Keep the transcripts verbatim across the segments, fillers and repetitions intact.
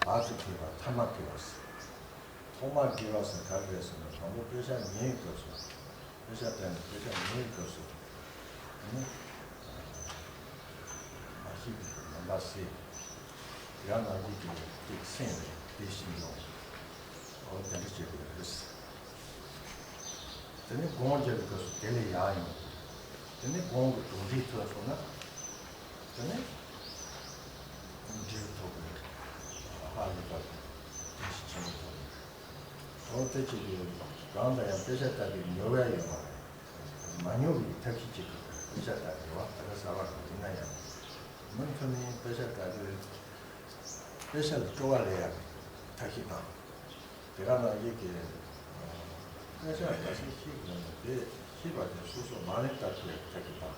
བར་དུ་གྱེས་པ་ཐ་མ་གྱེས་པ་ཟེར། ཐོག་མར་གྱེས་པ་ཟེར་ག་རེ་རེད་ཟེར་ན། དང་པོ་དཔེ་ཆ་ཉན་སྐབས་སུ། དཔེ་ཆ་བལྟས་ནས་དཔེ་ཆ་ཉན་སྐབས་སུ། ཨ་ནི། མ་ཤེས་པའི་ཉམས་པ་སད། དེ་ག་ནང་བཞིན་གྱི་ཏིག་སེམས་ལ་དེ་བཞིན་ཡོང་། འོ་དེ་འདྲ་བྱེད་དགོས་རེད། དེ་ནས་སྒོམ་རྒྱབ་པའི་སྐབས་སུ་དེ་ལས་ཡར་ཡོང་། དེ་ནས་སྒོམ་གྱི་གྲུབ་འབྲས་ཐོན་སོང་ན། དེ་ནས་འབྲས་བུ་ཐོབ་དགོས་རེད། ཧ་ལས་པ་དེ་བཞིན་ཆེན་པོ་ཐོབ་དགོས་རེད། འོ་དེ་བྱེད་དུས་གང་ལ་ཡང་དཔེ་ཆ་ལྟ་བའི་ཉོབ་ཡ་ཡོད་མ་རེད། མ་ཉོབ་པའི་ཐབས་ཤེས་བྱེད་དགོས་པས། དཔེ་ཆ་ལྟ་དགོས་པ་ད་ག་ས་བར་དུ་ཡིན་ན་ཡང་། མུ་མཐུད་ནས་དཔེ་ཆ་ལྟ་དུས་དཔེ་ཆ་ལ་སྤྲོ་བ་སླེབས་ཡ་གི་ཐབས་ཤེས་དང་། དེ་ག་ནང་བཞིན་གྱི་དཔེ་ཆ་ག་ཚོད་ཤེས་དགོས་ན་དེ་ཤེས་པ་དེ་སོ་སོ་ལག་ལེན་བསྟར་ཐུབ་ཡ་གི་ཐབས་ཤེས་དང་།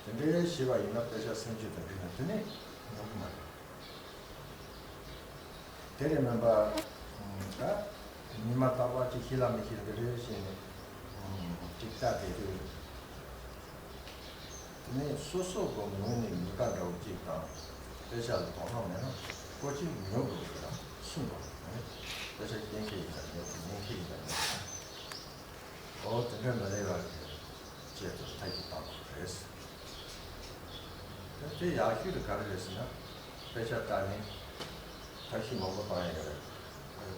དེ་འདྲའི་ཤེས་པ་ཡིན་ན་དཔེ་ཆ་སེམས་རྒྱུད་དུ་འདྲིས་ན་དེ་ནས་ཉོབ་གི་མ་རེད། དེ་རེད་མིན་པ། ད་ཉི་མ་རྟག་པར་ཅིག་ཤེས་ལ་མི་ཤེས་འདི་རེད་ཞེས་ནས་ཅིག་ལྟ་བསྡད་དུས། དེ་ནས་སོ་སོ་གི་ངོས་ནས་ཉེན་ཁ་འདྲ་བོ་ཅིག་དང་། དཔེ་ཆ་ལ་དོ་སྣང་མེད་ན་ཀོ་ཅིག་ཉོབ་འགྲོ་གི་ར་སུན་འགྲོ་གི་རེད། དཔེ་ཆ་སྐྱོན་མཁན་ཡིན་ན་ཉོབ། ཉན་མཁན་ཡིན་ན་ཉོབ། འོ་དེ་འདྲ་མ་ལས་པ་གི་ཆེད་དུ་ཐབས་ཤེས་བཏང་དགོས་རེད། ད་དེ་ཡག་ཤོས་དེ་ག་རེ་རེད་ཟེར་ན། དཔེ་ཆ་ལྟ་ནས་ཐབས་ཤེས་མང་པོ་བཏང་ཡ་ཡོད་རེད།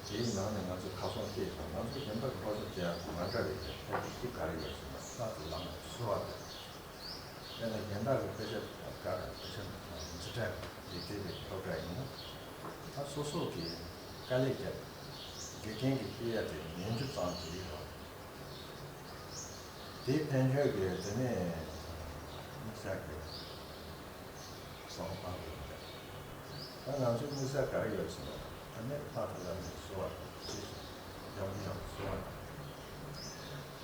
དེའི་ནང་ནས་ང་ཚོས་ཁ་སང་བཤད་ཡོད། ང་ཚོ་གཞན་དག་གི་སློབ་སྦྱོང་བྱེད་ཡག་དང་མ་འདྲ་བའི་ཐབས་ཤེས་གཅིག་ག་རེ་ཡོད་ཟེར་ན། རྟག་ཏུ་བླ་མ་གསོལ་བ་འདེབས། དཔེར་ན་གཞན་དག་གི་དཔེ་ཆ་དགའ་དང་དཔེ་ཆ་འཛིན་གྲྭ་ལས་བལྟས་པའི་སློབ་གྲྭ་ཡིན་ན། ད་སོ་སོ་གིས་དཀའ་ལས་བརྒྱབ། དགེ་རྒན་གྱིས་བསྐུལ་ཡ་དེ་ཉན་རྒྱུ་ཙམ་གྱིས་རེད། དེའི་ཕན་ཆོད་ཀྱི་དེ་ནས་དམིགས་བསལ་གྱི་བསམ་བློ་བཏང་དགོས་པ་རེད། ད་ང་ཚོའི་དམིགས་བསལ་ག་རེ་ཡོད་ཟེར་ན། ད་ནི་ལྷ་དང་བླ་མའི་གསོལ་བ་དང་། རྗེས་སུ་འཇམ་པོ་ཡང་གསོལ་བ་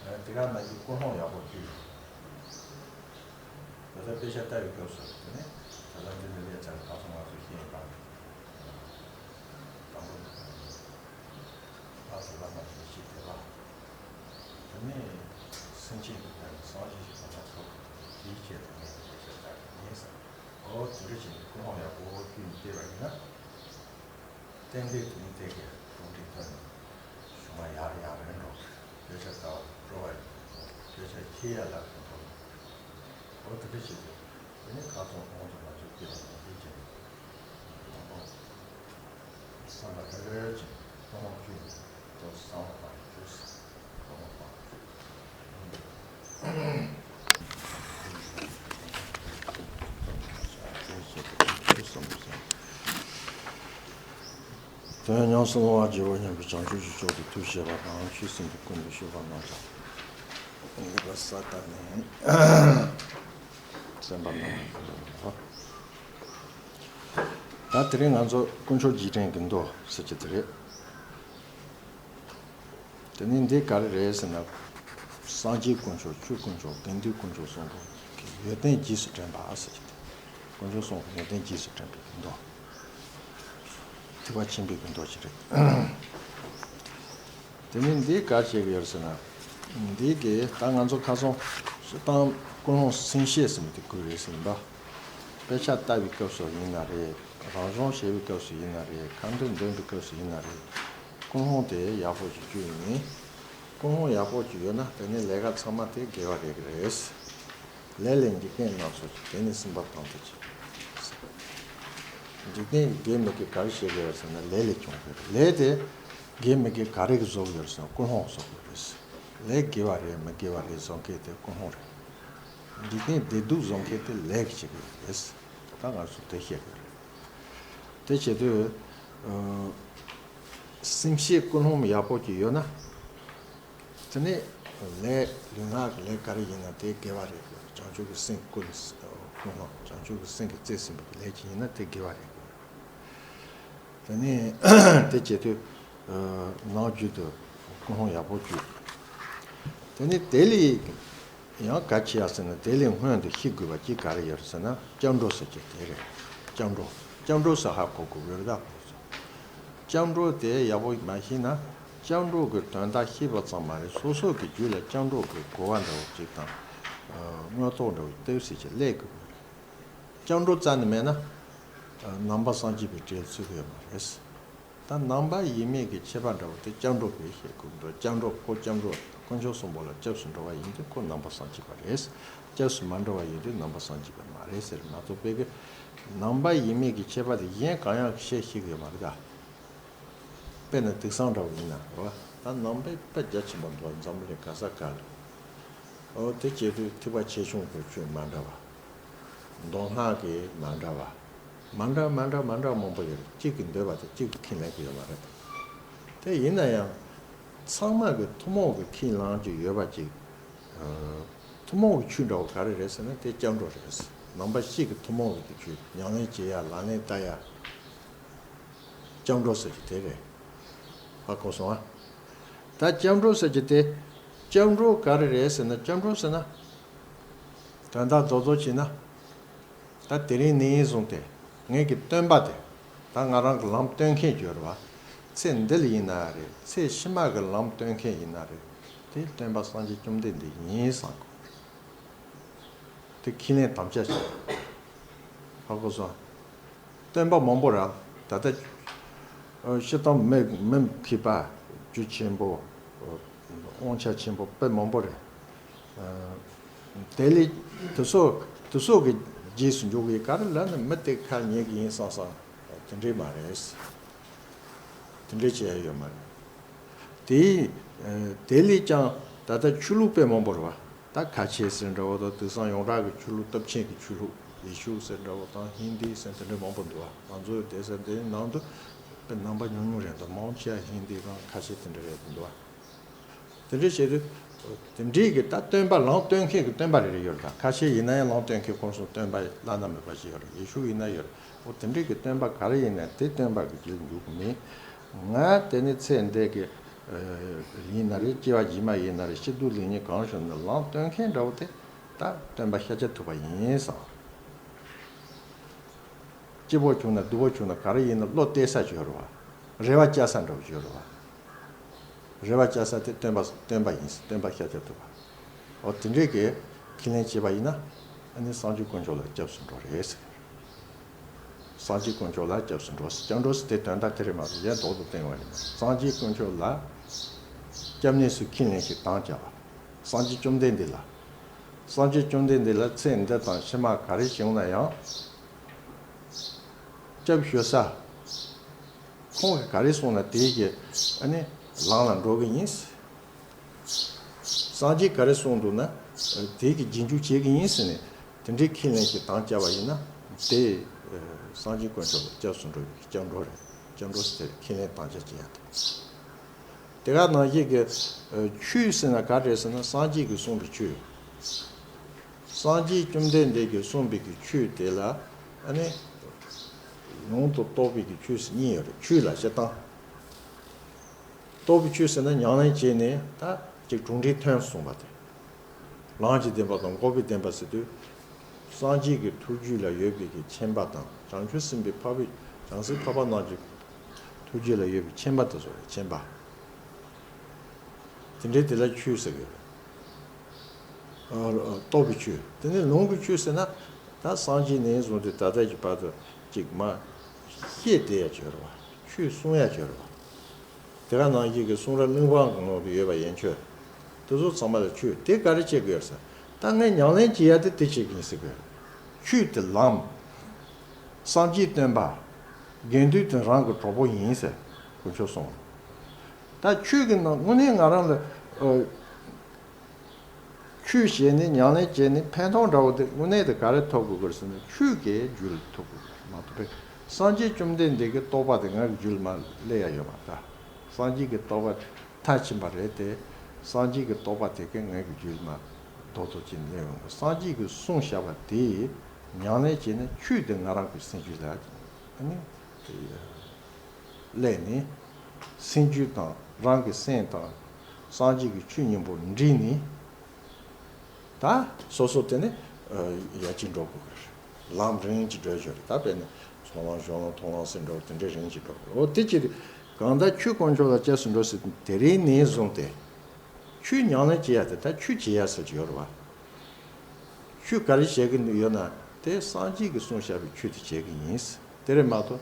དང་། དེ་ག་ནང་བཞིན་ཀུན་སློང་ཡག་པོ་བཅུག། ད་ལྟ་དཔེ་ཆ་ལྟ་བའི་སྐབས་སུ་དེ་ནས་ད་ལྟ་འདི་ནས་སླེབས་ཚར། ཁ་སང་ང་ཚོས་བཤད་པ། དང་པོ་ལྷ་དང་བླ་མ་ཡེ་ཤེས་དད་པ། དེ་ནས་སེམས་ཅན་གྱི་དོན་ལ་སངས་རྒྱས་ཀྱི་གོ་འཕང་ཐོབ། དེའི་ཆེད་དུ་ངས་དཔེ་ཆ་ལྟ་དགོས་ཡིན་བསམ། འོ་དེ་འདྲ་བྱས་ནས་ཀུན་སློང་ཡག་པོ་བཅུག་ནས་བལྟས་པ་ཡིན་ན། ཏན་ཏན་དེ་ནི་དེ་གའི་གྲུབ་འབྲས་ཐོན་ནས་གཞུང་ལ་ཡར་ཡར་རན་འགྲོ། དཔེ་ཆ་ལྟ་བ་སྤྲོ་བ་ཡོད། དཔེ་ཆ་ཤེས་ཡ་ལ་ཕན་ཐོགས་ཡོད། འོ་དེ་འདྲ་བྱེད་དུས་དེ་ནི་ཁ་སང་གོང་དུ་ང་ཚོས་བལྟས་པ་ནང་བཞིན་བྱས་ནས་དང་པོ་བསམ་པ་ལྷོད་ལྷོད་བྱས་ནས་ཀུན་སློང་བཅུག་ནས་ཏོག་ཙམ་བསམ་བློ་བཏང་ཡོད། དོན་ཉམས་སུ་བླང་བར་བགྱིའོ་སྙམ་པའི་བྱང་ཆུབ་ཀྱི་ཕྱོགས་ཀྱི་ཐུགས་བསྐྱེད་པ་དང་། ཆོས་གསུམ་གྱི་ཀུན་ཏུ་སྤྱོད་པ་རྣམས་ཀྱང་ངེས་པར་ས་ལྟར་ནས་གསན་པ་གནང་བ་ཡིན་ནོ། ད་དེ་རིང་ང་ཚོ་དཀོན་མཆོག་རྗེས་དྲན་གྱི་མདོ་ཟེར་གྱི་དེ་རེད། དེ་ནས་འདི་ག་རེ་རེད་ཟེར་ན། སངས་རྒྱས་དཀོན་མཆོག་ཆོས་དཀོན་མཆོག་དགེ་འདུན་དཀོན་མཆོག་གསུམ་པོ་གི་ཡོན་ཏན་རྗེས་སུ་དྲན་པ་ཟེར་གྱི་དེ། དཀོན་མཆོག་གསུམ་པོ་ཡོན་ཏན་རྗེས་སུ་དྲན་པའི་མདོ། ཐེག་པ་ཆེན་པོའི་གི་མདོ་ཞིག་རེད། དེ་ནས་འདི་ག་རེ་བྱེད་ཀྱི་ཡོད་ཟེར་ན། འདི་གི་ད་ང་ཚོ་ཁ་སང་སྤྱིར་བཏང་ཀུན་སློང་སེམས་བསྐྱེད་ཟེར་མི་དེ་དགོས་རེད་ཟེར་ཡིན་པ། དཔེ་ཆ་ལྟ་བའི་སྐབས་སུ་ཡིན་ན་རེད། རང་སྦྱོང་བྱེད་པའི་སྐབས་སུ་ཡིན་ན་རེད། ཁ་འདོན་འདོན་པའི་སྐབས་སུ་ཡིན་ན་རེད། ཀུན་སློང་དེ་ཡག་པོ་ཞིག་བཅུག་ནས། ཀུན་སློང་ཡག་པོ་ཞིག་ཡོད་ན་དེ་ནི་ལས་ཀ་ཚང་མ་དེ་དགེ་བ་རེད་ཀྱི་རེད། ལས་ལས་འཇིག་རྟེན་སྣ་ཚོགས་ཀྱི། དེ་ནི་སེམས་པ་དང་དུ་བྱེད། འཇིག་རྟེན་གྱི་དགེ་མི་དགེ་ག་རེ་བྱེད་དགོས་ཡོད་ཟེར་ན་ལས་ལས་བྱུང་དགོས་རེད། ལས་དེ་དགེ་མི་དགེ་ག་རེ་གིས་བཟོ་དགོས་ཡོད་ཟེར་ན་ཀུན་སློང་བཟོ་དགོས་རེད། ལས་དགེ་བ་རེད་མི་དགེ་བ་རེད་བཟོ་མཁན་དེ་ཀུན་སློང་རེད། འཇིག་རྟེན་བདེ་སྡུག་བཟོ་མཁན་དེ་ལས་ཀྱིས་བྱེད་དགོས་རེད། ད་ང་ཚོ་དེ་ཤེས་དགོས་རེད། དེ་བྱེད་དུས། ཨ། སེམས་བསྐྱེད་ཀུན་སློང་ཡག་པོ་ཅིག་ཡོད་ན། དེ་ནས་ལས་ལུས་ངག་གི་ལས་ག་རེ་ཡིན་ན་དེ་དགེ་བ་རེད། བྱང་ཆུབ་ཀྱི་སེམས་ཀུན་ཀུན་སློང་། བྱང་ཆུབ་ཀྱི་སེམས་ཀྱིས་རྩིས་ཟིན་པའི་ལས་ཅིག་ཡིན་ན་དེ་དགེ་བ་རེད། དེ་ནས་དེ་བྱེད་དུས། ཨ། ནང་རྒྱུད་དུ་ཀུན་སློང་ཡག་པོ་བཅུག་དེ་ནས་དེ་ལས། ཡང་ག་ཅི་ཡ་ཟེར་ན་དེ་ལས་སྔོན་དུ་ཤེས་དགོས་པ་ཅིག་ག་རེ་ཡོད་ཟེར་ན་སྐྱབས་འགྲོ་ཟེར་གྱི་དེ་རེད། སྐྱབས་འགྲོ། སྐྱབས་འགྲོ་ཟེར་ཧ་གོ་དགོས་ཀྱི་རེད་ད། སྐྱབས་འགྲོ་དེ་ཡག་པོ་མ་ཤེས་ན་སྐྱབས་འགྲོ་གི་དོན་དག་ཤེས་པ་ཙམ་མ་རེད། སོ་སོ་གི་རྒྱུད་ལ་སྐྱབས་འགྲོ་གི་གོ་བ་འདྲ་བོ་ཅིག་དང་། ཨ། དངོས་རྟོགས་འདྲ་བོ་ཏོག་ཙམ་ཅིག་སླེབས་དགོས་ཀྱི་རེད། སྐྱབས་འགྲོ་རྩ་ནས་མེད་ན། ནང་པ་སངས་རྒྱས་པའི་གྲས་ཚུད་ཀྱི་ཡོད་མ་རེད། ད་ནང་པ་ཡིན་མིན་གྱི་ཁྱད་པར་འདྲ་བོ་དེ་སྐྱབས་འགྲོ་པས་བཤད་དགོས་འདུག་སྐྱབས་འགྲོ་ཁོ་སྐྱབས་འགྲོ་དཀོན་མཆོག་གསུམ་པོ་ལ་སྐྱབས་སུ་འགྲོ་བ་ཡིན་དུས་ཁོ་ནང་པ་སངས་རྒྱས་པ་རེད། སྐྱབས་སུ་མ་འགྲོ་བ་ཡིན་དུས་ནང་པ་སངས་རྒྱས་པ་མ་རེད་ཟེར་མ་གཏོགས་པའི་གི་ནང་པ་ཡིན་མིན་གྱི་ཁྱད་པར་དེ་གཞན་གང་ཡང་བཤད་ཤེས་ཀྱི་ཡོད་མ་རེད་ད། དཔེར་ན་དུག་སྲང་འདྲ་བོ་ཡིན་ན་རེད་བ། ད་ནང་པའི་དཔེ་རྒྱ་ཆེན་པོ་འདུག་འཛམ་བུ་གླིང་ག་ས་ག་ལ། འོ་དེ་བྱེད་དུས་ཐེག་པ་ཆེ་ཆུང་གི་ཆོས་མ་འདྲ་བ། མདོ་སྔགས་ཀྱི་མ་འདྲ་བ། མ་འདྲ་མ་འདྲ་མ་འདྲ་མང་པོ་ཡོད་རེད། གཅིག་གི་འདོད་པ་དང་གཅིག་གི་ཁས་ལེན་གྱི་ཡོད་མ་རེད། དེ་ཡིན་ན་ཡང་། ཚང་མ་གི་ཐུན་མོང་གི་ཁས་ལེན་གྱི་ཡོད་པ་ཅིག་ཐུན་མོང་གི་ཆོས་འདྲ་བོ་ག་རེ་རེད་ཟེར་ན་དེ་སྐྱབས་འགྲོ་རེད། ནང་པ་སྤྱི་གི་ཐུན་མོང་གི་ཆོས་ཉམས་ལེན་བྱེད་ཡ་ལག་ལེན་བསྟར་ཡ། སྐྱབས་འགྲོ་ཟེར་གྱི་དེ་རེད། ཧ་གོ་སོང་ཨ། ད་སྐྱབས་འགྲོ་ཟེར་གྱི་དེ། སྐྱབས་འགྲོ་ག་རེ་རེད་ཟེར་ན་སྐྱབས་འགྲོ་ཟེར་ན། དོན་དག་རྡོག་རྡོག་བྱས་ན། ད་དེ་རིང་ནས་བཟུང་སྟེ། ངེད་ཀྱི་སྟོན་པ་དེ། ད་ང་རང་གི་ལམ་སྟོན་མཁན་གྱི་ཡོད་རེད་བ། ཚེ་འདི་ལ་ཡིན་ན་རེད། ཚེ་ཕྱི་མ་གི་ལམ་སྟོན་མཁན་ཡིན་ན་རེད། དེ་སྟོན་པ་སངས་རྒྱས་བཅོམ་ལྡན་འདས་ཡིན་བསམ་དགོས། དེ་ཁས་ལེན་དམ་བཅའ་བྱས། ཧ་གོ་སོང་། སྟོན་པ་མང་པོ་ར། ད་ལྟ། ཨ། སྤྱིར་བཏང་མི་མི་མཁས་པ། རྒྱུ་ཆེན་པོ། ཨ། དབང་ཆ་ཆེན་པོ་དཔེ་མང་པོ་རེད། ཨ། དེ་ལས་དེ་ཚོ་དེ་ཚོ་གི་རྗེས་སུ་འཇུག་གི་ག་རེ་ལབ་ན་མི་དེ་ཁ་ཉན་གི་ཡིན་བསམ་བསམ་དེ་འདྲས་མ་རེད། དེ་འདྲས་བྱས་ཡོད་མ་རེད། དེ། ཨ། དེ་ལས་ཀྱང་ད་ལྟ་ཆོས་ལུགས་དཔེ་མང་པོ་རེད་བ། ད་ཁ་ཆེ་ཟེར་འདྲ་བོ་དང་དེང་སང་ཡོངས་གྲགས་ཀྱི་ཆོས་ལུགས་སྟོབས་ཆེན་གྱི་ཆོས་ལུགས་ཡེ་ཤུ་ཟེར་འདྲ་བོ་དང་ཧིན་དི་ཟེར་དེ་འདྲ་མང་པོ་འདུག་བ། ང་ཚོའི་དེ་ཟེར་དེའི་ནང་དུ་དཔེ་རྣམ་པ་ཉུང་ཉུང་རེད་འདུག་མང་ཆེ་བ་ཧིན་དི་དང་ཁ་ཆེ་དེ་འདྲ་རེད་འདུག་བ། དེ་འདྲ་བྱས་དུས། དེ་འདྲའི་གི་ད་སྟོན་པ་ལམ་སྟོན་མཁན་གྱི་སྟོན་པ་རེ་རེ་ཡོད་རེད། ད་ཁ་ཤས་ཡིན་ན་ཡང་ལམ་སྟོན་མཁན་ཁོང་ཚོ་སྟོན་པ་བླ་ན་མེད་པ་ཞིག་ཡོད་རེད། ཡེ་ཤུ་ཡིན་ན་ཡོད་རེད། འོ་དེ་འདྲའི་གི་སྟོན་པ་ག་རེ་ཡིན་ན་དེ་སྟོན་པ་གི་རྗེས་འཇུག་གི་མིན། ང་དེ་ནི་ཚེ་འདས་ཀྱི་ཡིན་ན་རེད། སྐྱེ་བ་རྗེས་མ་ཡིན་ན་རེད། སྐྱིད་སྡུག་ལེགས་ཉེས་གང་བྱུང་ན་ལམ་སྟོན་མཁན་འདྲ་བོ་དེ་ད་སྟོན་པ་ཤཱཀྱ་ཐུབ་པ་ཡིན་བསམ། སྐྱིད་པོ་བྱུང་ན་སྡུག་པོ་བྱུང་ན་ག་རེ་ཡིན་ན་བློ་གཏད་ས་ཅིག་ཡོད་རེད་བ། རེ་བ་བཅའ་ས་འདྲ་བོ་ཅིག་ཡོད་རེད་བ། རེ་བ་བཅའ་ས་དེ་སྟོན་པ་སྟོན་པ་ཡིན། སྟོན་པ་ཤཱཀྱ་ཐུབ་པ། འོ་དེ་འདྲས་ཀྱི་ཁས་ལེན་བྱས་པ་ཡིན་ན། ཨ་ནི་སངས་རྒྱས་དཀོན་མཆོག་ལ་སྐྱབས་སུ་འགྲོ་རེད་ཟེར། སངས་རྒྱས་དཀོན་མཆོག་ལ་སྐྱབས་སུ་འགྲོ་ཟེར། སྐྱབས་འགྲོ་ཟེར་དེ་དོན་དག་དེ་རེད་མ་གཏོགས་གཞན་ལྡོག་ཏུ་བསྟན་པ་རེད་མ་གཏོགས། སངས་རྒྱས་དཀོན་མཆོག་ལ་སྐྱབས་གནས་སུ་ཁས་ལེན་ཞིག་དམ་བཅའ་བ། སངས་རྒྱས་བཅོམ་ལྡན་འདས་ལ། སངས་རྒྱས་བཅོམ་ལྡན་འདས་ལ་ཚེ་འདི་དང་ཕྱི་མ་ག་རེ་བྱུང་ན་ཡང་། སྐྱབས་ཞུ་ས། ཁོང་གིས་ག་རེ་གསུངས་ན་དེའི་གི་ཨ་ནི་ལམ་ལ་འགྲོ་གི་ཡིན། སངས་རྒྱས་ག་རེ་གསུངས་འདུག་ན་དེའི་གི་རྗེས་འཇུག་བྱེད་ཀྱི་ཡིན་ཟེར་ནས་དེ་འདྲའི་ཁས་ལེན་གྱི་དམ་བཅའ་བ་ཡིན་ན་དེ་སངས་རྒྱས་དཀོན་མཆོག་ལ་སྐྱབས་སུ་འགྲོ་བའི་སྐྱབས་འགྲོ་རེད། སྐྱབས་འགྲོ་ཟེར་ཁས་ལེན་དམ་བཅའ་བྱེད་ཡ་དེ། དེ་ག་ནང་བཞིན་གྱི་ཆོས་ཟེར་ན་ག་རེ་ཟེར་ན་སངས་རྒྱས་ཀྱིས་གསུངས་པའི་ཆོས། སངས་རྒྱས་བཅོམ་ལྡན་འདས་ཀྱིས་གསུངས་པའི་གི་ཆོས་དེ་ལ་ཨ་ནི་ལུང་དང་རྟོགས་པའི་གི་ཆོས་སུ་གཉིས་ཡོད་རེད། ཆོས་ལ་བཤད་སྟངས། རྟོགས་པའི་ཆོས་ཟེར་ན་ཉམས་ལེན་བྱས་ནས་ད་ཅིག་གྲུབ་འབྲས་ཐོན་གསུངས་པ་དེ། ལམ་གྱི་བདེན་པ་དང་འགོག་པའི་བདེན་པ་ཟེར་དུས། སངས་རྒྱས་ཀྱི་ཐུགས་རྒྱུད་ལ་ཡོད་པའི་གི་མཁྱེན་པ་དང་བྱང་ཆུབ་སེམས་དཔའི་འཕགས་པའི་བྱང་སེམས་འཕགས་པ་རྣམས་ཀྱི་ཐུགས་རྒྱུད་ལ་ཡོད་པའི་མཁྱེན་པ་དེ་ཚོ་རེད། མཁྱེན་པ། དེ་འདྲའི་དེ་ལ་ཆོས་ཟེར་གི་ཡོད་རེད། ཨ། རྟོགས་པའི་ཆོས། དེ་ནས་ལུང་གི་ཆོས་ཟེར་ན། ད་སངས་རྒྱས་ནས་བཟུང་སྟེ་ད་ལྟ་གི་བར་དུ་ཅིག་མ་བཤད་བསྡད་ཡ་ཅིག་ཡོད་རེད་བ། ཆོས་གསུང་ཡ་ཅིག་ཡོད་རེད་བ། དེ་ག་ནང་བཞིན་གྱི་གསུང་རབ་གླེགས་བམ་གྱི་ནང་དུ་ཡོད་པ་ཡན་ཆོད། དེ་ཚོ་ཚང་མ་ལ་ཆོས་དེ་ག་རེ་བྱེད་དགོས་ཟེར། ད་ངས་ཉམས་ལེན་བྱེད་ཡ་དེ་དེ་བྱེད་ཀྱི་ཡིན་ཟེར་དགོས། ཆོས་དེ་ལམ། སངས་རྒྱས་སྟོན་པ། དགེ་འདུན་དེ་རང་གི་གྲོགས་པོ་ཡིན་ཟེར། དཀོན་མཆོག་གསུངས། ད་ཆོས་ཀྱི་ནང་དངོས་གནས་ང་རང་ལ། ཨ། ཆོས་བྱས་ནས་ཉམས་ལེན་བྱས་ནས་ཕན་ཐོགས་འདྲ་བོ་དེ་དངོས་གནས་དེ་ག་རེ་ཐོབ་དགོས་ཀྱི་རེད་ཟེར་ན་ཆོས་ཀྱི་རྒྱུད་ལ་ཐོབ་དགོས་ཀྱི་རེད་མ་གཏོགས་པའི་སངས་རྒྱས་བཅོམ་ལྡན་འདས་ཀྱི་རྟོགས་པ་དེ་ང་གི་རྒྱུད་ལ་མ་སླེབས་ཡ་ཡོད་མ་རེད་ད། སངས་རྒྱས་ཀྱི་རྟོགས་པ་མཐར་ཕྱིན་པ་རེད་དེ། སངས་རྒྱས་ཀྱི་རྟོགས་པ་དེ་གས་ང་གི་རྒྱུད་ལ་མ་རྡོག་རྡོག་ཅིག་སླེབས་ཡོང་གི། སངས་རྒྱས་ཀྱིས་གསུངས་བཞག་པ་དེ་ཉམས་ལེན་བྱས་ནས་ཆོས་དེ་ང་རང་གི་སེམས་རྒྱུད་ལ་ཨ་ནི། སླད་ནས། སེམས་རྒྱུད་དང་རང་གི་སེམས་དང་སངས་རྒྱས་ཀྱི་ཆོས་གཉིས་པོ་འདྲེས་ནས། ད་སོ་སོ་དེ་ནས་ཡར་ཅིག་འགྲོ་དགོས་ཀྱི་རེད། ལམ་རིང་ཅིག་བགྲོད་རྒྱུ་རེད། ད་དཔེར་ན་ཚོགས་ལམ་གཞུང་ལམ་མཐོང་ལམ་ཟེར་འགྲོ་དེ་འདྲས་རིང་ཅིག་འགྲོ་དགོས། འོ་དེ་ཅི་རེད། གང་ལྟར་ཆོས་དཀོན་མཆོག་ལ་སྐྱབས་སུ་འགྲོ་ཟེར་དེ་རིང་ནས་བཟུང་སྟེ། ཆོས་ཉམས་ལེན་བྱེད་ཡ་དེ་ད་ཆོས་བྱེད་ཡ་ཟེར་གྱི་ཡོད་རེད་བ། ཆོས་ག་རེ་བྱེད་ཀྱི་འདུག་ཡོད་ན་དེ་སངས་རྒྱས་ཀྱིས་གསུངས་བཞག་པའི་ཆོས་དེ་བྱེད་ཀྱི་ཡིན། དེ་རེད་མ་གཏོགས་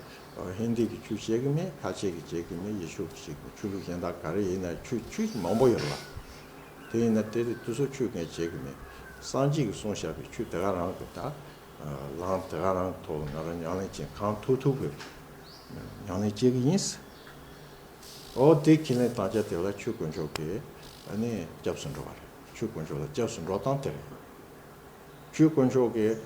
ཧིན་དི་གི་ཆོས་བྱེད་ཀྱི་མེད། ཁ་ཆེ་གི་བྱེད་ཀྱི་མེད། ཡེ་ཤུ་གི་བྱེད་ཀྱི་མེད། ཆོས་ལུགས་གཞན་དག་ག་རེ་ཡིན་ན་ཆོས་ཆོས་མང་པོ་ཡོད་རེད་བ། དེ་ཡིན་ན་དེ་དེ་དུས་སུ་ཆོས་ངས་བྱེད་ཀྱི་མེད། སངས་རྒྱས་ཀྱིས་གསུངས་བཞག་པའི་ཆོས་དེ་ག་རང་གི་ད་ལམ་དེ་ག་རང་གི་ཐོག་ང་རང་ཉམས་ལེན་བྱེད། གང་ཐུབ་ཐུབ་ཀྱི་ཉམས་ལེན་བྱེད་ཀྱི་ཡིན། ཨོ་དེ་ཁས་ལེན་བཏང་ཆ་དེ་ལ་ཆོས་དཀོན་མཆོག་གིས་ཨ་ནི་སྐྱབས་སུ་འགྲོ་བ་རེད། ཆོས་དཀོན་མཆོག་ལ་སྐྱབས་སུ་འགྲོ་སྟངས་དེ་རེད། ཆོས་དཀོན་མཆོག་གིས་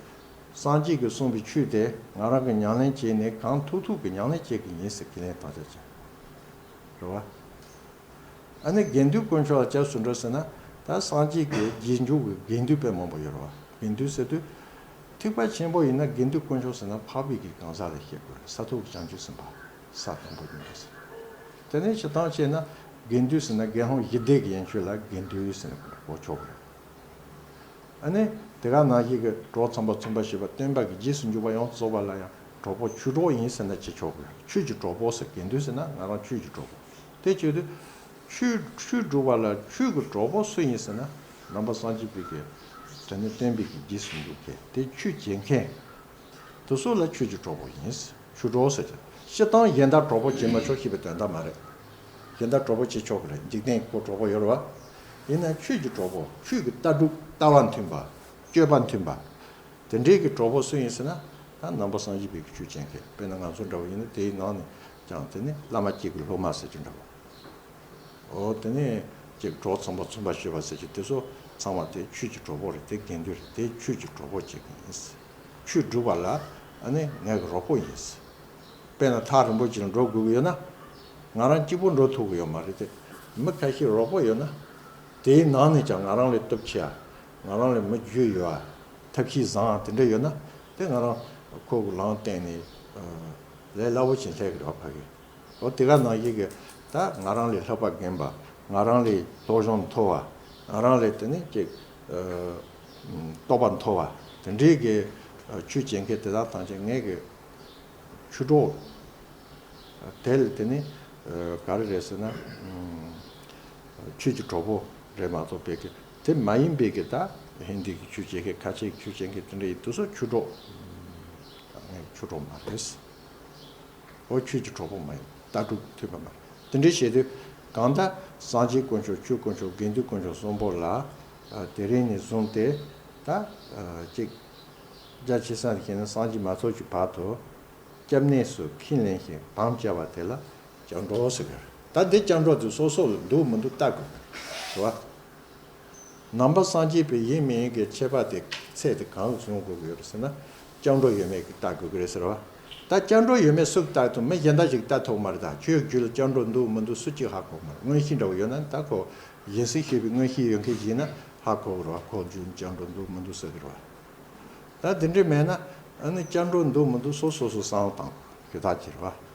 སངས་རྒྱས་ཀྱིས་གསུངས་པའི་ཆོས་དེ་ང་རང་གིས་ཉམས་ལེན་བྱས་ནས་གང་ཐུབ་ཐུབ་ཀྱིས་ཉམས་ལེན་བྱེད་ཀྱི་ཡིན་ཟེར་ཁས་ལེན་བཏང་ཆ་བྱས། རེད་བ། ཨ་ནི་དགེ་འདུན་དཀོན་མཆོག་ལ་སྐྱབས་སུ་འགྲོ་ཟེར་ན། ད་སངས་རྒྱས་ཀྱི་རྗེས་འཇུག་གི་དགེ་འདུན་དཔེ་མང་པོ་ཡོད་རེད་བ། དགེ་འདུན་ཟེར་དུས། ཐེག་པ་ཆེན་པོ་ཡིན་ན་དགེ་འདུན་དཀོན་མཆོག་ཟེར་ན་འཕགས་པའི་གི་གང་ཟག་ལ་བཤད་དགོས་རེད། ས་ཐོབ་བྱང་ཆུབ་སེམས་དཔའ་ས་དང་པོ་ཡིན་པ་ཟེར། དེ་ནས་སྤྱིར་བཏང་བཤད་ན་དགེ་འདུན་ཟེར་ན་དགེ་སློང་བཞི་སྡེ་གི་ཡན་ཆོད་ལ་དགེ་འདུན་ཟེར་ན་གོ་ཆོག་གི་རེད། ཨ་ནི་དེ་ག་ནང་བཞིན་གྱི་གྲོགས་ཚངས་པ་མཚུངས་པ་བཞི་པ་སྟོན་པ་གི་རྗེས་སུ་འཇུག་པ་ཡོངས་སུ་རྫོགས་པ་ལ་ཡང་གྲོགས་པོ་ཆོས་གྲོགས་ཡིན་ཟེར་ན་ཅི་ཆོག་གི། ཆོས་ཀྱི་གྲོགས་པོ་ཟེར། དགེ་འདུན་ཟེར་ན་ང་རང་ཆོས་ཀྱི་གྲོགས་པོ། དེ་བྱེད་དུས་ཆོས་ཆོས་སྒྲུབ་པ་ལ་ཆོས་ཀྱི་གྲོགས་པོ་སུ་ཡིན་ཟེར་ན་ནང་པ་སངས་རྒྱས་པའི་གི་དེ་ནི་སྟོན་པའི་གི་རྗེས་སུ་འཇུག་མཁན་དེ་ཆོས་བྱེད་མཁན། དེ་ཚོ་ལ་ཆོས་ཀྱི་གྲོགས་པོ་ཡིན། ཆོས་གྲོགས་ཟེར་གྱི། སྤྱིར་བཏང་གཞན་དག་གྲོགས་པོ་བྱེད་མ་ཆོག་ཞེས་པའི་དོན་དག་མ་རེད། གཞན་དག་གྲོགས་པོ་བྱེད་ཆོག་གི་རེད། འཇིག་རྟེན་ཁོ་གྲོགས་པོ་ཡོད་རེད་བ། ཡིན་ན་ཆོས་ཀྱི་གྲོགས་པོ། ཆོས་ཀྱི་ལྟ་གྲུབ་ལྟ་བ་མཐུན་པ། སྤྱོད་པ་མཐུན་པ། དེ་འདྲའི་གི་གྲོགས་པོ་སུ་ཡིན་ཟེར་ན། ད་ནང་པ་སངས་རྒྱས་པའི་གི་ཆོས་བྱེད་མཁན། དཔེར་ན་ང་ཚོ་འདྲ་བོ་ཡིན་ན་དེའི་ནང་ནས་ཀྱང་དེ་ནི་བླ་མ་གཅིག་གི་སློབ་མ་ཟེར་གྱི་འདྲ་བོ། འོ་དེ་ནས་ཅིག་གྲོགས་ཚངས་པ་མཚུངས་པ་ཞུས་པ་ཟེར་གྱི་དེ་ཚོ་ཚང་མ་དེ་ཆོས་ཀྱི་གྲོགས་པོ་རེད། དེ་དགེ་འདུན་རེད། དེ་ཆོས་ཀྱི་གྲོགས་པོ་བྱེད་མཁན་ཡིན། ཆོས་སྒྲུབ་པ་ལ་ཨ་ནི་ངའི་གི་རོགས་པོ་ཡིན། དཔེར་ན་ཐག་རིང་པོ་ཅིག་ལ་འགྲོ་དགོས་ཀྱི་ཡོད་ན། ང་རང་གཅིག་པུ་འགྲོ་ཐུབ་ཀྱི་ཡོད་མ་རེད་དེ། མི་ཁ་ཤས་རོགས་པོ་ཡོད་ན། དེའི་ནང་ནས་ཀྱང་ང་རང་ལས་སྟོབས་ཆེ་ཡ། ང་རང་ལས་མི་རྒྱུས་ཡོད་ཡ། ཐབས་ཤེས་བཟང་ཡ་དེ་འདྲ་ཡོད་ན། དེ་ང་རང་ཁོ་གི་ལམ་བསྟན་ནས་ལས་སླ་བོ་ཞིག་སླེབས་ཀྱི་རེད་བ་ཕ་གི། འོ་དེ་ག་ནང་བཞིན་གྱི་ད་ང་རང་ལས་ལྷག་པ་རྒན་པ། ང་རང་ལས་སློབ་སྦྱོང་མཐོ་བ། ང་རང་ལས་དེ་ནི་ཅིག་རྟོགས་པ་མཐོ་བ། དེ་འདྲའི་གི་ཆོས་བྱེད་མཁན་དེ་དག་ཐམས་ཅད་ངའི་གི་ཆོས་གྲོགས། དེ་ལ་དེ་ནི་ག་རེ་རེད་ཟེར་ན། ཆོས་ཀྱི་གྲོགས་པོ་རེད་མ་གཏོགས་པའི་གི་དེ་མ་ཡིན་པའི་གི་ད་ཧིན་དི་གི་ཆོས་བྱེད་མཁན། ཁ་ཆེ་གི་ཆོས་བྱེད་མཁན་དེ་འདྲ་ཡིན་དུས་སུ་ཆོས་གྲོགས། ངའི་ཆོས་གྲོགས་མ་རེད། འོ་ཆོས་ཀྱི་གྲོགས་པོ་མ་ཡིན། ལྟ་གྲུབ་མཐུན་པ་མ་རེད། དེ་འདྲའི་བྱེད་དུས་གང་ལྟར་སངས་རྒྱས་དཀོན་མཆོག་ཆོས་དཀོན་མཆོག་དགེ་འདུན་དཀོན་མཆོག་གསུམ་པོ་ལ་དེ་རིང་ནས་བཟུང་སྟེ་ད་ཅིག་རྒྱ་ཆེ་ས་ནས་བཤད་ན་སངས་རྒྱས་མ་ཐོབ་ཀྱི་བར་དུ་སྐྱབས་གནས་སུ་ཁས་ལེན་ཞིང་དམ་བཅའ་བ་དེ་ལ་སྐྱབས་འགྲོ་ཟེར་གི་རེད། ད་འདི་སྐྱབས་འགྲོ་དེ་སོ་སོ་ལ་འདུག་མི་འདུག་བལྟ་དགོས་གི་རེད་བ། ནང་པ་སངས་རྒྱས་པའི་ཡིན་མིན་གྱི་ཁྱད་པར་དེ་ཚད་དེ་གང་ལ་བཟུང་དགོས་ཀྱི་ཡོད་རེད་ཟེར་ན། སྐྱབས་འགྲོ་ཡོད་མེད་ཀྱི་བལྟ་དགོས་ཀྱི་རེད་ཟེར་བ། ད་སྐྱབས་འགྲོ་ཡོད་མེད་སུ་གིས་བལྟ་ཐུབ། མི་གཞན་དག་ཅིག་བལྟ་ཐུབ་མ་རེད། ད་ཁྱོད་རྒྱུད་ལ་སྐྱབས་འགྲོ་འདུག་མི་འདུག་སུ་གཅིག་ཧ་གོ་མ་རེད། མངོན་ཤེས་འདྲ་བོ་ཡོད་ན་ད་ཁོ་སྦྱིན་སྲེག་བྱེད་པའི་མངོན་ཤེས་ཡོད་མཁན་ཞིག་ཡིན་ན་ཧ་གོ་གི་རེད་བ། ཁོ་རྒྱུད་ལ་སྐྱབས་འགྲོ་འདུག་མི་འདུག་ཟེར་གི་རེད་བ། ད་དེ་འདྲ་མེད་ན་ཨ་ནི་སྐྱབས་འགྲོ་འདུག་མི་འདུག་སོ་སོ་སོ་བསམ་བློ་བཏང་དགོས་ཀྱི་ཐག་ཆོད་རེད་བ།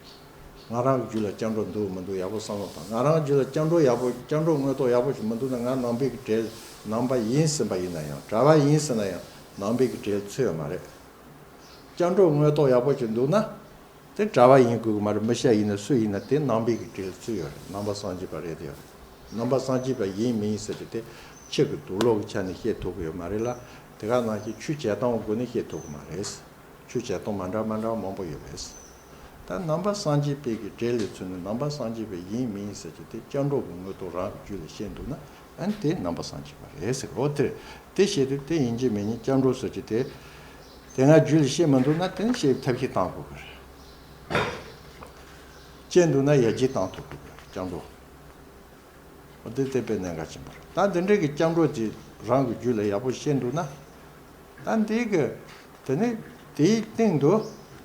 ང་རང་གི་རྒྱུད་ལ་སྐྱབས་འགྲོ་འདུག་མི་འདུག་ཡག་པོ་བསམ་བློ་བཏང་། ང་རང་རྒྱུད་ལ་སྐྱབས་འགྲོ་ཡག་པོ། སྐྱབས་འགྲོ་དངོས་ཐོག་ཡག་པོ་ཞིག་མི་འདུག་ན། ང་ནང་པའི་གི་གྲལ། ནང་པ་ཡིན་ཟིན་པ་ཡིན་ན་ཡང་། གྲྭ་པ་ཡིན་ཟིན་ན་ཡང་ནང་པའི་གི་གྲལ་ཚུད་ཡོད་མ་རེད། སྐྱབས་འགྲོ་དངོས་ཐོག་ཡག་པོ་ཞིག་འདུག་ན། དེ་གྲྭ་པ་ཡིན་དགོས་ཀྱི་མ་རེད། མི་ཤ་ཡིན་ན་སུ་ཡིན་ན་དེ་ནང་པའི་གི་གྲལ་ཚུད་ཡོད་རེད། ནང་པ་སངས་རྒྱས་པ་རེད་དེ་ཡོད་རེད། ནང་པ་སངས་རྒྱས་པ་ཡིན་མིན་ཟེར་གྱི་དེ་ཕྱི་གི་དུག་ལོག་གི་ཆ་ནས་བཤད་ཐུབ་ཀྱི་ཡོད་མ་རེད་ལ། དེ་ག་ནང་བཞིན་ཆོས་བྱེད་སྟངས་སྒོ་ནས་བཤད་ཐུབ་ཀྱི་མ་རེད། ཆོས་བྱེད་སྟངས་མ་འདྲ་མ་འདྲ་མང་པོ་ཡོད་རེད། ད་ནང་པ་སངས་རྒྱས་པའི་གི་གྲལ་ལ་ཚུད་ནས་ནང་པ་སངས་རྒྱས་པ་ཡིན་མིན་ཟེར་གྱི་དེ་སྐྱབས་འགྲོ་གི་དངོས་ཐོག་རང་གི་རྒྱུད་ལ་བཤད་འདུག་ན། ཨ་ནི་དེ་ནང་པ་སངས་རྒྱས་པ་རེད་ཟེར། འོ་དེ་རེད། དེ་བཤད་དུས་དེ་ཡིན་གཅིག་མིན་གཉིས་སྐྱབས་འགྲོ་ཟེར་གྱི་དེ། དེ་སྔ་རྒྱུད་ལ་བཤད་མི་འདུག་ན་དེ་ནི་བཤད་པའི་ཐབས་ཤེས་བཏང་དགོས་ཀྱི་རེད། བཤད་འདུག་ན་ཡར་རྒྱས་བཏང་ཐུབ་དགོས་ཀྱི་རེད། སྐྱབས་འགྲོ། འོ་དེ་དེ་དཔེ་གནད་འགག་ཆེན་པོ་རེད། ད་འདི་འདྲའི་གི་སྐྱབས་འགྲོ་དེ་རང་གི་རྒྱུད་ལ་ཡག་པོ་བཤད་འདུག་ན། ད་འདི་གི་དེ་ནི་དེའི་སྟེང་དུ་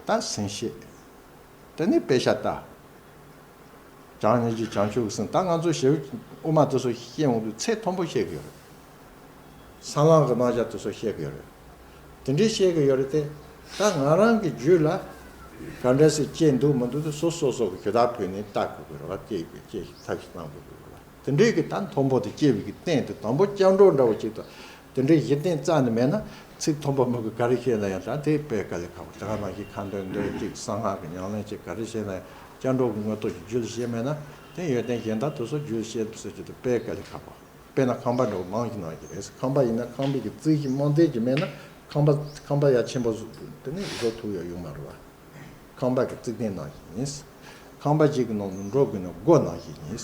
ད་སེམས་བསྐྱེད། དེ་ནི་དཔེ་ཆ་ལྟ། བྱམས་སྙིང་རྗེ་བྱང་ཆུབ་ཀྱི་སེམས། ད་ང་ཚོ་ཞེ་པོ་དབུ་མ་དེ་ཚོ་བཤད་འོང་དུས་ཚད་མཐོན་པོ་བཤད་ཀྱི་ཡོད་རེད། སེམས་བློ་གི་རྣམ་གཞག་དེ་ཚོ་བཤད་ཀྱི་ཡོད་རེད། དེ་འདྲའི་བཤད་ཀྱི་ཡོད་རེད་དེ། ད་ང་རང་གི་རྒྱུད་ལ་ག་འདྲ་ཞིག་སྐྱེས་འདུག་མི་འདུག་དེ་སོ་སོ་སོ་གི་ཞུ་དག་ཕུལ་ནས་ལྟ་དགོས་ཀྱི་རེད་བ། སྐྱེས་ཀྱི་སྐྱེས་ཤིག་ཐབས་ཤིག་གནང་དགོས་ཀྱི་རེད་བ། དེ་འདྲའི་གི་ད་མཐོན་པོ་དེ་སྐྱེ་བའི་གི་རྟེན་དེ་དང་པོ་སྐྱབས་འགྲོ་འདྲ་བོ་ཅིག་དང་། དེ་འདྲའི་གཞི་རྟེན་རྩ་ནས་མེད་ན་ཚིག་མཐོན་པོ་མི་དགོས་ག་རེ་བཤད་ན་ཡང་ད་དེ་དཔེ་དཀའ་ལས་ཁག་པོ། དེ་ག་ནང་བཞིན་ཁ་འདོན་འདོན་ཅིག་གསང་སྔགས་ཀྱི་ཉམས་ལེན་ཅིག་ག་རེ་བྱས་ན་ཡང་སྐྱབས་འགྲོ་གི་དངོས་ཐོག་གི་རྒྱུད་ལ་བཤད་མེད་ན། དེ་ཡོན་ཏན་གཞན་དག་དེ་ཚོ་རྒྱུད་ལ་བཤད་ཟེར་གྱི་དེ་དཔེ་དཀའ་ལས་ཁག་པོ། དཔེར་ན་ཁང་པ་འདྲ་བོ་མང་ཞིག་གནང་གི་རེད། ཁང་པ་ཡིན་ན་ཁང་པའི་གི་རྩིག་ཞིག་རྨང་བརྩེགས་ཅིག་མེད་ན་ཁང་པ་ཁང་པ་ཡ་ཆེན་པོ་བཟོ་དེ་ནི་བཟོ་ཐུབ་ཡ་ཡོད་མ་རེད་བ། ཁང་པ་གི་རྩིག་གདན་ནང་བཞིན་ཡིན། ཁང་པ་གཅིག་གི་ནང་དུ་འགྲོ་དགོས་ན་སྒོ་ནང་བཞིན་ཡིན།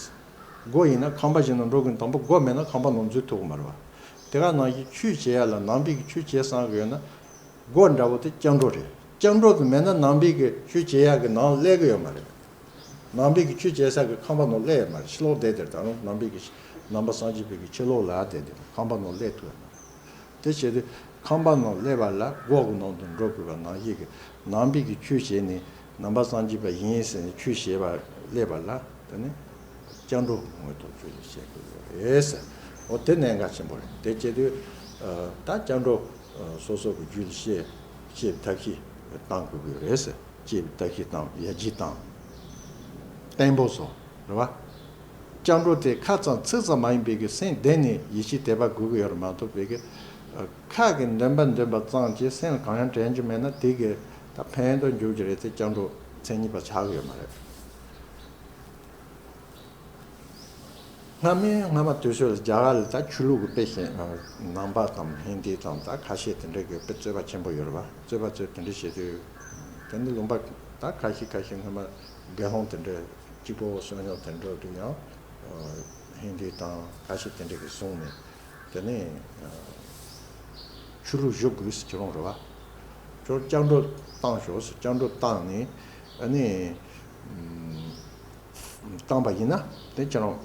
སྒོ་ཡིན་ན་ཁང་པ་གཅིག་ནང་འགྲོ་དགོས་ན་དང་པོ་སྒོ་མེད་ན་ཁང་པ་ནང་འཛུལ་ཐུབ་ཀྱི་མ་རེད་བ། དེ་ག་ནང་བཞིན་ཆོས་བྱེད་ཡ་ལ་ནང་པའི་གི་ཆོས་བྱེད་བསམ་གི་ཡོད་ན། སྒོ་འདྲ་བོ་དེ་སྐྱབས་འགྲོ་རེད། སྐྱབས་འགྲོ་དེ་མེད་ན་ནང་པའི་གི་ཆོས་བྱེད་ཡ་གི་ནང་སླེབས་གི་ཡོད་མ་རེད། ནང་པའི་གི་ཆོས་བྱེད་ས་གི་ཁང་པ་ནང་སླེབས་ཡོད་མ་རེད། ཕྱི་ལོགས་བསྡད་དེར་ད་རུང་ནང་པའི་གི་ནང་པ་སངས་རྒྱས་པའི་གི་ཕྱི་ལོགས་ལ་བསྡད་དེ་ཁང་པ་ནང་སླེབས་ཐུབ་ཡོད་མ་རེད། དེ་བྱས་དུས་ཁང་པ་ནང་སླེབས་པ་ལ་སྒོ་གི་ནང་དུ་འགྲོ་དགོས་པ་ནང་བཞིན་གི་ནང་པའི་གི་ཆོས་བྱས་ནས་ནང་པ་སངས་རྒྱས་པ་ཡིན་ཟེར་ནས་ཆོས་བྱེད་པ་སླེབས་པ་ལ་དེ་ནི་སྐྱབས་འགྲོ་དངོས་ཐོག་ཆོས་ལ་བཤད་དགོས་རེད་ཟེར། འོ་དེ་གནད་འགག་ཆེན་པོ་རེད། དེ་བྱས་དུས་ད་སྐྱབས་འགྲོ་སོ་སོ་གི་རྒྱུད་ལ་བཤད་བཤད་ཐབས་ཤེས་བཏང་དགོས་ཀྱི་རེད་ཟེར། ཅེས་བརྟག་ཞིབ་དང་ཡར་རྒྱས་དང་། བརྟན་པོ་སོགས་རེད་བ། སྐྱབས་འགྲོ་དེ་ཁ་ཙམ་ཚིག་ཙམ་མ་ཡིན་པའི་གི་སེམས་གཏིང་ནས་ཡིད་ཆེས་དད་པ་དགོས་ཀྱི་ཡོད་རེད་མ་གཏོགས་པའི་གི། ཁ་གི་འདོན་པ་འདོན་པ་ཙམ་གྱིས་སེམས་ལ་གང་ཡང་དྲན་རྒྱུ་མེད་ན་དེ་གི་ད་ཕན་དུ་འགྱུར་གྱི་རེད་དེ་སྐྱབས་འགྲོ་མཚན་ཉིད་པ་ཆགས་ཀྱི་ཡོད་མ་རེད། སྔ་མའི་སྔ་མ་དུས་ཚོད་ལ་རྒྱ་གར་ལ་ད་ཆོས་ལུགས་ཀྱི་དཔེ་བཞིན་ནང་པ་དང་ཧིན་དི་དང་ད་ཁ་ཤས་དེ་འདྲ་གི་དཔེ་རྩོད་པ་ཆེན་པོ་ཡོད་རེད་བ། རྩོད་པ་ཚོས་དེ་འདྲ་བྱེད་དུས་དེ་ནི་ལུང་པ་ད་ཁ་ཤས་ཁ་ཤས་སྔ་མ་དགེ་སློང་དེ་འདྲ་གཅིག་པོ་བསོད་སྙོམས་དེ་འདྲ་དུ་ཡང་ཧིན་དི་དང་ཁ་ཤས་དེ་འདྲ་གི་བཟུང་ནས་དེ་ནས་ཆོས་ལུགས་ཞུགས་དགོས་ཟེར་ཁྱེད་རང་རེད་བ། ཁྱོད་སྐྱབས་འགྲོ་བཏང་ཤོག་ཟེར་སྐྱབས་འགྲོ་བཏང་ནས་ཨ་ནི། བཏང་པ་ཡིན་ན་དེ་ཁྱེད་རང་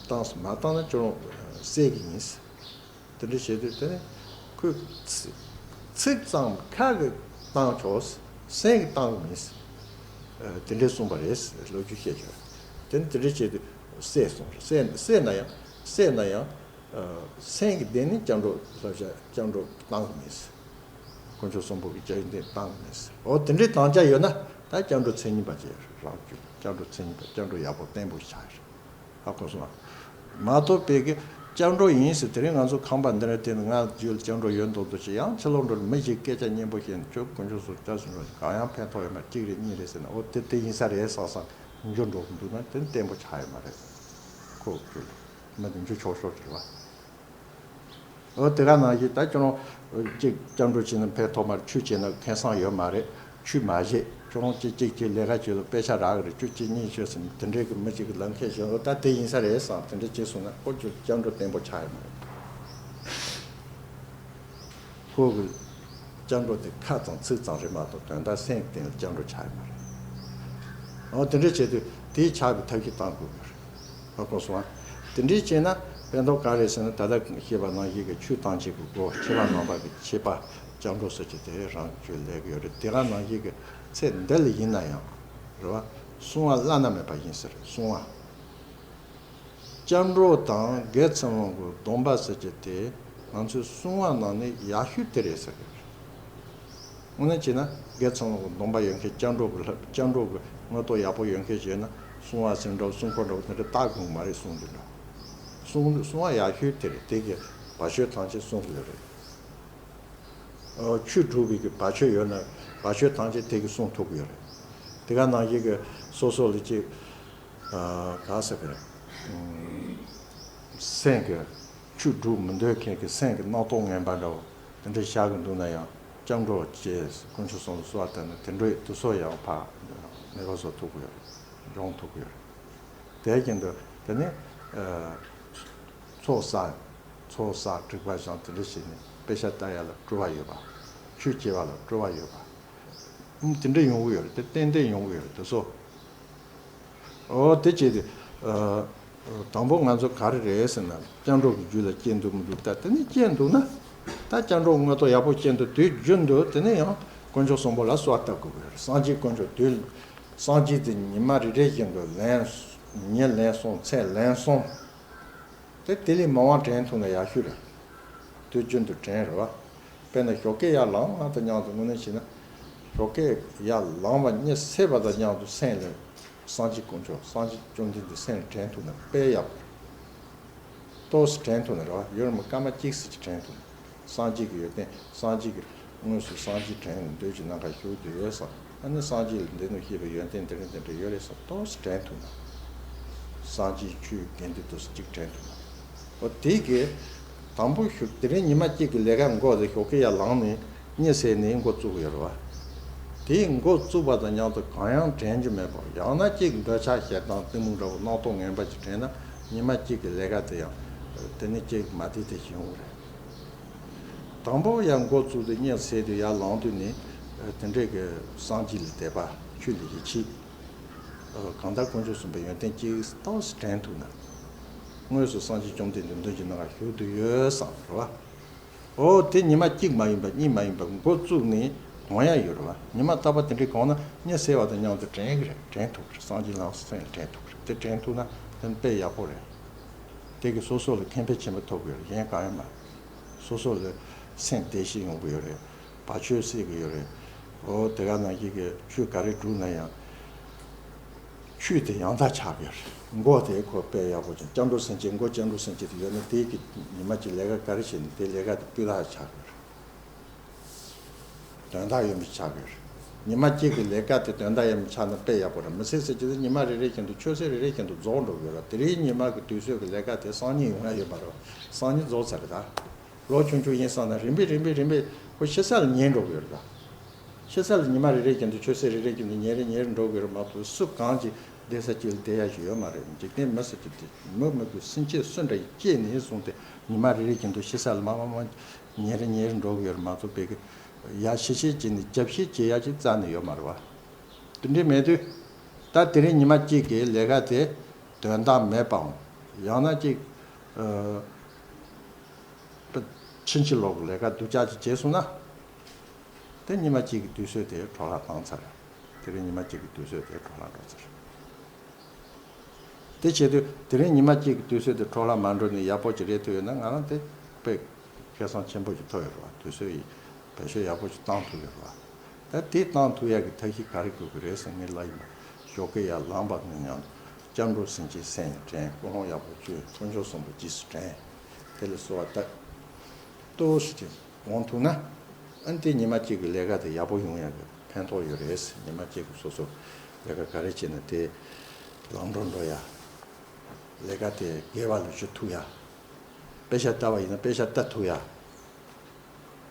བཏང་སོང་། མ་བཏང་ན་ཁྱེད་རང་བསད་ཀྱི་ཡིན། དེ་འདྲ་བྱེད་དུས་དེ་ནི་ཁོས་ཚིག་ཚིག་ཙམ་ཁ་གི་བཏང་ཆོག་སེམས་ཀྱི་བཏང་གི་མིན། དེ་འདྲ་གསུངས་པ་རེད་ལོ་རྒྱུས་བཤད་ཆོག་དེ་ནི་དེ་འདྲ་བྱེད་དུས་བསད་སོང་བསད་བསད་ན་ཡང་བསད་ན་ཡང་སེམས་ཀྱི་སྟེང་ནས་སྐྱབས་འགྲོ་ལབ་བྱ་སྐྱབས་འགྲོ་བཏང་གི་མིན། དཀོན་མཆོག་གསུམ་པོ་གི་རྒྱ་ཡིན་ཏེ་བཏང་མེད་ཟེར། འོ་དེ་འདྲའི་དམ་བཅའ་ཡོད་ན་ད་སྐྱབས་འགྲོ་མཚན་ཉིད་པ་ཅིག་རང་རྒྱུད་སྐྱབས་འགྲོ་མཚན་ཉིད་པ་སྐྱབས་འགྲོ་ཡག་པོ་བརྟན་པོ་ཆགས་ཡོད། ཧ་གོ་སོང་ང་། མ་གཏོགས་པའི་གི་སྐྱབས་འགྲོ་ཡིན་ཟེར་དེ་རིང་ང་ཚོ་ཁང་པ་འདི་འདྲ་བལྟས་ནས་ང་རྒྱུད་ལ་སྐྱབས་འགྲོ་ཡོད་མདོག་མདོག་བྱས་ཡང་ཕྱི་ལོགས་འགྲོ་མི་ཞིག་སྐད་ཆ་སྙན་པོ་བཤད་ནས་ཁྱོད་དཀོན་མཆོག་གསུམ་སྐྱབས་སུ་འགྲོ་གང་ཡང་ཕན་ཐོགས་ཡོད་མ་གཅིག་རེད་གཉིས་རེད་ཟེར་ན་འོ་དེ་དེ་ཡིན་ས་རེད་བསམ་བསམ་འགྱུར་འགྲོ་གི་འདུག་ན་དེ་ནི་བརྟན་པོ་ཆགས་ཡོད་མ་རེད། ཁོ་རྒྱུད་ལ་མི་དེ་འགྱུར་ཆོག་ཆོག་རེད་བ། འོ་དེ་ག་ནང་བཞིན་ད་ཁྱོད་རང་གཅིག་སྐྱབས་འགྲོ་བྱས་ན་ཕན་ཐོགས་མ་རེད། ཆོས་བྱས་ན་ཁེ་བཟང་ཡོད་མ་རེད། ཆོས་མ་བྱེད། ཁྱོད་རང་གཅིག་གཅིག་གིས་ལས་ཀ་བྱེད་ལ་དཔེ་ཆ་རག་གི་རེད། ཁྱོད་གཅིག་གཉིས་བྱོས་ཟིན་དེ་འདྲའི་གི་མི་གཅིག་གི་ལམ་ཁ་བྱེད་འོ་ད་དེ་ཡིན་ས་རེད་བསམ་དེ་འདྲ་བྱས་སོང་ན་ཁོ་ཁྱོད་སྐྱབས་འགྲོ་བརྟན་པོ་ཆགས་ཡོད་མ་རེད། ཁོ་གི་སྐྱབས་འགྲོ་དེ་ཁ་ཙམ་ཚིག་ཙམ་རེད་མ་གཏོགས་དོན་དག་སེམས་ཀྱི་སྟེང་ལ་སྐྱབས་འགྲོ་ཆགས་ཡོད་མ་རེད། འོ་དེ་འདྲ་བྱས་དུས་དེའི་ཆགས་པའི་ཐབས་ཤེས་བཏང་དགོས་ཀྱི་རེད། ཧ་གོ་སོང་ཨ། དེ་འདྲའི་བྱས་ན་ཕན་ཐོགས་ག་རེ་ཟེར་ན་ད་ལྟ་བཤད་པ་ནང་བཞིན་གྱི་ཆོས་ཐམས་ཅད་ཀྱི་སྒོ་ཕྱི་ལ་ནང་པ་གི་ཁྱད་པར་སྐྱབས་འགྲོ་ཟེར་གྱི་དེ་རང་རྒྱུད་ལས་ཀྱི་ཡོད་རེད། དེ་ག་ནང་བཞིན་གྱི་ཚེ་འདི་ལ་ཡིན་ན་ཡང་རེད་བ། བསྲུང་བ་བླ་ན་མེད་པ་ཡིན་ཟེར་བསྲུང་བ། སྐྱབས་འགྲོ་དང་དགེ་ཚུལ་སློང་གི་སྡོམ་པ་ཟེར་གྱི་དེ་ང་ཚོའི་བསྲུང་བ་ནང་ནས་ཡག་ཤོས་དེ་རེད་ཟེར་གྱི་རེད། དངོས་གནས་བྱས་ན་དགེ་ཚུལ་སློང་གི་སྡོམ་པ་ཡོད་མཁན་སྐྱབས་འགྲོ་གི་ལྷ་སྐྱབས་འགྲོ་གི་དངོས་སྟོབས་ཡག་པོ་ཡོད་མཁན་ཞིག་ཡོད་ན་བསྲུང་བ་ཟེར་འདྲ་བོ་སྲུང་འཁོར་འདྲ་བོ་དེ་འདྲ་བཏགས་དགོས་མ་རེད་བསྲུང་རྒྱུ་འདྲ། བསྲུང་བསྲུང་བ་ཡག་ཤོས་དེ་རེད། དེ་གི་བར་ཆད་ཐམས་ཅད་བསྲུང་གི་ཡོད་རེད། ཨོ་ཆོས་སྒྲུབ་པའི་གི་བར་ཆད་ཡོད་ན་བར་ཆད་ཐམས་ཅད་དེ་གི་བསྲུང་ཐུབ་གི་ཡོད་རེད། དེ་ག་ནང་བཞིན་གི་སོ་སོ་ལ་ཅིག་ག་ཟེར་གི་རེད། སེམས་ཀྱི་ཆོས་སྒྲུབ་མི་འདོད་མཁན་གྱི་སེམས་ཀྱི་རྣམ་རྟོག་ངན་པ་འདྲ་བོ་དེ་འདྲ་བཞག་གི་འདུག་ན་ཡང་སྐྱབས་འགྲོ་བཅས་དཀོན་མཆོག་གསུམ་ལ་གསོལ་བ་བཏབ་ནས་དེ་འདྲའི་དུས་ཚོད་ཡང་ཕར་མེད་པ་བཟོ་ཐུབ་ཀྱི་ཡོད་རེད། སྦྱོང་ཐུབ་ཀྱི་ཡོད་རེད། དེ་བཞིན་དུ་དེ་ནི་ཚོགས་བསགས་ཚོགས་བསགས་དྲེགས་པ་སྦྱང་དེ་འདྲ་བྱས་ནས་དཔེ་ཆ་ལྟ་ཡ་ལ་སྤྲོ་བ་ཡོད་པ། ཆོས་བྱེད་པ་ལ་སྤྲོ་བ་ཡོད་པ། ཨུམ་དེ་འདྲ་ཡོང་གི་ཡོད་རེད། དེ་ཏན་ཏན་ཡོང་གི་ཡོད་རེད་དེ་ཚོ། ཨོ་དེ་བྱས་ཏེ། ཨ། དང་པོ་ང་ཚོ་ག་རེ་རེད་ཟེར་ན་སྐྱབས་འགྲོ་གི་རྒྱུད་ལ་སྐྱེས་འདུག་མི་འདུག་ལྟ་དེ་ནི་སྐྱེས་འདུག་ན། ད་སྐྱབས་འགྲོ་དངོས་ཐོག་ཡག་པོ་སྐྱེས་འདུག་དུས་རྒྱུན་དུ་དེ་ནི་ཡང་དཀོན་མཆོག་གསུམ་པོ་ལ་གསོལ་བ་བཏབ་དགོས་ཀྱི་རེད། སངས་རྒྱས་དཀོན་མཆོག་དུས་སངས་རྒྱས་དེ་ཉི་མ་རེ་རེ་བཞིན་དུ་ལན་ཉིན་ལན་གསུམ་ཚེ་ལན་གསུམ། དེ་དེ་ལས་མང་བ་དྲན་ཐུབ་ན་ཡག་ཤོས་རེད། དུས་རྒྱུན་དུ་དྲན་རེད་བ། དཔེར་ན་ཞོགས་ཀས་ཡར་ལངས་ང་དང་མཉམ་དུ་དངོས་གནས་བྱས་ན། ཞོགས་ཀས་ཡར་ལངས་པ་གཉིད་སད་པ་དང་མཉམ་དུ་སེམས་ལ་སངས་རྒྱས་དཀོན་མཆོག་སངས་རྒྱས་བཅོམ་ལྡན་འདས་སེམས་ལ་དྲན་ཐུབ་ན་དཔེ་ཡག་པོ་རེད། ཏོག་ཙམ་དྲན་ཐུབ་ན་རེད་བ། ཡུན་རིང་པོ་སྐར་མ་གཅིག་ཙམ་ཅིག་དྲན་ཐུབ་ན། སངས་རྒྱས་ཀྱི་ཡོན་ཏན་སངས་རྒྱས་ཀྱི་དངོས་སུ་སངས་རྒྱས་དྲན་འདོད་ཀྱི་ནམ་མཁའ་བཞུགས་བསྡད་ཡོད་བསམ། ཨ་ནི་སངས་རྒྱས་ལ་འདི་ནི་ཤེས་པའི་ཡོན་ཏན་འདི་རེད་འདི་འདྲ་ཡོད་རེད་བསམ་ཏོག་ཙམ་དྲན་ཐུབ་ན། སངས་རྒྱས་ཆོས་དགེ་འདུན་ཏོག་ཙམ་གཅིག་དྲན་ཐུབ་ན། འོ་དེ་གི་དང་པོ་ཞུ་དེ་རིང་ཉི་མ་གཅིག་གི་ལས་ཀ་འགོ་དེ་ཞོགས་ཀས་ཡར་ལངས་ནས་གཉིད་སད་ནས་འགོ་བཙུགས་ཡོད་རེད་བ། དེས་འགོ་བཙུགས་པ་དང་མཉམ་དུ་གང་ཡང་དྲན་རྒྱུ་མེད་པར། ཡང་ན་གཅིག་འདོད་ཆགས་ཞེ་སྡང་གཏི་མུག་འདྲ་བོ་སྣང་སྟོང་ངན་པ་ཞིག་དྲན་ན། ཉི་མ་གཅིག་གི་ལས་ཀ་དེ་ཡང་དེ་ནི་གཅིག་མ་བདེ་དེ་ཞིག་ཡོང་གི་རེད། དང་པོ་ཡར་འགོ་བཙུགས་ཏེ་གཉིད་སད་དུས་ཡར་ལངས་དུས་ནི་དེ་འདྲའི་གི་སངས་རྒྱས་ལ་དད་པ་ཆོས་ལ་ཡིད་ཆེས། གང་ལྟར་དཀོན་མཆོག་གསུམ་པོའི་ཡོན་ཏན་གཅིག་ཏོག་ཙམ་དྲན་ཐུབ་ན། དངོས་སུ་སངས་རྒྱས་བཅོམ་ལྡན་འདས་མདུན་གྱི་ནང་བཞུགས་བསྡད་ཡོད་བསམ་རེད་བ། ཨོ་དེ་ཉི་མ་གཅིག་མ་ཡིན་པ་གཉིས་མ་ཡིན་པ་འགོ་བཙུགས་ནས་གང་ཡང་ཡོད་རེད་བ། ཉི་མ་རྟག་པ་དེ་འདྲའི་གང་ན་གཉིད་སད་པ་དང་མཉམ་དུ་དྲན་གི་རེད། དྲན་ཐུབ་ཀྱི་རེད། སངས་རྒྱས་ལམ་སེམས་ལ་དྲན་ཐུབ་ཀྱི་རེད། དེ་དྲན་ཐུབ་ན་དེ་དཔེ་ཡག་པོ་རེད། དེ་གི་སོ་སོ་ལ་ཁེ་ཕན་ཆེན་པོ་ཐོབ་གི་ཡོད་རེད། གཞན་གང་ཡང་མ་རེད། སོ་སོ་ལ་སེམས་བདེ་ཞིག་ཡོང་གི་ཡོད་རེད། བ་ཆོས་སད་གི་ཡོད་རེད། ཨོ་དེ་ག་ནང་བཞིན་གི་ཆོས་ག་རེ་སྒྲུབ་ན་ཡང་། ཆོས་དེ་ཡང་དག་ཆགས་ཡོད་རེད། མགོ་དེ་ཁོ་དཔེ་ཡག་པོ་ཅན་སྐྱབས་འགྲོ་སེམས་བསྐྱེད། མགོ་སྐྱབས་འགྲོ་སེམས་བསྐྱེད་དེ་ཡོད་ན་དེ་གི་ཉི་མ་གཅིག་ལས་ཀ་ག་རེ་བྱེད་ན་དེ་ལས་ཀ་དེ་སྤུས་དག་ཆགས་ཡོད་རེད། དོན་དག་ཡོད་མི་ཆགས་ཡོད་རེད། ཉི་མ་གཅིག་གི་ལས་ཀ་དེ་དོན་དག་ཡོད་མི་ཆགས་ན་དཔེ་ཡག་པོ་རེད། མི་ཚེ་ཟེར་གྱི་དེ་ཉི་མ་རེ་རེ་བཞིན་དུ་ཆུ་ཚོད་རེ་རེ་བཞིན་དུ་རྫོགས་འགྲོ་གི་ཡོད་རེད། དེ་རིང་ཉི་མ་གི་དུས་ཚོད་ཀྱི་ལས་ཀ་དེ་སང་ཉིན་ཡོང་ཡ་ཡོད་མ་རེད། སང་ཉིན་རྫོགས་ཚར་རེད་ད། ལོ་ཆུང་ཆུང་ཡིན་བསམ་ན་རིམ་པས་རིམ་པས་རིམ་པས་ཁོ་ཤི་ས་ལ་ཉེ་འགྲོ་གི་ཡོད་རེད་ད། ཤི་ས་ལ་ཉི་མ་རེ་རེ་བཞིན་དུ་ཆུ་ཚོད་རེ་རེ་བཞིན་དུ་ཉིན་རེ་ཉིན་རེ་འགྲོ་གི་རེད་མ་གཏོགས་སུ་གང་ཅིག་བསྡད་ས་གཅིག་ལ་བསྡད་ཡ་ཞིག་ཡོད་མ་རེད། འཇིག་རྟེན་མི་ཟེར་གྱི་དེ་མི་མི་དགོས་སེམས་ཅན་སུ་འདྲ་ཡི་སྐྱེས་ནས་བཟུང་སྟེ་ཉི་མ་རེ་རེ་བཞིན་དུ་ཤི་ས་ལ་མ་མ་མ་ཉིན་རེ་ཉིན་རེ་འགྲོ་གི་ཡོད་རེད་མ་གཏོགས་པའི་གི་ཡ་ཤི་ཤི་བྱས་ནས་རྒྱབ་ཤི་བྱེད་ཡ་ཅིག་རྩ་ནས་ཡོད་མ་རེད་བ། དེ་འདྲའི་མེད་དུས་ད་དེ་རིང་ཉི་མ་གཅིག་གི་ལས་ཀ་དེ་དོན་དག་མེད་པའམ་ཡང་ན་ཅིག་ཕྱིན་ཅི་ལོག་གི་ལས་ཀ་སྡུག་ཅག་ཅིག་བྱས་སོང་ན། དེ་ཉི་མ་གཅིག་གི་དུས་ཚོད་དེ་འཕྲོ་བརླག་བཏང་ཚར། དེ་རིང་ཉི་མ་གཅིག་གི་དུས་ཚོད་དེ་འཕྲོ་བརླག་འགྲོ་ཚར། དེ་བྱེད་དུས་དེ་རིང་ཉི་མ་གཅིག་གི་དུས་ཚོད་དེ་འཕྲོ་བརླག་མ་འགྲོ་ནས་ཡག་པོ་ཅིག་རེད་ཐུབ་ཡོད་ན་ང་རང་དེ་དཔེ་ཁེ་བཟང་ཆེན་པོ་ཞིག་ཐོབ་ཡོད་རེད་བ། དུས་ཚོད་ཡིན་བེད་སྤྱོད་ཡག་པོ་ཞིག་བཏང་ཐུབ་ཡོད་རེད་བ། ད་དེ་བཏང་ཐུབ་ཡག་གི་ཐབས་ཤེས་ག་རེ་དགོས་ཀྱི་རེད་ཟེར་ངས་ལབ་ཡིན་པ། ཞོགས་ཀས་ཡར་ལངས་པ་ནས་ཡང་སྐྱབས་འགྲོ་སེམས་བསྐྱེད་སེམས་དྲན། ཀུན་སློང་ཡག་པོ་བཅོས། དཀོན་མཆོག་གསུམ་པོ་རྗེས་སུ་དྲན། དེ་ལ་གསོལ་བ་བཏབ། ཏོག་ཙམ་ཅིག་འོང་ཐུབ་ན། ཨ་ནི་དེ་ཉི་མ་གཅིག་གི་ལས་ཀ་དེ་ཡག་པོ་ཡོང་ཡག་གི་ཕན་ཐོགས་ཡོད་རེད། ཉི་མ་གཅིག་གི་སོ་སོ་ལས་ཀ་ག་རེ་བྱས་ན་དེ་ལམ་འགྲོ་འགྲོ་ཡ། ལས་ཀ་དེ་དགེ་བ་ལ་བཅུག་ཐུབ་ཡ། དཔེ་ཆ་ལྟ་བ་ཡིན་ན་དཔེ་ཆ་ལྟ་ཐུབ་ཡ།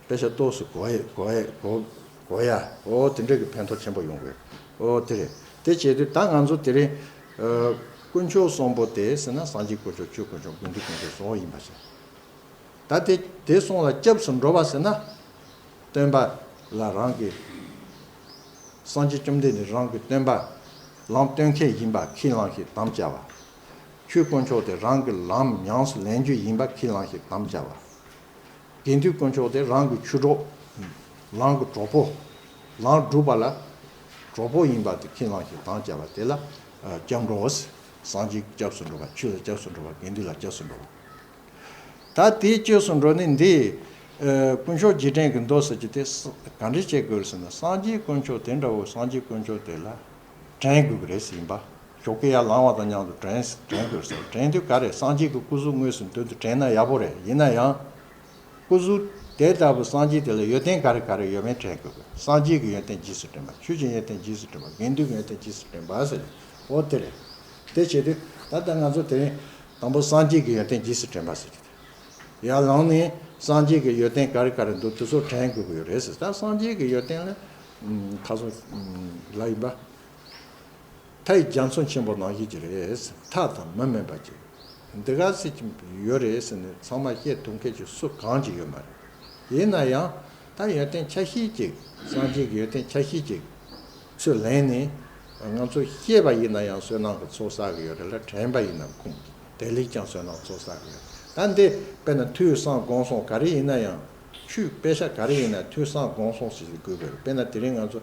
དཔེ་ཆ་ཏོག་ཙམ་གོ་ཡ་གོ་ཡ་གོ་གོ་ཡ། ཨོ་དེ་འདྲ་གི་ཕན་ཐོགས་ཆེན་པོ་ཡོང་གི། ཨོ་དེ་རེད། དེ་བྱས་དུས་ད་ང་ཚོ་དེ་རིང་ཨ་དཀོན་མཆོག་གསུམ་པོ་དེ་ཟེར་ན་སངས་རྒྱས་དཀོན་མཆོག་ཆོས་དཀོན་མཆོག་དགེ་འདུན་དཀོན་མཆོག་གསུམ་ཡིན་པ་བྱས། ད་དེ་དེ་གསུམ་ལ་སྐྱབས་སུ་འགྲོ་བ་ཟེར་ན། སྟོན་པ་ལ་རང་གི་སངས་རྒྱས་བཅོམ་ལྡན་འདས་རང་གི་སྟོན་པ་ལམ་སྟོན་མཁན་ཡིན་པ་ཁས་བླངས་ཤིང་དམ་བཅའ་བ། ཆོས་དཀོན་མཆོག་དེ་རང་གི་ལམ་ཉམས་སུ་ལེན་རྒྱུ་ཡིན་པ་ཁས་བླངས་ཤིང་དམ་བཅའ་བ། དགེ་འདུན་དཀོན་མཆོག་དེ་རང་གི་ཆོས་གྲོགས། རང་གི་གྲོགས་པོ། ལམ་སྒྲུབ་པ་ལ་གྲོགས་པོ་ཡིན་པ་དེ་ཁས་བླངས་ཤིང་དམ་བཅའ་བ་དེ་ལ་ཨ་སྐྱབས་འགྲོ། སངས་རྒྱས་སྐྱབས་སུ་འགྲོ་བ། ཆོས་ལ་སྐྱབས་སུ་འགྲོ་བ། དགེ་འདུན་ལ་སྐྱབས་སུ་འགྲོ་བ། ད་དེའི་སྐྱབས་སུ་འགྲོ་ནི་འདི། ཨ་དཀོན་མཆོག་རྗེས་དྲན་གྱི་མདོ་ཟེར་གྱི་དེ་ས་ག་འདྲ་བྱེད་དགོས་ཟེར་ན་སངས་རྒྱས་དཀོན་མཆོག་དེ་འདྲ་བོ་སངས་རྒྱས་དཀོན་མཆོག་དེ་ལ་དྲན་དགོས་ཀྱི་རེད་ཟེར་ཡིན་པ། ཞོགས་ཀས་ཡར་ལངས་པ་དང་མཉམ་དུ་དྲན་དྲན་དགོས་ཟེར། དྲན་དུས་ག་རེ་སངས་རྒྱས་ཀྱི་སྐུ་གཟུགས་དངོས་སུ་མདུན་དུ་དྲན་ན་ཡག་པོ་རེད། ཡིན་ན་ཡང་། སྐུ་གཟུགས་དེ་ལྟ་བུ་སངས་རྒྱས་དེ་ལ་ཡོན་ཏན་ག་རེ་ག་རེ་ཡོད་མེད་དྲན་དགོས་ཀྱི། སངས་རྒྱས་ཀྱི་ཡོན་ཏན་རྗེས་སུ་དྲན་པ། ཆོས་ཀྱི་ཡོན་ཏན་རྗེས་སུ་དྲན་པ། དགེ་འདུན་གྱི་ཡོན་ཏན་རྗེས་སུ་དྲན་པ་ཟེར། འོ་དེ་རེད། དེ་བྱེད་དུས་ད་ལྟ་ང་ཚོ་དེ་རིང་དང་པོ་སངས་རྒྱས་ཀྱི་ཡོན་ཏན་རྗེས་སུ་དྲན་པ་ཟེར་གྱི། ཡར་ལངས་ནས་སངས་རྒྱས་ཀྱི་ཡོན་ཏན་ག་རེ་ག་རེ་འདུག་དེ་ཚོ་དྲན་དགོས་ཀྱི་ཡོད་རེད་ཟེར། ད་སངས་རྒྱས་ཀྱི་ཡོན་ཏན་ལ་ཁ་སང་ལབ་ཡིན་པ། མཐའ་ཡི་རྒྱ་མཚོ་ཆེན་པོ་ནང་བཞིན་གྱི་རེད། མཐའ་དང་མི་དམན་པ་ཅིག་འདི་ག་ཟེར་གྱི་ཡོད་རེད་ཟེར་ནས་ཚང་མ་བཤད་ཐུབ་མཁན་ཅིག་སུ་གང་ཅིག་ཡོད་མ་རེད། ཡིན་ན་ཡང་ད་ཡོན་ཏན་ཆ་ཤས་ཅིག་སངས་རྒྱས་ཀྱི་ཡོན་ཏན་ཆ་ཤས་ཅིག་ཚུར་ལེན་ནས་ང་ཚོ་བཤད་པ་ཡིན་ན་ཡང་བསོད་ནམས་ཀྱི་ཚོགས་བསགས་ཀྱི་ཡོད་རེད་ལ། དྲན་པ་ཡིན་ན་ཁུངས་དེ་ལས་ཀྱང་བསོད་ནམས་ཚོགས་བསགས་ཀྱི་ཡོད། ད་འདི་དཔེར་ན་ཐོས་བསམ་སྒོམ་གསུམ་ག་རེ་ཡིན་ན་ཡང་། ཆོས་དཔེ་ཆ་ག་རེ་ཡིན་ན་ཐོས་བསམ་སྒོམ་གསུམ་ཞིག་དགོས་པ་རེད། དཔེར་ན་དེ་རིང་ང་ཚོ་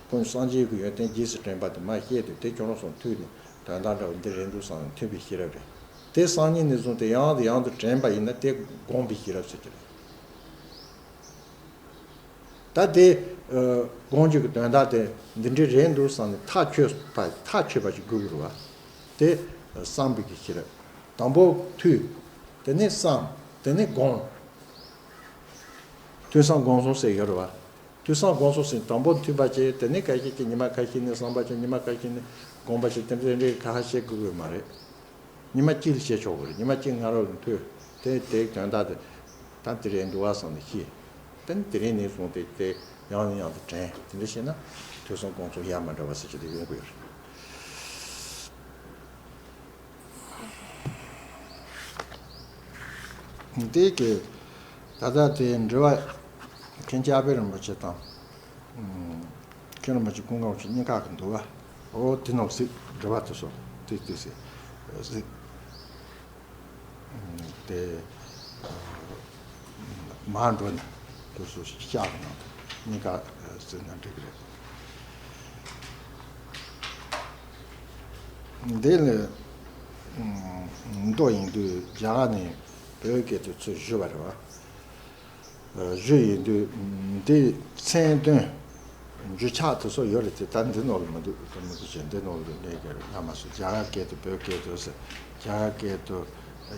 ཀུན་སངས་རྒྱས་ཀྱི་ཡོན་ཏན་རྗེས་སུ་དྲན་པ་དེ་མར་བཤད་དུས་དེ་ཁྱོད་རང་ཚོ་ཐོས་ནས་དོན་དག་འདྲ་བོ་འདི་རེད་འདུག་བསམ་ནས་ཐོས་པའི་ཤེས་རབ་རེད། དེ་སང་ཉིན་ནས་བཟུང་སྟེ་ཡང་དང་ཡང་དུ་དྲན་པ་ཡིན་ན་དེ་སྒོམ་པའི་ཤེས་རབ་ཟེར་གྱི་རེད། ད་དེ་ཨ་སྒོམ་རྒྱུ་གི་དོན་དག་དེ་འདི་འདྲ་རེད་འདུག་བསམ་ནས་ཐག་ཆོད་པ་ཐག་ཆོད་པ་ཞིག་དགོས་ཀྱི་རེད་བ། དེ་བསམ་པའི་གི་ཤེས་རབ། དང་པོ་ཐོས། དེ་ནས་བསམ། དེ་ནས་སྒོམ། ཐོས་བསམ་སྒོམ་གསུམ་ཟེར་ཡོད་རེད་བ། ཐོས་བསམ་སྒོམ་གསུམ་ཟེར་དང་པོ་ཐོས་པ་བྱས། དེ་ནས་ཁ་ཤས་ཀྱིས་ཉི་མ་ཁ་ཤས་ནས་བསམ་པ་བྱས། ཉི་མ་ཁ་ཤས་ནས་སྒོམ་པ་བྱས། དེ་འདྲ་དེ་འདྲའི་ཁ་ཁ་བཤད་དགོས་ཀྱི་མ་རེད། ཉི་མ་གཅིག་ལ་བྱས་ཆོག་གི་རེད། ཉི་མ་གཅིག་སྔ་རོལ་ནས་ཐོས། དེ་དེའི་དོན་དག་དེ་ད་དེ་རེད་འདུག་བ་བསམ་ནས་ཤེས། དེ་ནས་དེ་རིང་ནས་བཟུང་སྟེ་དེ་ཡང་ནས་ཡང་དུ་དྲན། དེ་འདྲ་བྱས་ན་ཐོས་ ཆོས་སྲུང་སྐོང་ཚོགས་ཡ་མ་འདྲ་བ་ཟེར་གྱི་དེ་ཡོང་གི་ཡོད་རེད། དེ་གི་ད་ལྟ་དེ་འབྲེལ་བ་མཁན་ཆེན་ཨ་པད་རིན་པོ་ཆེ་དང་། ཨུམ། མཁན་རིན་པོ་ཆེ་ཀུན་དགའ་བ་ཆེ་གཉིས་ཀ་གི་འདུག་བ། འོ་དེ་ནང་གཟིགས་འབྲེལ་བ་དེ་སོ་དེ་དེ་གཟིགས་དེ། མར་འགྲོ་ནས་དུས་སུ་ཤག་གི་ནང་དུ་གཉིས་ཀ་ཟེར་ན་འགྲིག་གི་རེད། འདི་ལ་མདོ་ཡིན་དུས་རྒྱ་གར་ནས་བོད་སྐད་དུ་ཚུར་ཞུ་བ་རེད་བ། ཞུ་ཡིན་དུས་འདི་མཚན་དོན། འགྱུར་ཕྱག་དེ་ཚོ་ཡོད་རེད་དེ་ད་འདི་ནང་ལ་མི་འདུག་ད་མི་འདུག་ཅེས་འདི་ནང་ལ་གནས་ཀྱི་རེད་ང་མ་སུ་རྒྱ་གར་སྐད་དུ་བོད་སྐད་དུ་ཟེར། རྒྱ་གར་སྐད་དུ་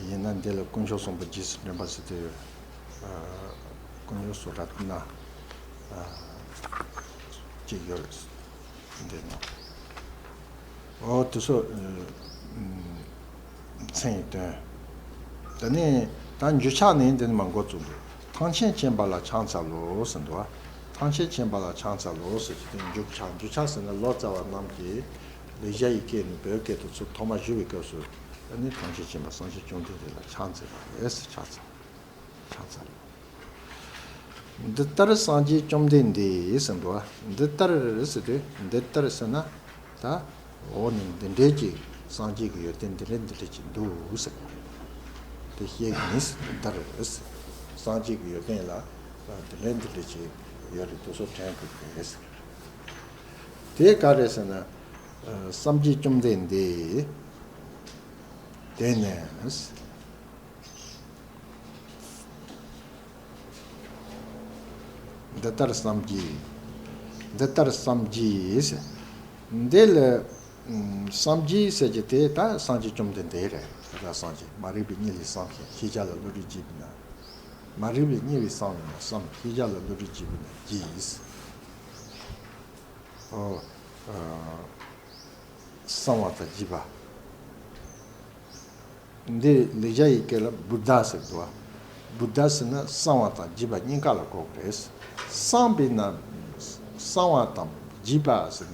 ཡིན་ན་འདི་ལ་དཀོན་མཆོག་གསུམ་པོ་རྗེས་སུ་དྲན་པ་ཟེར་དེ་ཡོད། དཀོན་མཆོག་སུ་ར་ཏི་ན་གཅིག་ཡོད་རེད། འདི་ནང་། འོ་དེ་ཚོ་མཚན་ཡི་དོན། དེ་ནས་ད་འགྱུར་ཕྱག་ནི་འདི་ནི་མ་འགོ་བཙུགས་འདུག་ཐང་ཆེན་མཁྱེན་པ་ལ་ཕྱག་འཚལ་ལོ་ཟེར་འདུག་ཐང་ཆེན་མཁྱེན་པ་ལ་ཕྱག་འཚལ་ལོ་ཟེར་གྱི་དེ་འགྱུར་ཕྱག་འགྱུར་ཕྱག་ཟེར་ན་ལོ་ཙཱ་བ་རྣམས་ཀྱིས་ལེགས་སྦྱར་ཡི་གེ་ནས་བོད་སྐད་དུ་ཚུར་ཐོག་མ་ཞུ་བའི་སྐབས་སུ་ཨ་ནི་ཐང་ཆེན་མཁྱེན་པ་སངས་རྒྱས་བཅོམ་ལྡན་འདས་ལ་ཕྱག་འཚལ་བ་རེད་ཟེར་ཕྱག་འཚལ། ཕྱག་འཚལ། འདི་ལྟར་སངས་རྒྱས་བཅོམ་ལྡན་འདས་ཟེར་འདུག་འདི་ལྟར་ཟེར་དུས་འདི་ལྟར་ཟེར་ན་ད་འོ་ནི་འདི་འདྲའི་ཅིག་སངས་རྒྱས་ཀྱི་ཡོན་ཏན་འདི་འདྲའི་འདི་འདྲའི་ཅིག་འདུག་ཟེར། དེ་བཤད་ཀྱི་ཡིན་ཟེར་འདི་ལྟར་ཟེར། སངས་རྒྱས་ཀྱི་ཡོན་ཏན་ལ་འདི་འདྲའི་འདི་འདྲའི་ཅིག་ཡོད་རེད་དེ་ཚོ་དྲན་དགོས་ཀྱི་རེད་ཟེར། དེ་ག་རེད་ཟེར་ན། སངས་རྒྱས་བཅོམ་ལྡན་འདས་དེ་ནས། འདི་ལྟར་བསམ་གྱིས། འདི་ལྟར་བསམ་གྱིས། འདི་ལ་བསམ་གྱིས་ཟེར་གྱི་དེ་ད་སངས་རྒྱས་བཅོམ་ལྡན་འདས་རེད། ད་སངས་རྒྱས་མ་རིག་པའི་གཉིད་ལས་སངས་ཤིང་ཤེས་བྱ་ལ་བསླུ་བྲིད་བགྱིས་པས་ན། མ་རིག་པའི་གཉིད་ལས་སངས་པས་ན་བསམ། ཤེས་བྱ་ལ་བསླུ་བྲིད་བགྱིས་པས་ན་བགྱིས། ཨོ། གསང་བ་དང་བརྒྱུད་པ། འདི་ལེགས་སྦྱར་ཡི་གེ་ལ་བུདྡྷ་ཟེར་འདུག་བ། བུདྡྷ་ཟེར་ན་གསང་བ་དང་བརྒྱུད་པ་གཉིས་ཀ་ལ་གོ་གི་རེད། གསང་པས་ན་གསང་བ་དང་བརྒྱུད་པ་ཟེར་ན་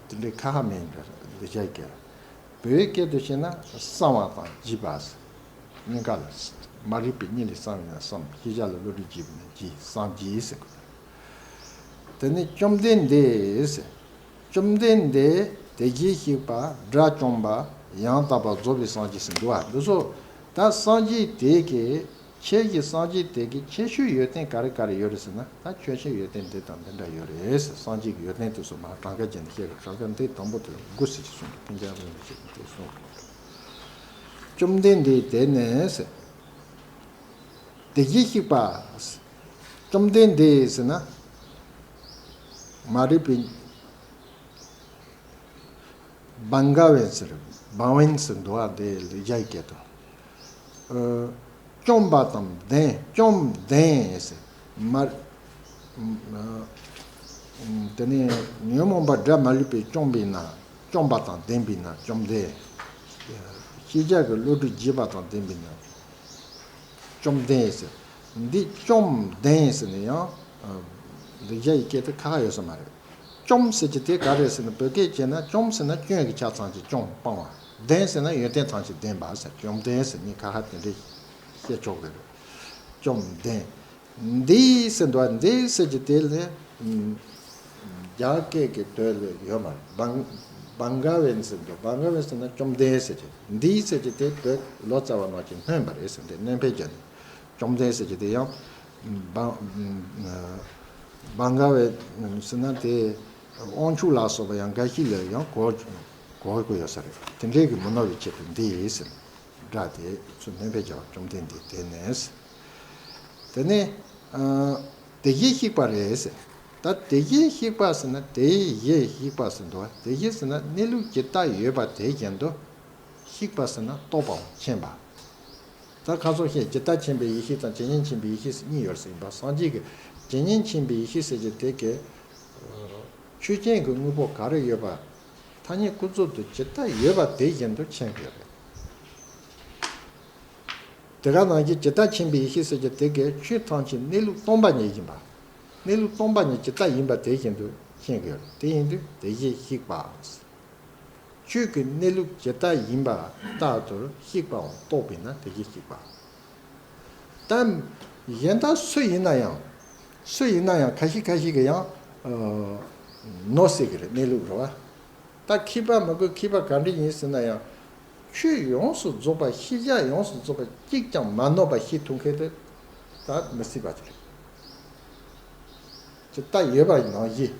དེ་འདྲའི་ཁ་ཁ་མིན་པས་ལེགས་སྦྱར་ཡི་གེ་ལ། བོད་སྐད་དུ་བཤད་ན་གསང་བ་དང་བརྒྱུད་པ་ཟེར། གཉིས་ཀ་ལ་མ་རིག་པའི་གཉིད་ལས་སངས་པས་ན་བསམ། ཤེས་བྱ་ལ་བསླུ་བྲིད་བགྱིས་པས་ན་བགྱིས། བསམ་བགྱིས་ཟེར་གོ། དེ་ནས་བཅོམ་ལྡན་འདས་ཟེར། བཅོམ་ལྡན་འདས་དེ་བཞིན་གཤེགས་པ་དགྲ་བཅོམ་པ་ཡང་དག་པར་རྫོགས་པའི་སངས་རྒྱས་ཟེར་འདུག་བ། འདི་ཚོ་ད་སངས་རྒྱས་དེ་གི་ཁྱེད་ཀྱི་སངས་རྒྱས་དེ་གི་ཁྱད་ཆོས་ཡོན་ཏན་ག་རེ་ག་རེ་ཡོད་རེད་ཟེར་ན་ད་ཁྱད་ཆོས་ཡོན་ཏན་འདི་དང་འདི་འདྲ་ཡོད་རེད་ཟེར། སངས་རྒྱས་ཀྱི་ཡོན་ཏན་དེ་ཚོ་མ་གྲངས་ཀ་བརྒྱབ་ནས་བཤད་དགོས། གྲངས་ཀ་འདི་དང་པོ་དེ་ལ་དགུ་ཟེར་གྱི་གསུངས་འདུག་ཕན་ཆད་རིན་པོ་ཆེ་གིས་དེ་གསུངས་འདུག་བཅོམ་ལྡན་འདས་དེ་ནས་ཟེར། དེ་བཞིན་གཤེགས་པ། བཅོམ་ལྡན་འདས་ཟེར་ན། མ་རིག་པའི། བྷང་ག་ཝན་ཟེར། བྷང་ཝན་ཟེར་འདུག་བ་འདི་ལེགས་སྦྱར་སྐད་དུ། ཨ། བཅོམ་པ་དང་ལྡན། བཅོམ་ལྡན་ཟེར། མ། དེ་ནས་ཉོན་མོངས་པ་དགྲ་མ་ལུས་པས་བཅོམ་པས་ན། བཅོམ་པ་དང་ལྡན་པས་ན་བཅོམ་ལྡན། ཤེས་བྱ་གི་བློ་གྲོས་རྒྱས་པ་དང་ལྡན་པས་ན། བཅོམ་ལྡན་ཟེར། འདི་བཅོམ་ལྡན་ཟེར་ནས་ཡང་། ལེགས་སྦྱར་ཡི་གེ་དེ་ཁ་ཁ་ཡོད་ས་མ་རེད། བཅོམ་ཟེར་གྱི་དེ་ག་རེད་ཟེར་ན་བོད་སྐད་བྱས་ན་བཅོམ་ཟེར་ན་སྐྱོན་གྱི་ཆ་ཚང་གི་བཅོམ་སྤང་བ། ལྡན་ཟེར་ན་ཡོན་ཏན་ཚང་གི་ལྡན་པ་ཟེར། བཅོམ་ལྡན་ཟེར་ནི་ཁ་ཁ་དེ་འདྲས་བཤད་ཆོག་གི་རེད། བཅོམ་ལྡན། འདི་ཟེར་འདུག་བ། འདི་ཟེར་གྱི་དེ་ལས། རྒྱ་སྐད་ཀྱི་དོན་ལས་ཡོད་མ་རེད། བྷང་བྷང་ག་ཝན་ཟེར་འདུག་བྷང་ག་ཝན་ཟེར་ན་བཅོམ་ལྡན་ཟེར་གྱི། འདི་ཟེར་གྱི་དེ་བོད་ལོ་ཙཱ་བ་རྣམས་ཀྱིས་སྨོས་པ་རེད་ཟེར། འདི་སྨོས་ཕན་བརྒྱབ་ནས་བཅོམ་ལྡན་ཟེར་གྱི་དེ་ཡང་། བྷང་བྷང་ག་ཝན་ཟེར་ན་དེ་དབང་ཕྱུག་ལ་སོགས་པ་ཡང་འགའ་ཞིག་ལ་ཡང་གོ་གོ་གི་ཡོད་ས་རེད། དེ་འདྲའི་གི་མི་ནོར་བའི་ཆེད་དུ་འདི་ཟེར། སྒྲ་དེ་ཚུར་སྨོས་ཕན་བརྒྱབ་པ་བཅོམ་ལྡན་འདས་དེ་ནས། དེ་ནས། ཨ། དེ་བཞིན་གཤེགས་པ་རེད་ཟེར། ད་དེ་བཞིན་གཤེགས་པ་ཟེར་ན་དེ་བཞིན་གཤེགས་པ་ཟེར་འདུག་བ། དེ་བཞིན་ཟེར་ན་གནས་ལུགས་ཇི་ལྟར་ཡོད་པ་དེ་བཞིན་དུ། གཤེགས་པ་ཟེར་ན་རྟོགས་པའམ་མཁྱེན་པ། ད་ཁ་སང་བཤད་ཇི་ལྟར་མཁྱེན་པའི་ཡེ་ཤེས་དང་ཇི་སྙེད་མཁྱེན་པའི་ཡེ་ཤེས་ཟེར་གཉིས་ཡོད་ཟེར་ཡིན་པ། སངས་རྒྱས་ཀྱི་ཇི་སྙེད་མཁྱེན་པའི་ཡེ་ཤེས་ཟེར་གྱི་དེ་གའི་ཆོས་ཅན་གྱི་དངོས་པོ་ག་རེ་ཡོད་པ། ཐ་སྙད་ཀུན་རྫོབ་ཏུ་ཇི་ལྟར་ཡོད་པ་དེ་བཞིན་དུ་མཁྱེན་དགོས་རེད། དེ་ག་ནང་བཞིན་ཇི་ལྟར་མཁྱེན་པའི་ཡེ་ཤེས་ཟེར་གྱི་དེ་གའི་ཆོས་ཐམས་ཅད་གནས་ལུགས་སྟོང་པ་ཉིད་ཡིན་པ། གནས་ལུགས་སྟོང་པ་ཉིད་ཇི་ལྟར་ཡིན་པ་དེ་བཞིན་དུ་ མཁྱེན་གྱི་ཡོད་རེད། དེ་ཡིན་དུས་དེ་བཞིན་གཤེགས་པ། ཆོས་ཀྱི་གནས་ལུགས་ཇི་ལྟ་ཡིན་པ་ལྟར་དུ་གཤེགས་པའང་རྟོགས་པས་ན་དེ་བཞིན་གཤེགས་པ། ད་གཞན་དག་སུ་ཡིན་ན་ཡང་། སུ་ཡིན་ན་ཡང་ཁ་ཤས་ཁ་ཤས་ཀྱིས་ཡང་ནོར་སྲིད་ཀྱི་རེད། གནས་ལུགས་རེད་བ། ད་མཁས་པ་མི་དགོས། མཁས་པ་ག་འདྲ་ཡིན་ཟེར་ན་ཡང་། ཆོས་ཡོངས་སུ་རྫོགས་པ། ཤེས་བྱ་ཡོངས་སུ་རྫོགས་པ་གཅིག་ཀྱང་མ་ནོར་བ་ཤེས་ཐུབ་མཁན་དེ་ད་མི་སྲིད་པ་དེ་རེད། ཇི་ལྟར་ཡོད་པ་ནང་བཞིན།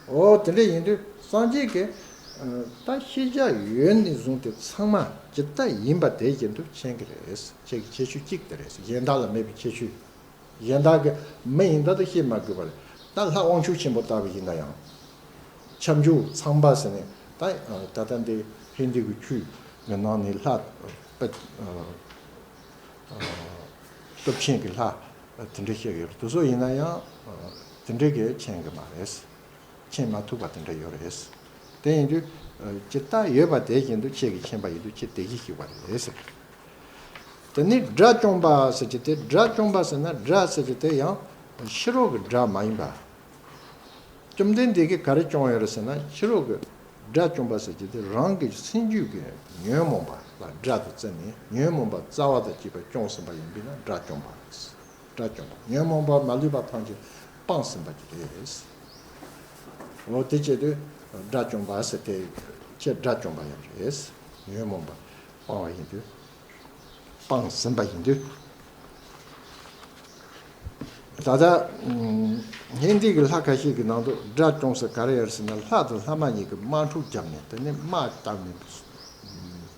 འོ་དེ་འདྲ་ཡིན་དུས་སངས་རྒྱས་ཀྱིས་ད་ཤེས་བྱ་ཡོད་ནས་བཟུང་སྟེ་ཚང་མ་ཇི་ལྟར་ཡིན་པ་དེ་བཞིན་དུ་མཁྱེན་གྱི་རེད། ཁྱེད་ཀྱི་ཁྱད་ཆོས་གཅིག་དེ་རེད། གཞན་དག་ལ་མེད་པའི་ཁྱད་ཆོས། གཞན་དག་གི་མི་ཡིན་ད་དུ་ཤེས་མ་དགོས་པ་རེད། ད་ལྷ་དབང་ཕྱུག་ཆེན་པོ་ལྟ་བུ་ཡིན་ན་ཡང་། ཁྱབ་འཇུག་ཚངས་པ་ཟེར་ནས་ད་ད་ལྟ་འདི་ཧིན་དི་གི་ཆོས་ཀྱི་ནང་ནས་ལྷ་དཔེ། སྟོབས་ཆེན་གྱི་ལྷ་དེ་འདྲ་བཤད་ཀྱི་ཡོད་རེད། དེ་ཚོ་ཡིན་ན་ཡང་དེ་འདྲ་གི་མཁྱེན་གྱི་མ་རེད། མཁྱེན་མ་ཐུབ་པ་དེ་འདྲ་ཡོད་རེད། དེ་ཡིན་དུས་ཇི་ལྟར་ཡོད་པ་དེ་བཞིན་དུ་ཁྱེད་ཀྱིས་མཁྱེན་པ་ཡིན་དུས་ཁྱེད་དེ་བཞིན་གཤེགས་པ་རེད། དེ་ནས་དགྲ་བཅོམ་པ་ཟེར་གྱི་དེ། དགྲ་བཅོམ་པ་ཟེར་ན་དགྲ་ཟེར་གྱི་དེ་ཡང་ཕྱི་རོལ་གྱི་དགྲ་མ་ཡིན་པ། བཅོམ་ལྡན་འདས་ཀྱིས་ག་རེ་བཅོམ་ཡོད་རེད་ཟེར་ན། ཕྱི་རོལ་གྱི་དགྲ་བཅོམ་པ་ཟེར་གྱི་དེ་རང་གི་སེམས་རྒྱུད་ཀྱི་ཉོན་མོངས་པ་ལ་དགྲ་དུ་བརྩིས་ནས་ཉོན་མོངས་པ་རྩ་བ་དང་བཅས་པ་བཅོམ་ཟིན་པ་ཡིན་པས་ན་དགྲ་བཅོམ་པ་རེད། དགྲ་བཅོམ་པ། ཉོན་མོངས་པ་མ་ལུས་པ་ཐམས་ཅད་སྤངས་ཟིན་པ་ཅིག་རེད། འོ་དེ་བྱེད་དུས་དགྲ་བཅོམ་པ་ཟེར་ཏེ་ཁྱེད་དགྲ་བཅོམ་པ་ཡང་རེད། ཉོན་མོངས་པ་སྤངས་པ་ཡིན་དུས། སྤངས་ཟིན་པ་ཡིན་དུས། ད་ལྟ་ཧིན་དི་གི་ལྷ་ཁ་ཤས་ཀྱི་ནང་དུ་དགྲ་བཅོམ་ཟེར་ག་རེ་ཡོད་ཟེར་ན། ལྷ་དང་ལྷ་མ་ཡིན་གྱི་དམག་འཁྲུག་བརྒྱབ་ནས་དེ་ནས་དམག་བཏབ་ནས་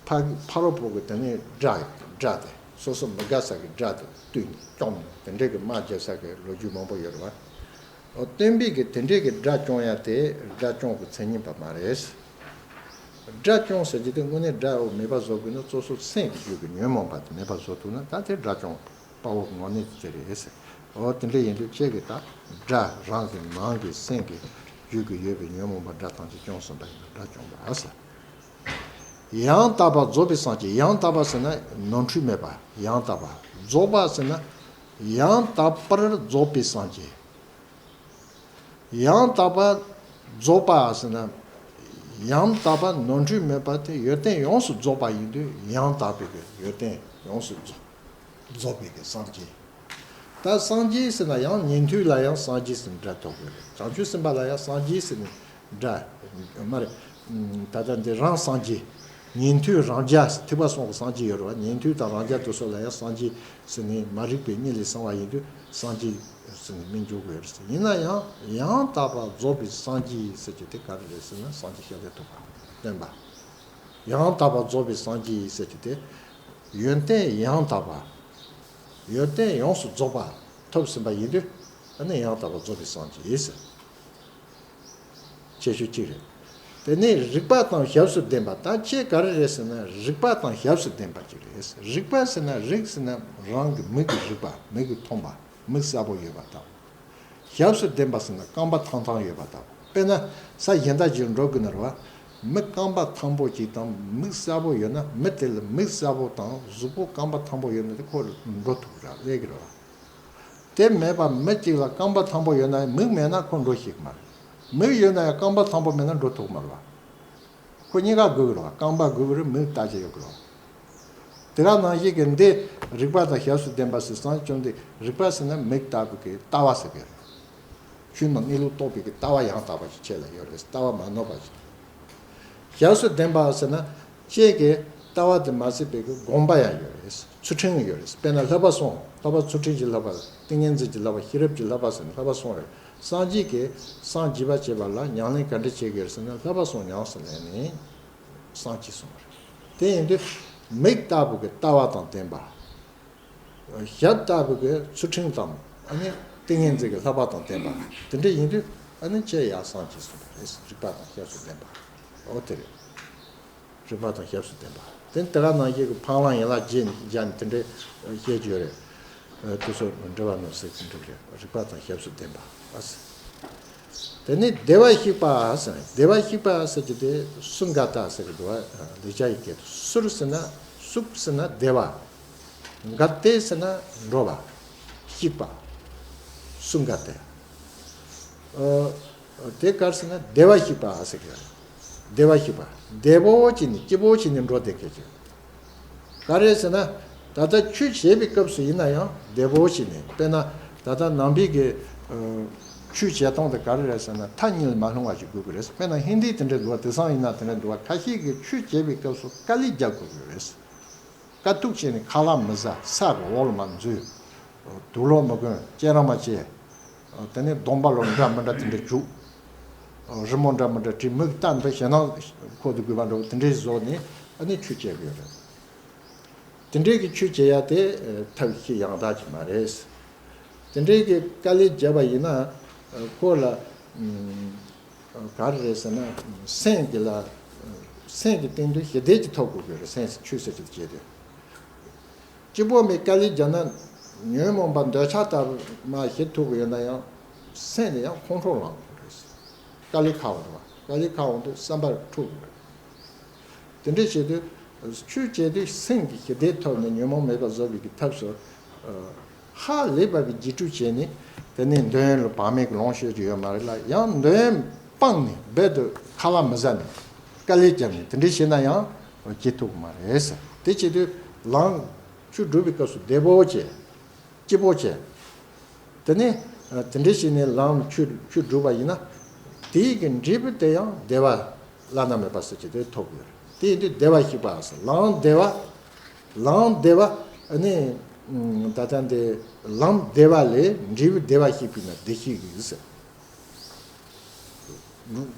ཕ་ཕ་རོལ་པོ་གི་དེ་ནས་དགྲ་དགྲ་དེ་སོ་སོ་མི་དགའ་ས་གི་དགྲ་དེ་བཏུལ་ནས་བཅོམ་ནས་དེ་འདྲས་ཀྱི་དམག་རྒྱབ་ས་གི་ལོ་རྒྱུས་མང་པོ་ཡོད་རེད་བ། འོ་སྟོན་པས་ཀྱི་དེ་འདྲས་ཀྱི་དགྲ་བཅོམ་ཡ་དེ་དགྲ་བཅོམ་གྱི་མཚན་ཉིད་པ་མ་རེད། དགྲ་བཅོམ་ཟེར་གྱི་དེ་དངོས་གནས་དགྲ་བོ་མེད་པ་བཟོ་དགོས་ན་སོ་སོ་སེམས་ཀྱི་རྒྱུད་ཀྱི་ཉོན་མོངས་པ་དེ་མེད་པ་བཟོ་ཐུབ་ན་ད་དེ་དགྲ་བཅོམ་དཔའ་བོ་གི་ངོ་གནས་དེ་རེད་ཟེར། འོ་དེ་འདྲ་ཡིན་དུས་ཁྱེད་ཀྱིས་ད་དགྲ་རང་གི་ནང་གི་སེམས་ཀྱི་རྒྱུད་ཀྱི་ཡོད་པའི་ཉོན་མོངས་པ་དགྲ་ཐམས་ཅད་བཅོམ་ཟིན་པ་ཡིན་ན་དགྲ་བཅོམ་པ་ཟེར། ཡང་དག་པར་རྫོགས་པའི་སངས་རྒྱས། ཡང་དག་པ་ཟེར་ན་ནོར་འཁྲུལ་མེད་པ། ཡང་དག་པ། རྫོགས་པ་ཟེར་ན་ཡང་དག་པར་རྫོགས་པའི་སངས་རྒྱས། ཡང་དག་པར་རྫོགས་པ་ཟེར་ན། ཡང་དག་པ་ནོར་འཁྲུལ་མེད་པ་དེ་ཡོན་ཏན་ཡོངས་སུ་རྫོགས་པ་ཡིན་དུས་ཡང་དག་པའི་གི་ཡོན་ཏན་ཡོངས་སུ་རྫོགས་རྫོགས་པའི་གི་སངས་རྒྱས། ད་སངས་རྒྱས་ཟེར་ན་ཡང་ཉན་ཐོས་ལ་ཡང་སངས་རྒྱས་ཟེར་ནས་སྒྲ་ཐོགས་དགོས་རེད། བྱང་ཆུབ་སེམས་དཔའ་ལ་ཡང་སངས་རྒྱས་ཟེར་ནས་སྒྲ་མ་རེད། ད་ལྟ་འདི་རང་སངས་རྒྱས། ཉན་ཐོས་རང་རྒྱལ། ཐེག་པ་གསུམ་གྱི་སངས་རྒྱས་ཡོད་རེད་བ། ཉན་ཐོས་དང་རང་རྒྱལ་དེ་ཚོ་ལ་ཡང་སངས་རྒྱས་ཟེར་ནས་མ་རིག་པའི་གཉིད་ལས་སངས་པ་ཡིན་དུས་སངས་རྒྱས་ཟེར་ནས་མིང་འཇོག་དགོས་རེད། ཡིན་ན་ཡང་ཡང་དག་པར་རྫོགས་པའི་སངས་རྒྱས་ཟེར་གྱི་དེ་ག་རེ་རེད་ཟེར་ན་སངས་རྒྱས་ཤཱཀྱ་ཐུབ་པ་སྟོན་པ། ཡང་དག་པར་རྫོགས་པའི་སངས་རྒྱས་ཟེར་གྱི་དེ་ཡོན་ཏན་ཡང་དག་པ། ཡོན་ཏན་ཡོངས་སུ་རྫོགས་པ་ཐོབ་ཟིན་པ་ཡིན་དུས་ཨ་ནི་ཡང་དག་པར་རྫོགས་པའི་སངས་རྒྱས་ཟེར། ཁྱད་ཆོས་གཅིག་རེད། དེ་ནས་རིག་པ་དང་ཞབས་སུ་ལྡན་པ། ད་ཁྱེད་ག་རེ་རེད་ཟེར་ན་རིག་པ་དང་ཞབས་སུ་ལྡན་པ་ཅིག་རེད། རིག་པ་ཟེར་ན་རིག་ཟེར་ན་རང་གི་མིག་གིས་རིག་པ། མིག་གིས་མཐོང་བ། མིག་གསལ་པོ་ཡོད་པ་དང་། ཞབས་སུ་ལྡན་པ་ཟེར་ན་རྐང་པ་ཐང་ཐང་ཡོད་པ་དང་། དཔེར་ན་ས་གཞན་དག་ཅིག་འགྲོ་དགོས་ན་རེད་བ། མི་རྐང་པ་ཐང་པོ་ཅིག་དང་མིག་གསལ་པོ་ཡོད་ན་མི་དེ་ལ་མིག་གསལ་པོ་དང་གཟུགས་པོ་རྐང་པ་ཐང་པོ་ཡོད་ན་དེ་ཁོ་འགྲོ་ཐུབ་ར་སླེབས་ཀྱི་རེད་བ། དེ་མེད་པ་མི་གཅིག་ལ་རྐང་པ་ཐང་པོ་ཡོད་ན་ཡང་མིག་མེད་ན་ཁོ་འགྲོ་ཤེས་ཀྱི་མ་རེད། མིག་ཡོད་ན་ཡང་རྐང་པ་ཐང་པོ་མེད་ན་འགྲོ་ཐུབ་ཀྱི་མ་རེད་བ། ཁོ་གཉིས་ཀ་དགོས་ཀྱི་རེད་བ། རྐང་པ་དགོས་ཀྱི་རེད། མིག་ལྟ་ཅི་ཡོད་ཀྱི་རེད་བ། དེ་ག་ནང་བཞིན་གྱི་འདི་རིག་པ་དང་ཞབས་སུ་ལྡན་པ་ཟེར་སངས་རྒྱས་བཅོམ་ལྡན་རིག་པ་ཟེར་ན་མིག་ལྟ་བུ་གི་ལྟ་བ་ཟེར་གྱི་རེད། ཆོས་རྣམས་གནས་ལུགས་རྟོགས་པའི་གི་ལྟ་བ་ཡང་དག་པ་ཞིག་ཁྱེད་ལ་ཡོད་རེད། ལྟ་བ་མ་ནོར་བ་ཞིག་ཞབས་སུ་ལྡན་པ་ཟེར་ན་ཁྱེད་ཀྱི་ལྟ་བ་དེ་མ་ཟད་པའི་གི་དགོངས་པ་ཡང་ཡོད་རེད། ཚུལ་ཁྲིམས་ཡོད་རེད། དཔེར་ན་བསླབ་པ་གསུམ། བསླབ་པ་ཚུལ་ཁྲིམས་ཀྱི་བསླབ་པ། ཏིང་ངེ་འཛིན་གྱི་བསླབ་པ། ཤེས་རབ་ཀྱི་བསླབ་པ་ཟེར་ནས་བསླབ་པ་གསུམ་ཡོད་རེད། སངས་རྒྱས་ཀྱིས་སངས་རྒྱས་པ་བྱེད་པ་ལ་ཉམས་ལེན་ག་འདྲ་བྱེད་དགོས་རེད་ཟེར་ན་བསླབ་པ་གསུམ་ཉམས་སུ་ལེན་ནས་སངས་རྒྱས་གསུངས་པ་རེད། དེ་ཡིན་དུས་མིག་ལྟ་བུ་གི་ལྟ་བ་དང་ལྡན་པ། ཞབས་ལྟ་བུ་གི་ཚུལ་ཁྲིམས་དང་ཨ་ནི་ཏིང་ངེ་འཛིན་གྱི་བསླབ་པ་དང་ལྡན་པ། དེ་འདྲ་ཡིན་དུས་ཨ་ནི་ཁྱེད་ཡང་སངས་རྒྱས་གསུངས་པ་རེད། རིག་པ་དང་ཞབས་སུ་ལྡན་པ། འོ་དེ་རེད། རིག་པ་དང་ཞབས་སུ་ལྡན་པ། དེ་དེ་ག་ནང་བཞིན་གྱི་འཕང་བླང་ཡན་ལག་བརྒྱད་བརྒྱ་ནི་དེ་འདྲའི་བཤད་རྒྱུ་ཡོད་རེད། དེ་ཚོ་འགྲེལ་པ་ནང་གསལ་གྱི་འགྲིག་རེད། རིག་པ་དང་ཞབས་སུ་ལྡན་པ། དེ་ནས་བདེ་བར་གཤེགས་པ་ཟེར། བདེ་བར་གཤེགས་པ་ཟེར་གྱི་དེ་སུ་ག་ཏ་ཟེར་གྱི་འདུག་བ། ལེགས་སྦྱར་ཡི་གེ་དུ་སུར་ཟེར་ན་སུག་ཟེར་ན་བདེ་བ། ག་ཏེ་ཟེར་ན་འགྲོ་བ། གཤེགས་པ། སུ་ག་ཏེ། ཨ། དེ་ག་རེ་ཟེར་ན་བདེ་བར་གཤེགས་པ་ཟེར་གི་ཡོད་རེད། བདེ་བར་གཤེགས་པ། བདེ་པོ་བྱས་ནས་སྐྱིད་པོ་བྱས་ནས་འགྲོ་བསྡད་མཁན་ཅིག་ག་རེ་ཟེར་ན། ད་ལྟ་ཆོས་བྱེད་པའི་སྐབས་སུ་ཡིན་ན་ཡང་བདེ་པོ་བྱས་ནས། དཔེར་ན་ད་ལྟ་ནང་པའི་གི་ཨ་ཆོས་བྱེད་སྟངས་དེ་ག་རེ་རེད་ཟེར་ན། མཐའ་གཉིས་ལ་མ་ལྷུང་བ་ཞིག་དགོས་ཀྱི་རེད། དཔེར་ན་ཧིན་དི་དེ་འདྲ་འདུག་བ། དེང་སང་ཡིན་ན་དེ་འདྲ་འདུག་བ། ཁ་ཤས་ཀྱིས་ཆོས་བྱེད་པའི་སྐབས་སུ་དཀའ་ལས་རྒྱག་དགོས་ཀྱི་རེད། དཀའ་སྡུག་བྱས་ནས་ཁ་ལག་མི་ཟ། ས་གི་འོག་ལ་མར་འཛུལ། དུག་ལོག་མི་གོན། སྐྱེལ་ར་མ་བྱེད། དེ་ནས་སྡོམ་པ་ལོ་འདྲ་མི་འདྲ་དེ་འདྲ་བྱུག་རི་མོ་འདྲ་མི་འདྲ་བྲིས། མིག་ལྟ་འདི་ཞེད་སྣང་འཁོར་དུ་དགོས་པ་འདྲ་བོ་དེ་འདྲའི་བཟོ་ནས་ཨ་ནི་ཆོས་བྱེད་དགོས་རེད། དེ་འདྲའི་གི་ཆོས་བྱེད་ཡ་དེ་ཐབས་ཤེས་ཡང་དག་ཅིག་མ་རེད། དེ་འདྲའི་གི་དཀའ་ལས་བརྒྱབ་པ་ཡིན་ན་ཁོ་ལ་ག་རེ་རེད་ཟེར་ན། སེམས་ཀྱི་ལ་སེམས་ཀྱི་སྟེང་དུ་ཞི་བདེ་ཅིག་ཐོབ་དགོས་ཀྱི་རེད། སེམས་ཆོས་ཟེར་གྱི་བྱེད་དེ། སྐྱིད་པོ་མེད། དཀའ་ལས་བརྒྱབ་ན་ཉོན་མོངས་པ་འདོད་ཆགས་ལྟ་བུ་མར་ཞི་ཐུབ་ཀྱི་ཡོད་ན་ཡང་སེམས་ལ་ཡང་ཁོང་ཁྲོ་ལངས་དགོས་རེད། དཀའ་ལས་ཁག་པོ་རེད་བ། དཀའ་ལས་ཁག་འོང་དུས་བསམ་པ་འཁྲུག་དགོས་རེད། དེ་འདྲ་བྱེད་དུས་ཆོས་བྱེད་དུས་སེམས་ཀྱི་ཞི་བདེ་ཐོབ་ནས་ཉོན་མོངས་མེད་པ་བཟོ་བའི་གི་ཐབས་སུ་ཧ་ལས་པ་གི་རྗེས་སྤྲོད་བྱས་ནས། དེ་ནས་འདོད་ཡོན་ལ་བག་མེད་ཀྱི་ལོངས་སྤྱོད་ཀྱི་ཡོད་མ་རེད་ལ། ཡང་འདོད་ཡོན་སྤངས་ནས་རྦད་དུ་ཁ་ལག་མི་ཟ་ནས་དཀའ་ལས་བརྒྱབ་ནས་དེ་འདྲ་བྱས་ན་ཡང་སྐྱིད་ཐུབ་ཀྱི་མ་རེད་ཟེར། དེ་བྱེད་དུས་ལམ་ཆོས་སྒྲུབ་པའི་སྐབས་སུ་བདེ་པོ་བྱས། སྐྱིད་པོ་བྱས། དེ་ནས་དེ་འདྲ་བྱས་ནས་ལམ་ཆོས་ཆོས་སྒྲུབ་པ་ཡིན་ན། དེའི་གི་འབྲས་བུ་དེ་ཡང་བདེ་བ་བླ་ན་མེད་པ་ཟེར་གྱི་དེ་ཐོབ་ཡོད་རེད། དེ་ཡིན་དུས་བདེ་བར་གཤེགས་པ་ཟེར། ལམ་བདེ་བ། ལམ་བདེ་བ་ནི་ད་ལྟ་འདི་ལམ་བདེ་བ་ལས་འབྲས་བུ་བདེ་བར་གཤེགས་པས་ན་བདེ་གཤེགས་ཡིན་ཟེར།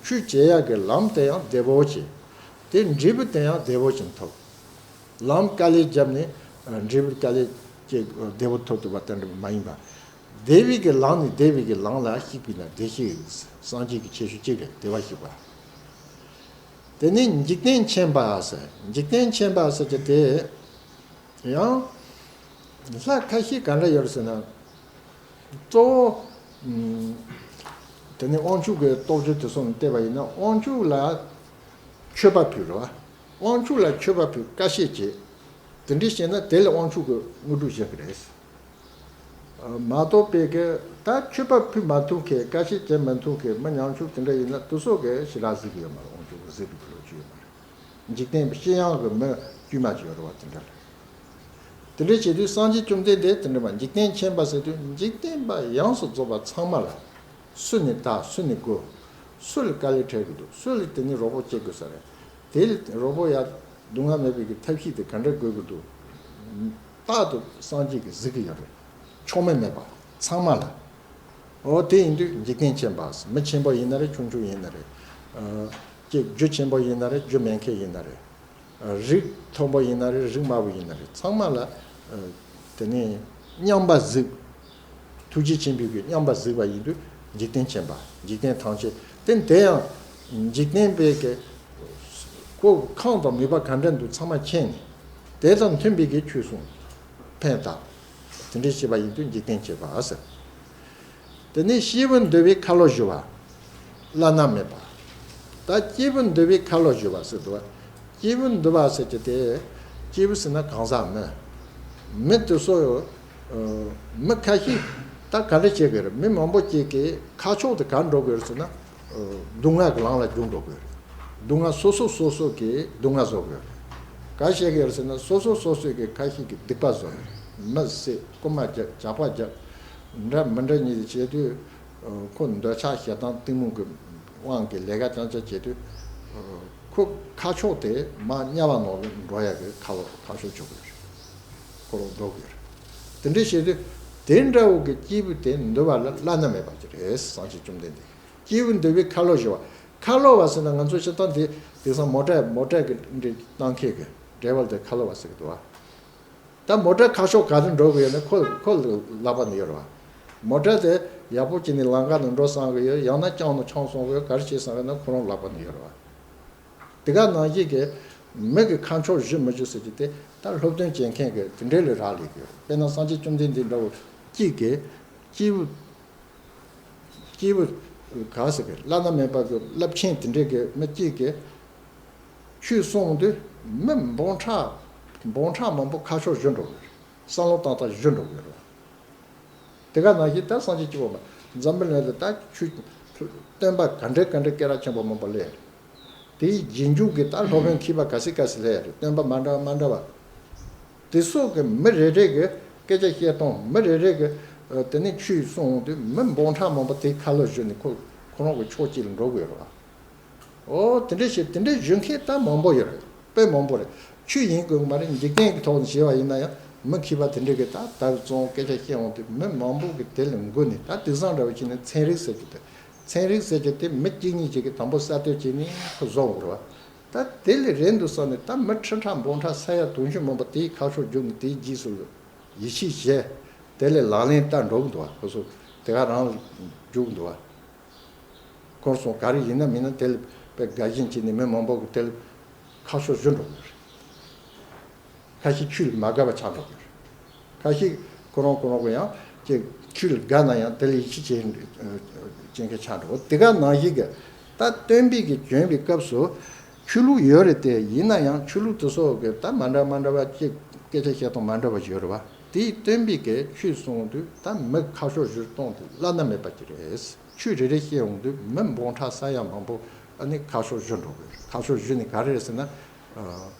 ཆོས་བྱེད་ཡག་གི་ལམ་དེ་ཡང་བདེ་པོ་བྱེད། དེ་འབྲས་བུ་དེ་ཡང་བདེ་པོ་ཅིག་ཐོབ། ལམ་དཀའ་ལས་བརྒྱབ་ནས་འབྲས་བུ་དཀའ་ལས་ཀྱི་བདེ་པོ་ཐོབ་ཐུབ་པ་དེ་འདྲ་མ་ཡིན་པ། བདེ་བའི་གི་ལམ་ནི་བདེ་བའི་གི་ལམ་ལ་གཤེགས་པས་ན་བདེ་གཤེགས་སངས་རྒྱས་ཀྱི་ཁྱད་ཆོས་གཅིག་རེད། བདེ་བར་གཤེགས་པ། དེ་ནས་འཇིག་རྟེན་མཁྱེན་པ་ཟེར། འཇིག་རྟེན་མཁྱེན་པ་ཟེར་གྱི་དེ། ཡང་ལྷ་ཁ་ཤས་ག་འདྲ་ཡོད་ཟེར་ན། གཙོ་བོ་ཨམ་དེ་ནི་དབང་ཕྱུག་གི་སྟོབས་བཅུ་དེ་ཚོ་ནས་བལྟས་པ་ཡིན་ན། དབང་ཕྱུག་ལ་མཆོད་པ་ཕུལ་རོ། དབང་ཕྱུག་ལ་མཆོད་པ་ཕུལ། བཀའ་བཤད་བྱེད། དེ་འདྲ་བྱས་ན་དེ་ལ་དབང་ཕྱུག་གི་དངོས་གྲུབ་བཞག་གི་རེད། མ་གཏོགས་པའི་གི་ད་མཆོད་པ་ཕུལ་མ་ཐུབ་མཁན། བཀའ་བཤད་བྱེད་མ་ཐུབ་མཁན་མི་ཉམ་ཆུང་དེ་འདྲ་ཡིན་ན། དེ་ཚོ་གི་ཞེ་དྲག་གཟིགས་ཀྱི་ཡོད་མ་རེད། དབང་ཕྱུག་གི་གཟིགས་པའི་གི་ལོ་རྒྱུས་ཡོད་མ་རེད། འཇིག་རྟེན་པའི་སྤྱི་ཡོངས་ཀྱི་མི་དཀྱུས་མ་ཅིག་ཡོད་རེད་བ། དེ་འདྲ་ལ། དེ་འདྲ་བྱེད་དུས་སངས་རྒྱས་བཅོམ་ལྡན་འདས་དེ་འདྲ་མ། འཇིག་རྟེན་མཁྱེན་པ་ཟེར་དུས་འཇིག་རྟེན་པ་ཡོངས་སུ་རྫོགས་པ་ཚང་མ་ལ། སུ་ནས་དར། སུ་ནས་རྒུད། སུ་ལ་དཀའ་ལས་འཕྲད་ཀྱི་འདུག་སུ་ལ་དེ་ནས་རོགས་པ་བྱེད་དགོས་ས་རེད། དེ་ལ་རོགས་པ་ཡ་སྡུག་བསྔལ་མེད་པའི་གི་ཐབས་ཤེས་དེ་ག་འདྲ་དགོས་ཀྱི་འདུག་རྟག་ཏུ་སངས་རྒྱས་ཀྱིས་གཟིགས་ཀྱི་ཡོད་རེད། ཕྱོགས་མེད་མེད་པ་ཚང་མ་ལ། འོ་དེ་ཡིན་དུས་འཇིག་རྟེན་མཁྱེན་པ། མི་ཆེན་པོ་ཡིན་ན་རེད། ཆུང་ཆུང་ཡིན་ན་རེད། ཨ་ཅིག་རྒྱུ་ཆེན་པོ་ཡིན་ན་རེད། རྒྱུ་མེད་མཁན་ཡིན་ན་རེད། རིགས་མཐོན་པོ་ཡིན་ན་རེད། རིགས་དམའ་བོ་ཡིན་ན་རེད། ཚང་མ་ལ་ཨ་དེ་ནས་མཉམ་པ་གཟིགས། ཐུགས་རྗེ་ཆེན་པོའི་གི་མཉམ་པ་གཟིགས་པ་ཡིན་དུས་འཇིག་རྟེན་མཁྱེན་པ། འཇིག་རྟེན་ཐམས་ཅད་དེ། དེ་ཡང་འཇིག་རྟེན་པའི་གི་ཁོ་ཁེངས་དང་ནུས་པ་ག་འདྲ་འདུག་ཚང་མ་མཁྱེན་ནས། དེ་དང་མཐུན་པའི་གི་ཆོས་གསུངས། ཕན་བཏགས། དེ་འདྲ་བྱས་པ་ཡིན་དུས་འཇིག་རྟེན་མཁྱེན་པ་ཟེར། དེ་ནས་སྐྱེས་བུ་འདུལ་བའི་ཁ་ལོ་བསྒྱུར་བ། བླ་ན་མེད་པ། ད་སྐྱེས་བུ་འདུལ་བའི་ཁ་ལོ་བསྒྱུར་བ་ཟེར་འདུག་བ། སྐྱེས་བུ་འདུལ་བ་ཟེར་གྱི་དེ། སྐྱེས་བུ་ཟེར་ན་གང་ཟག་མི། མི་དེ་ཚོ་ཨ་མི་ཁ་ཤས་ད་ག་འདྲ་བྱེད་དགོས་རེད། མི་མང་པོ་ཅིག་གི་ཁ་ཕྱོགས་དེ་ག་འགྲོ་དགོས་རེད་ཟེར་ན། ཨ་སྡུག་བསྔལ་གྱི་ལམ་ལ་རྒྱུག་འགྲོ་དགོས་རེད། སྡུག་བསྔལ་སོ་སོ་སོ་སོ་གི་སྡུག་བསྔལ་བཟོ་དགོས་རེད། ག་བྱེད་དགོས་རེད་ཟེར་ན། སོ་སོ་སོ་སོ་གི་ཁ་ཤས་ཀྱི་སྡིག་པ་བཟོ་རེད། མི་བསད། རྐུ་མ་རྒྱག་ཇག་པ་རྒྱག་འདྲ་མི་འདྲ་གཉིས་བྱེད་དུས། ཁོ་འདོད་ཆགས་ཞེ་སྡང་གཏི་མུག་གི་དབང་གིས་ལས་ཀ་རྐྱང་རྐྱང་བྱེད་དུས། ཁོ་ཁ་ཕྱོགས་དེ་མར་དམྱལ་བ་ནང་ལ་འགྲོ་ཡག་གི་ཁ་ལོ་ཁ་ཕྱོགས་ཆགས་ཀྱི་ཡོད་རེད། ཁོ་རང་འགྲོ་གི་ཡོད་རེད། དེ་འདྲ་བྱེད་དུས་དེ་འདྲ་བོ་གི་སྐྱེས་བུ་དེ་འདུལ་བ་ལ་བླ་ན་མེད་པ་ཅིག་རེད། སངས་རྒྱས་བཅོམ་ལྡན་འདས། སྐྱེས་བུ་འདུལ་བའི་ཁ་ལོ་བསྒྱུར་བ། ཁ་ལོ་བ་ཟེར་ན་ང་ཚོ་སྤྱིར་བཏང་དེ་དེང་སང་མོ་ཊ་མོ་ཊ་གི་འདྲ་བཏང་མཁན་གི་ཌ་རའི་ཝར་དེ་ཁ་ལོ་བ་ཟེར་གི་འདུག་བ། ད་མོ་ཊ་ཁ་ཕྱོགས་ག་རེ་འགྲོ་གི་ཡོད་ན་ཁོ་ཁོ་ལག་པ་ནས་ཡོད་རེད་བ། མོ་ཊ་དེ་ཡག་པོ་བྱས་ནས་ལམ་ཁ་ནང་འགྲོ་བསམ་གི་ཡོད། ཡང་ན་རྐྱང་ནས་འཕྱང་སོང་གི་ཡོད། ག་རེ་བྱས་བསམ་གི་ན་ཁོ་རང་ལག་པ་ནས་ཡོད་རེད་བ། དེ་ག་ནང་བཞིན་གི་མི་གི་ཁ་ཕྱོགས་བསྒྱུར་མི་བསྒྱུར་ཟེར་གྱི་དེ་ད་སློབ་སྟོན་བྱེད་མཁན་གི་དེ་འདྲའི་ལས་རག་ལས་གི་ཡོད། དཔེར་ན་སངས་རྒྱས་བཅོམ་ལྡན་འདས་འདྲ་བོ་གཅིག་གི་སྐྱེས་བུ། སྐྱེས་བུ་ག་ཟེར་གི་བླ་ན་མེད་པ་གི་རླབས་ཆེན་དེ་འདྲའི་གི་མི་གཅིག་གིས་ཆོས་གསུངས་དུས་མི་འབུམ་ཕྲག་འབུམ་ཕྲག་མང་པོ་ཁ་ཕྱོགས་བསྒྱུར་འགྲོ་གི་རེད། བསམ་བློ་བཏང་སྟངས་བསྒྱུར་འགྲོ་གི་རེད། དེ་ག་ནང་བཞིན་ད་སངས་རྒྱས་སྐྱེ་བོ་མ་འཛམ་བུ་གླིང་ལ་ད་ཆོས་ སྟོན་པ་ག་འདྲ་ག་འདྲ་སྐད་གྲགས་ཆེན་པོ་མང་པོ་སླེབས་རེད། དེའི་རྗེས་འཇུག་གི་ད་སློབ་དཔོན་མཁས་པ་ག་ཚོད་ག་ཚོད་སླེབས་རེད། སྟོན་པ་མ་འདྲ་བ་མ་འདྲ་བ། དེ་སོགས་ཀྱི་མི་རེ་རེ་གི་སྐད་ཆ་བཤད་སྟངས། མི་རེ་རེ་གི་ཨ་དེ་ནས་ཆོས་གསུངས་དུས་མི་འབུམ་ཕྲག་མང་པོ་དེའི་ཁ་ལོ་བཞུར་ནས་ཁོ་ཁོ་རང་གི་ཕྱོགས་གཅིག་ལ་འགྲོ་དགོས་རེད་བ། ཨོ་དེ་འདྲ་བྱས། དེ་འདྲ་བཞུར་མཁན་ད་མང་པོ་ཡོད་རེད། དཔེ་མང་པོ་རེད། ཆོས་ཡིན་དགོས་ཀྱི་མ་རེད། འཇིག་རྟེན་གྱི་ཐོག་ནས་བྱས་པ་ཡིན་ན་ཡང་མི་མཁས་པ་དེ་འདྲ་གི་ད་ད་གཙང་སྐད་ཆ་བཤད་འོང་དུས་མི་མང་པོ་གི་དེ་ལ་མགོ་ནས། ད་དེང་སང་འདྲ་བོ་བྱས་ན་ཚན་རིག་ཟེར་གྱི་འདུག་ཚན་རིག་ཟེར་གྱི་དེ་མི་གཅིག་གཉིས་ཅིག་གིས་དང་པོ་གསར་གཏོད་བྱས་ནས་ཁོ་བཟོ་དགོས་རེད་བ། ད་དེ་ལས་རན་འདུག་བསམ་ནས་ད་མི་ཁྲི་ཕྲག་འབུམ་ཕྲག་ས་ཡ་དུང་ཕྱུར་མང་པོ་དེའི་ཁ་ཕྱོགས་བསྒྱུར་ནས་དེའི་རྗེས་སུ་ཡིད་ཆེས་བྱས། དེ་ལས་ལག་ལེན་བསྟར་འགྲོ་གི་འདུག་བ། ཁོ་ཚོ་དེ་ག་རང་ལ་འཇུག་གི་འདུག་བ། ཁོ་ཚོ་ག་རེ་ཡིན་ན་མིན་ན་དེ་ལ་དཔེ་དགའ་ཞེན་བྱས་ནས་མི་མང་པོ་གི་དེ་ལ་ཁ་ཕྱོགས་བསྒྱུར་འགྲོ་གི་རེད། ཁ་ཤས་ཆོས་ལ་མ་དགའ་བ་ཆགས་འགྲོ་གི་རེད། ཁ་ཤས་ཁོ་རང་ཁོ་རང་གི་ཡང་ཅིག་ཆོས་ལ་དགའ་ན་ཡང་དེ་ལ་ཡིད་ཆེས་བྱེད་བྱེད་མཁན་ཆགས་འགྲོ། དེ་ག་ནང་བཞིན་གྱི་ད་སྟོན་པའི་གི་བྱོན་པའི་སྐབས་སུ་ཆོས་ལུགས་ཡོད་རེད་དེ། ཡིན་ན་ཡང་ཆོས་ལུགས་དེ་ཚོ་གི་ད་མ་འདྲ་མ་འདྲ་བ་ཅིག་སྐད་ཆ་བཤད་སྟངས་མ་འདྲ་བ་ཡོད་རེད་བ། དེའི་སྟོན་པའི་གི་ཆོས་གསུང་དུས་ད་མི་ཁ་ཕྱོགས་བསྒྱུར་སྟངས་དེ་བླ་ན་མེད་པ་ཅིག་རེད། ཆོས་རེ་རེ་བཤད་འོང་དུས་མི་འབུམ་ཕྲག་ས་ཡ་མང་པོ་ཨ་ནི་ཁ་ཕྱོགས་བསྒྱུར་འགྲོ་གི་རེད། ཁ་ཕྱོགས་བསྒྱུར་ནས་ག་རེ་རེད་ཟེར་ན། ཨ་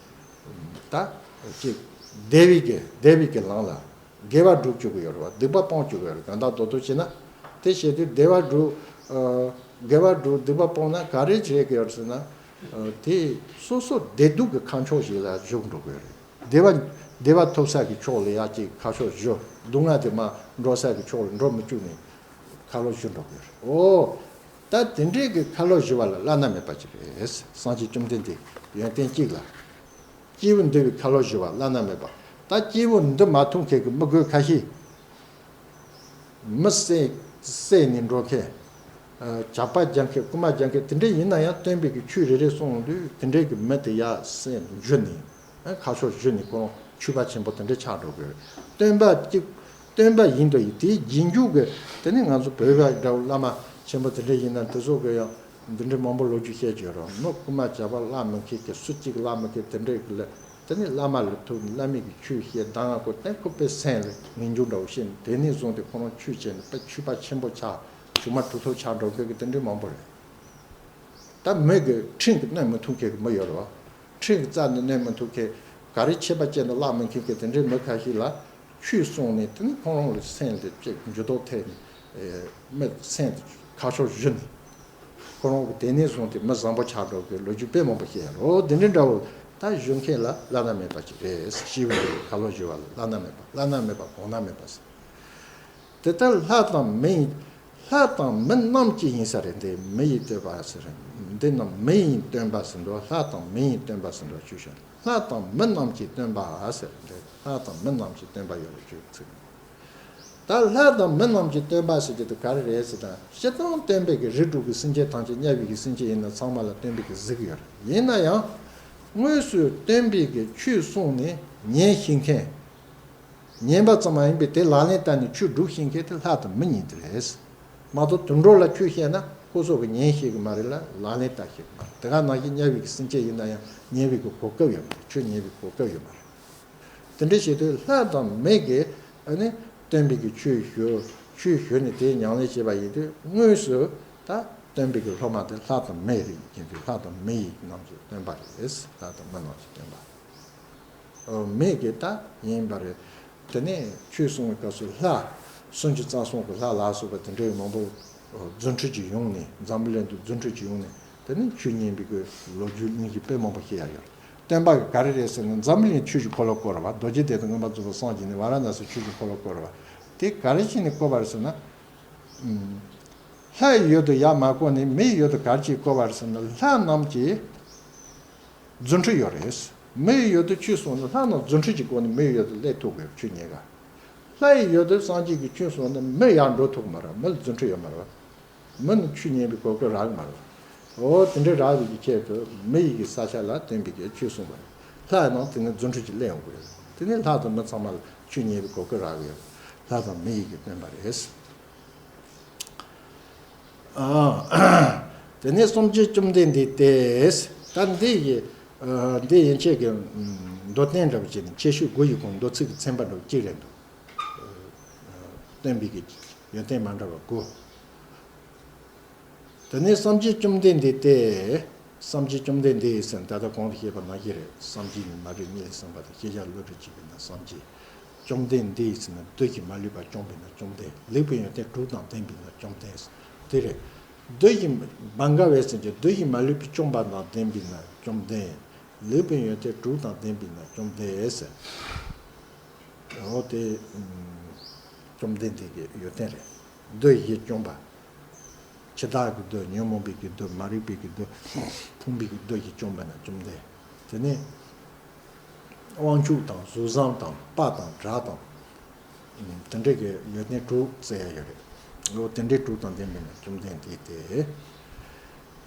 ད་ཅིག་བདེ་བའི་གི་བདེ་བའི་གི་ལམ་ལ་དགེ་བ་སྒྲུབ་བཅུག་གི་ཡོད་རེད་བ། སྡིག་པ་སྤང་བཅུག་གི་ཡོད་རེད། གང་ལྟར་མདོར་བསྡུས་བྱས་ན། དེ་བྱེད་དུས་བདེ་བ་སྒྲུབ། ཨ་དགེ་བ་སྒྲུབ། སྡིག་པ་སྤོང་ན་ག་རེ་བྱེད་ཀྱི་ཡོད་རེད་ཟེར་ན། ཨ་དེ་སོ་སོ་བདེ་སྡུག་གི་ཁ་ཕྱོགས་ཤིག་ལ་བཞུགས་འགྲོ་གི་ཡོད་རེད། བདེ་བ་བདེ་བ་ཐོབ་ས་གི་ཕྱོགས་ལ་ཡ་གཅིག་ཁ་ཕྱོགས་བཞུར། སྡུག་བསྔལ་དེ་མར་འགྲོ་ས་གི་ཕྱོགས་ལ་འགྲོ་མི་བཅུག་ནས་ཁ་ལོ་བསྒྱུར་འགྲོ་གི་ཡོད་རེད། ཨོ། ད་དེ་འདྲའི་གི་ཁ་ལོ་བསྒྱུར་བ་ལ་བླ་ན་མེད་པ་ཅིག་རེད། སངས་རྒྱས་བཅོམ་ལྡན་འདས་ཡོན་ཏན་གཅིག་ལ། སྐྱེས་བུ་འདུལ་བའི་ཁ་ལོ་བསྒྱུར་བ་བླ་ན་མེད་པ། ད་སྐྱེས་བུ་འདུལ་མ་ཐུབ་མཁན་གྱི་མི་རྒོད་ཁ་ཤས། མི་བསད་བསད་ནས་འགྲོ་མཁན། ཨ་ཇག་པ་རྒྱག་མཁན། རྐུ་མ་རྒྱག་མཁན་དེ་འདྲ་ཡིན་ན་ཡང་སྟོན་པའི་གི་ཆོས་རེ་རེ་གསུངས་དུས་དེ་འདྲའི་གི་མི་དེ་ཡར་བསད་འཇུ་ནས། ཨ་ཁ་ཕྱོགས་བསྒྱུར་ནས་ཁོ་རང་ཆོས་པ་ཆེན་པོ་དེ་འདྲ་ཆགས་འགྲོ་གི་རེད། སྟོན་པ་གཅིག་སྟོན་པ་ཡིན་དུ་ཡིན། དེའི་རྗེས་འཇུག་གི་དེ་ནི་ང་ཚོ་བོད་པ་འདྲ་བོ་བླ་མ་ཆེན་པོ་དེ་འདྲ་ཡིན་ན་དེ་ཚོ་གི་ཡང་འདི་འདྲའི་མང་པོ་ལོ་རྒྱུས་བཤད་ཀྱི་ཡོད་རེད། མི་རྐུ་མ་ཇག་པ་གླགས་མི་མཁས་མཁན། སུ་གཅིག་གླགས་མི་མཁས་དེ་འདྲའི་གི་ལ་དེ་ནི་བླ་མ་ལ་ཐུག་ནས་བླ་མའི་གི་ཆོས་བཤད། གདམས་ངག་གོ་དེ་ཁོ་པའི་སེམས་ལ་ངེས་འབྱུང་འདྲ་བོ་བཤད་ནས་དེ་ནས་བཟུང་སྟེ་ཁོ་རང་ཆོས་བྱས་ནས་དཔེ་ཆོས་པ་ཆེན་པོ་ཆགས། གཞུག་མ་གྲུབ་ཐོབ་ཆགས་འགྲོ་མཁན་གི་དེ་འདྲའི་མང་པོ་རེད། ད་མི་གི་ཁྲིམས་ཀྱིས་གནོན་མི་ཐུབ་མཁན་གི་མི་ཡོད་རེད་བ། ཁྲིམས་ཀྱི་རྩ་ནས་གནོན་མི་ཐུབ་མཁན། ག་རེ་ཆད་པ་བཅད་ན་གླགས་མི་མཁས་མཁན་དེ་འདྲའི་མི་ཁ་ཤས་ལ་ཆོས་གསུངས་ནས་དེ་ནི་ཁོ་རང་ལ་སེམས་དེ་ཅིག་འགྱུར་ལྡོག་ཐེབས་ནས། ཨེ་མི་སེམས་དེ་ཁ་ཕྱོགས་བསྒྱུར་ནས། ཁོ་རང་གི་དེ་ནས་བཟུང་སྟེ་མི་བཟང་པོ་ཆགས་འགྲོ་མཁན་ལོ་རྒྱུས་དཔེ་མང་པོ་བཤད་ཡོད་རེད། འོ་དེ་འདྲའི་འདྲ་བོ་ད་བསྒྱུར་མཁན་ལ་བླ་ན་མེད་པ་ཅིག་རེད། སྐྱེས་བུ་འདུལ་བའི་ཁ་ལོ་བསྒྱུར་བ་ལ་བླ་ན་མེད་པ། བླ་ན་མེད་པ་གོང་ན་མེད་པ་ཟེར། དེ་ལྟར་ལྷ་དང་མི་ཡི། ལྷ་དང་མི་རྣམས་ཀྱི་ཡིན་ས་རེད། འདི་མི་ཡི་སྟོན་པ་ཟེར། འདི་རྣམས་མི་ཡི་སྟོན་པ་ཟེར་འདུག་ལྷ་དང་མི་ཡི་སྟོན་པ་ཟེར་འདུག་ཆོས་བཤད། ལྷ་དང་མི་རྣམས་ཀྱི་སྟོན་པ་ཟེར། འདི་ལྷ་དང་མི་རྣམས་ཀྱི་སྟོན་པ་ཡོད་རེད། ཆོས་ཚིག་ད་ལྷ་དང་མི་རྣམས་ཀྱི་སྟོན་པ་ཟེར་གྱི་དེ་ག་རེ་རེད་ཟེར་ན། སྤྱིར་བཏང་སྟོན་པའི་གི་རིགས་དྲུག་གི་སེམས་ཅན་ཐམས་ཅད། དམྱལ་བའི་གི་སེམས་ཅན་ཡིན་ན་ཚང་མ་ལ་སྟོན་པའི་གི་གཟིགས་ཡོད་རེད། ཡིན་ན་ཡང་དངོས་སུ་སྟོན་པའི་གི་ཆོས་གསུངས་ནས་ཉན་ཤེས་མཁན། ཉན་པ་ཙམ་མ་ཡིན་པའི་དེ་ལག་ལེན་བསྟར་ནས་ཆོས་སྒྲུབ་ཤེས་མཁན་དེ་ལྷ་དང་མི་གཉིས་དེ་རེད། མ་གཏོགས་དུད་འགྲོ་ལ་ཆོས་བཤད་ན་ཁོ་ཚོ་གི་ཉན་ཤེས་གི་མ་རེད་ལ་ལག་ལེན་བསྟར་ཤེས་གི་མ་རེད། དེ་ག་ནང་བཞིན་དམྱལ་བའི་གི་སེམས་ཅན་ཡིན་ན་ཡང་ཉན་པའི་གི་གོ་སྐབས་ཡོད་མ་རེད། ཆོས་ཉན་པའི་གོ་སྐབས་ཡོད་མ་རེད། དེ་འདྲ་བྱེད་དུས་ལྷ་དང་མི་གི་ཨ་ནི་སྟོན་པའི་གི་ཆོས་ཞུ། ཆོས་ཞུ་ནས་དེའི་ཉམས་ལེན་བྱེད་པ་ཡིན་དུས་དངོས་སུ་ད་སྟོན་པའི་གི་སློབ་མ་དེ་ལྷ་དང་མི་རེད། ཡིན་དུས་ལྷ་དང་མི་ཡི་རྣམས་ཀྱི་སྟོན་པ་རེད། ལྷ་དང་མི་རྣམས་ཀྱི་སྟོན་པ། མི་གི་ད་ཡིན་པ་རེད། དེ་ནས་ཆོས་གསུང་བའི་སྐབས་སུ་ལྷ། སུམ་ཅུ་རྩ་གསུམ་གྱི་ལྷ་ལ་སོགས་པ་དེ་འདྲའི་མང་པོ་རྫུ་འཕྲུལ་གྱིས་ཡོང་ནས། འཛམ་བུ་གླིང་དུ་རྫུ་འཕྲུལ་གྱིས་ཡོང་ནས་དེ་ནས་ཆོས་ཉན་པའི་གི་ལོ་རྒྱུས་གླེང་གཞི་དཔེ་མང་པོ་བཤད་ཡ་ཡོད་རེད། སྟོན་པ་གི་ག་རེ་རེད་ཟེར་ན། འཛམ་བུ་གླིང་ཆོས་ཀྱི་འཁོར་ལོ་བསྐོར་བ། རྡོ་རྗེ་གདན་དུ་མངོན་པར་རྫོགས་པར་སངས་རྒྱས་ནས་ཝཱ་ར་ཎ་སིར་ཆོས་ཀྱི་འཁོར་ལོ་བསྐོར་བ། དེ་ག་རེ་བྱས་ནས་བསྐོར་བ་རེད་ཟེར་ན། ལྷའི་ཡུལ་དུ་ཡར་མ་བསྐོར་ནས་མིའི་ཡུལ་དུ་ག་རེ་བྱས་བསྐོར་བ་རེད་ཟེར་ན། ལྷ་རྣམས་ཀྱི་རྫུ་འཕྲུལ་ཡོད་རེད། མིའི་ཡུལ་དུ་ཆོས་གསུངས་ན་ལྷ་རྣམས་རྫུ་འཕྲུལ་གྱི་སྒོ་ནས་མིའི་ཡུལ་དུ་སླེབས་ཐུབ་དགོས། ཆོས་ཉན་ག་ལྷའི་ཡུལ་དུ་སངས་རྒྱས་ཀྱིས་ཆོས་གསུངས་ན་མི་ཡར་འགྲོ་ཐུབ་མ་རེད། མི་ལ་རྫུ་འཕྲུལ་ཡོད་མ་རེད། མི་ནི་ཆོས་ཉན་པའི་གོ་སྐབས་རག་གི་མ་རེད། འོ་དེ་འདྲའི་རག་པའི་གི་ཆེད་དུ་མི་ཡི་གི་ས་ཆ་ལ་སྟོན་པའི་གི་ཆོས་གསུངས་པ་རེད། ལྷ་རྣམས་དེ་ནི་རྫུ་འཕྲུལ་གྱིས་སླེབས་ཡོང་གི་རེད། དེ་ནི་ལྷ་དང་མི་ཚང་མ་ལ་ཆོས་ཉན་པའི་གོ་སྐབས་རག་གི་ཡོད། ལྷ་དང་མི་ཡི་གི་སྟོན་པ་རེད། ཨ། དེ་ནས་སངས་རྒྱས་བཅོམ་ལྡན་འདས་ཏེ། ད་འདི་ཡི་ཨ་འདི་ཡན་ཆད་ཀྱི་མདོ་བསྟན་འདྲ་བོ་བྱས་ནས་ཁྱད་ཆོས་དགུ་ཡི་ཁོངས་མདོ་ཚིག་གི་ཚན་པ་འདྲ་བོ་གཅིག་རེད་འདུག་སྟོན་པའི་གི་ཡོན་ཏན་མ་འདྲ་བ་དགུ། དེ་ནས་སངས་རྒྱས་བཅོམ་ལྡན་འདས་ཏེ། སངས་རྒྱས་བཅོམ་ལྡན་འདས་ཟེར་ན་ད་ལྟ་གོང་དུ་བཤད་པ་ནང་བཞིན་རེད། སངས་རྒྱས་ནི་མ་རིག་གཉིད་ལས་སངས་པ་དང་ཤེས་བྱ་བློ་གྲོས་བྱས་པས་ན་སངས་རྒྱས། བཅོམ་ལྡན་འདས་ཟེར་ན་བདུད་ཀྱིས་མ་ལུས་པ་བཅོམ་པས་ན་བཅོམ་ལྡན། ལེགས་པའི་ཡོན་ཏན་དྲུག་དང་ལྡན་པས་ན་བཅོམ་ལྡན། དེ་རེད། བདུད་ཀྱིས་བང་ག་བས་ཟེར་གྱི་བདུད་ཀྱིས་མ་ལུས་པ་བཅོམ་པ་དང་ལྡན་པས་ན་བཅོམ་ལྡན། ལེགས་པའི་ཡོན་ཏན་དྲུག་དང་ལྡན་པས་ན་བཅོམ་ལྡན་ཟེར། འོ་དེ། བཅོམ་ལྡན་འདས་ཀྱི་ཡོན་ཏན་རེད། བདུད་བཞི་བཅོམ་པ། འཆི་བདག་གི་བདུད། ཉོན་མོངས་པའི་གི་བདུད། མ་རིག་པའི་གི་བདུད། ཕུང་པོའི་གི་བདུད་བཞི་བཅོམ་པ་ན་བཅོམ་ལྡན། དེ་ནས་དབང་ཕྱུག་དང་གཟུགས་བཟང་དང་དཔའ་དང་གྲགས་དང་། དེ་འདྲའི་གི་ཡོན་ཏན་དྲུག་བཙལ་ཡ་ཡོད་རེད། འོ་དེ་འདྲའི་དྲུག་དང་ལྡན་པས་ན་བཅོམ་ལྡན་འདས་ཏེ།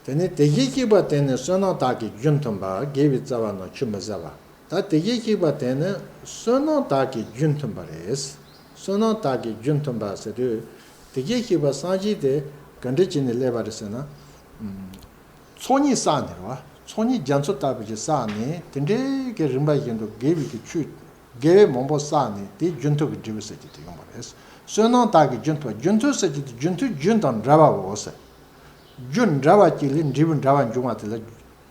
དེ་ནས་དེ་བཞིན་གཤེགས་པ་དེ་ནི་བསོད་ནམས་དག་གིས་རྒྱུན་མཐུན་པ། དགེ་བའི་རྩ་བ་རྣམས་ཆུད་མི་ཟ་བ། ད་དེ་བཞིན་གཤེགས་པ་དེ་ནི་བསོད་ནམས་དག་གིས་རྒྱུན་མཐུན་པ་རེད། བསོད་ནམས་དག་གིས་རྒྱུན་མཐུན་པ་ཟེར་དུས། དེ་བཞིན་གཤེགས་པ་སངས་རྒྱས་དེ་ག་འདྲ་བྱས་ནས་སླེབས་པ་རེད་ཟེར་ན། ཚོགས་གཉིས་བསགས་ནས་རེད་བ། ཚོགས་གཉིས་རྒྱ་མཚོ་ལྟ་བུ་ཞིག་བསགས་ནས་དེ་འདྲའི་གི་རིམ་པ་བཞིན་དུ་དགེ་བའི་གི་ཆོས། དགེ་བའི་མང་པོ་བསགས་ནས་དེའི་རྒྱུན་མཐུད་ཀྱི་འབྲས་བུ་ཟེར་གྱི་དེ་ཡོང་བ་རེད། བསོད་ནམས་དག་གིས་རྒྱུན་མཐུད། རྒྱུན་མཐུད་ཟེར་གྱི་དེ་རྒྱུན་མཐུད་རྒྱུན་དང་འབྲེལ་བའོ་ཟེར། རྒྱུ་འདྲ་བ་གཅིག་ལས་འབྲས་བུ་འདྲ་བ་འབྱུང་བ་དེ་ལ་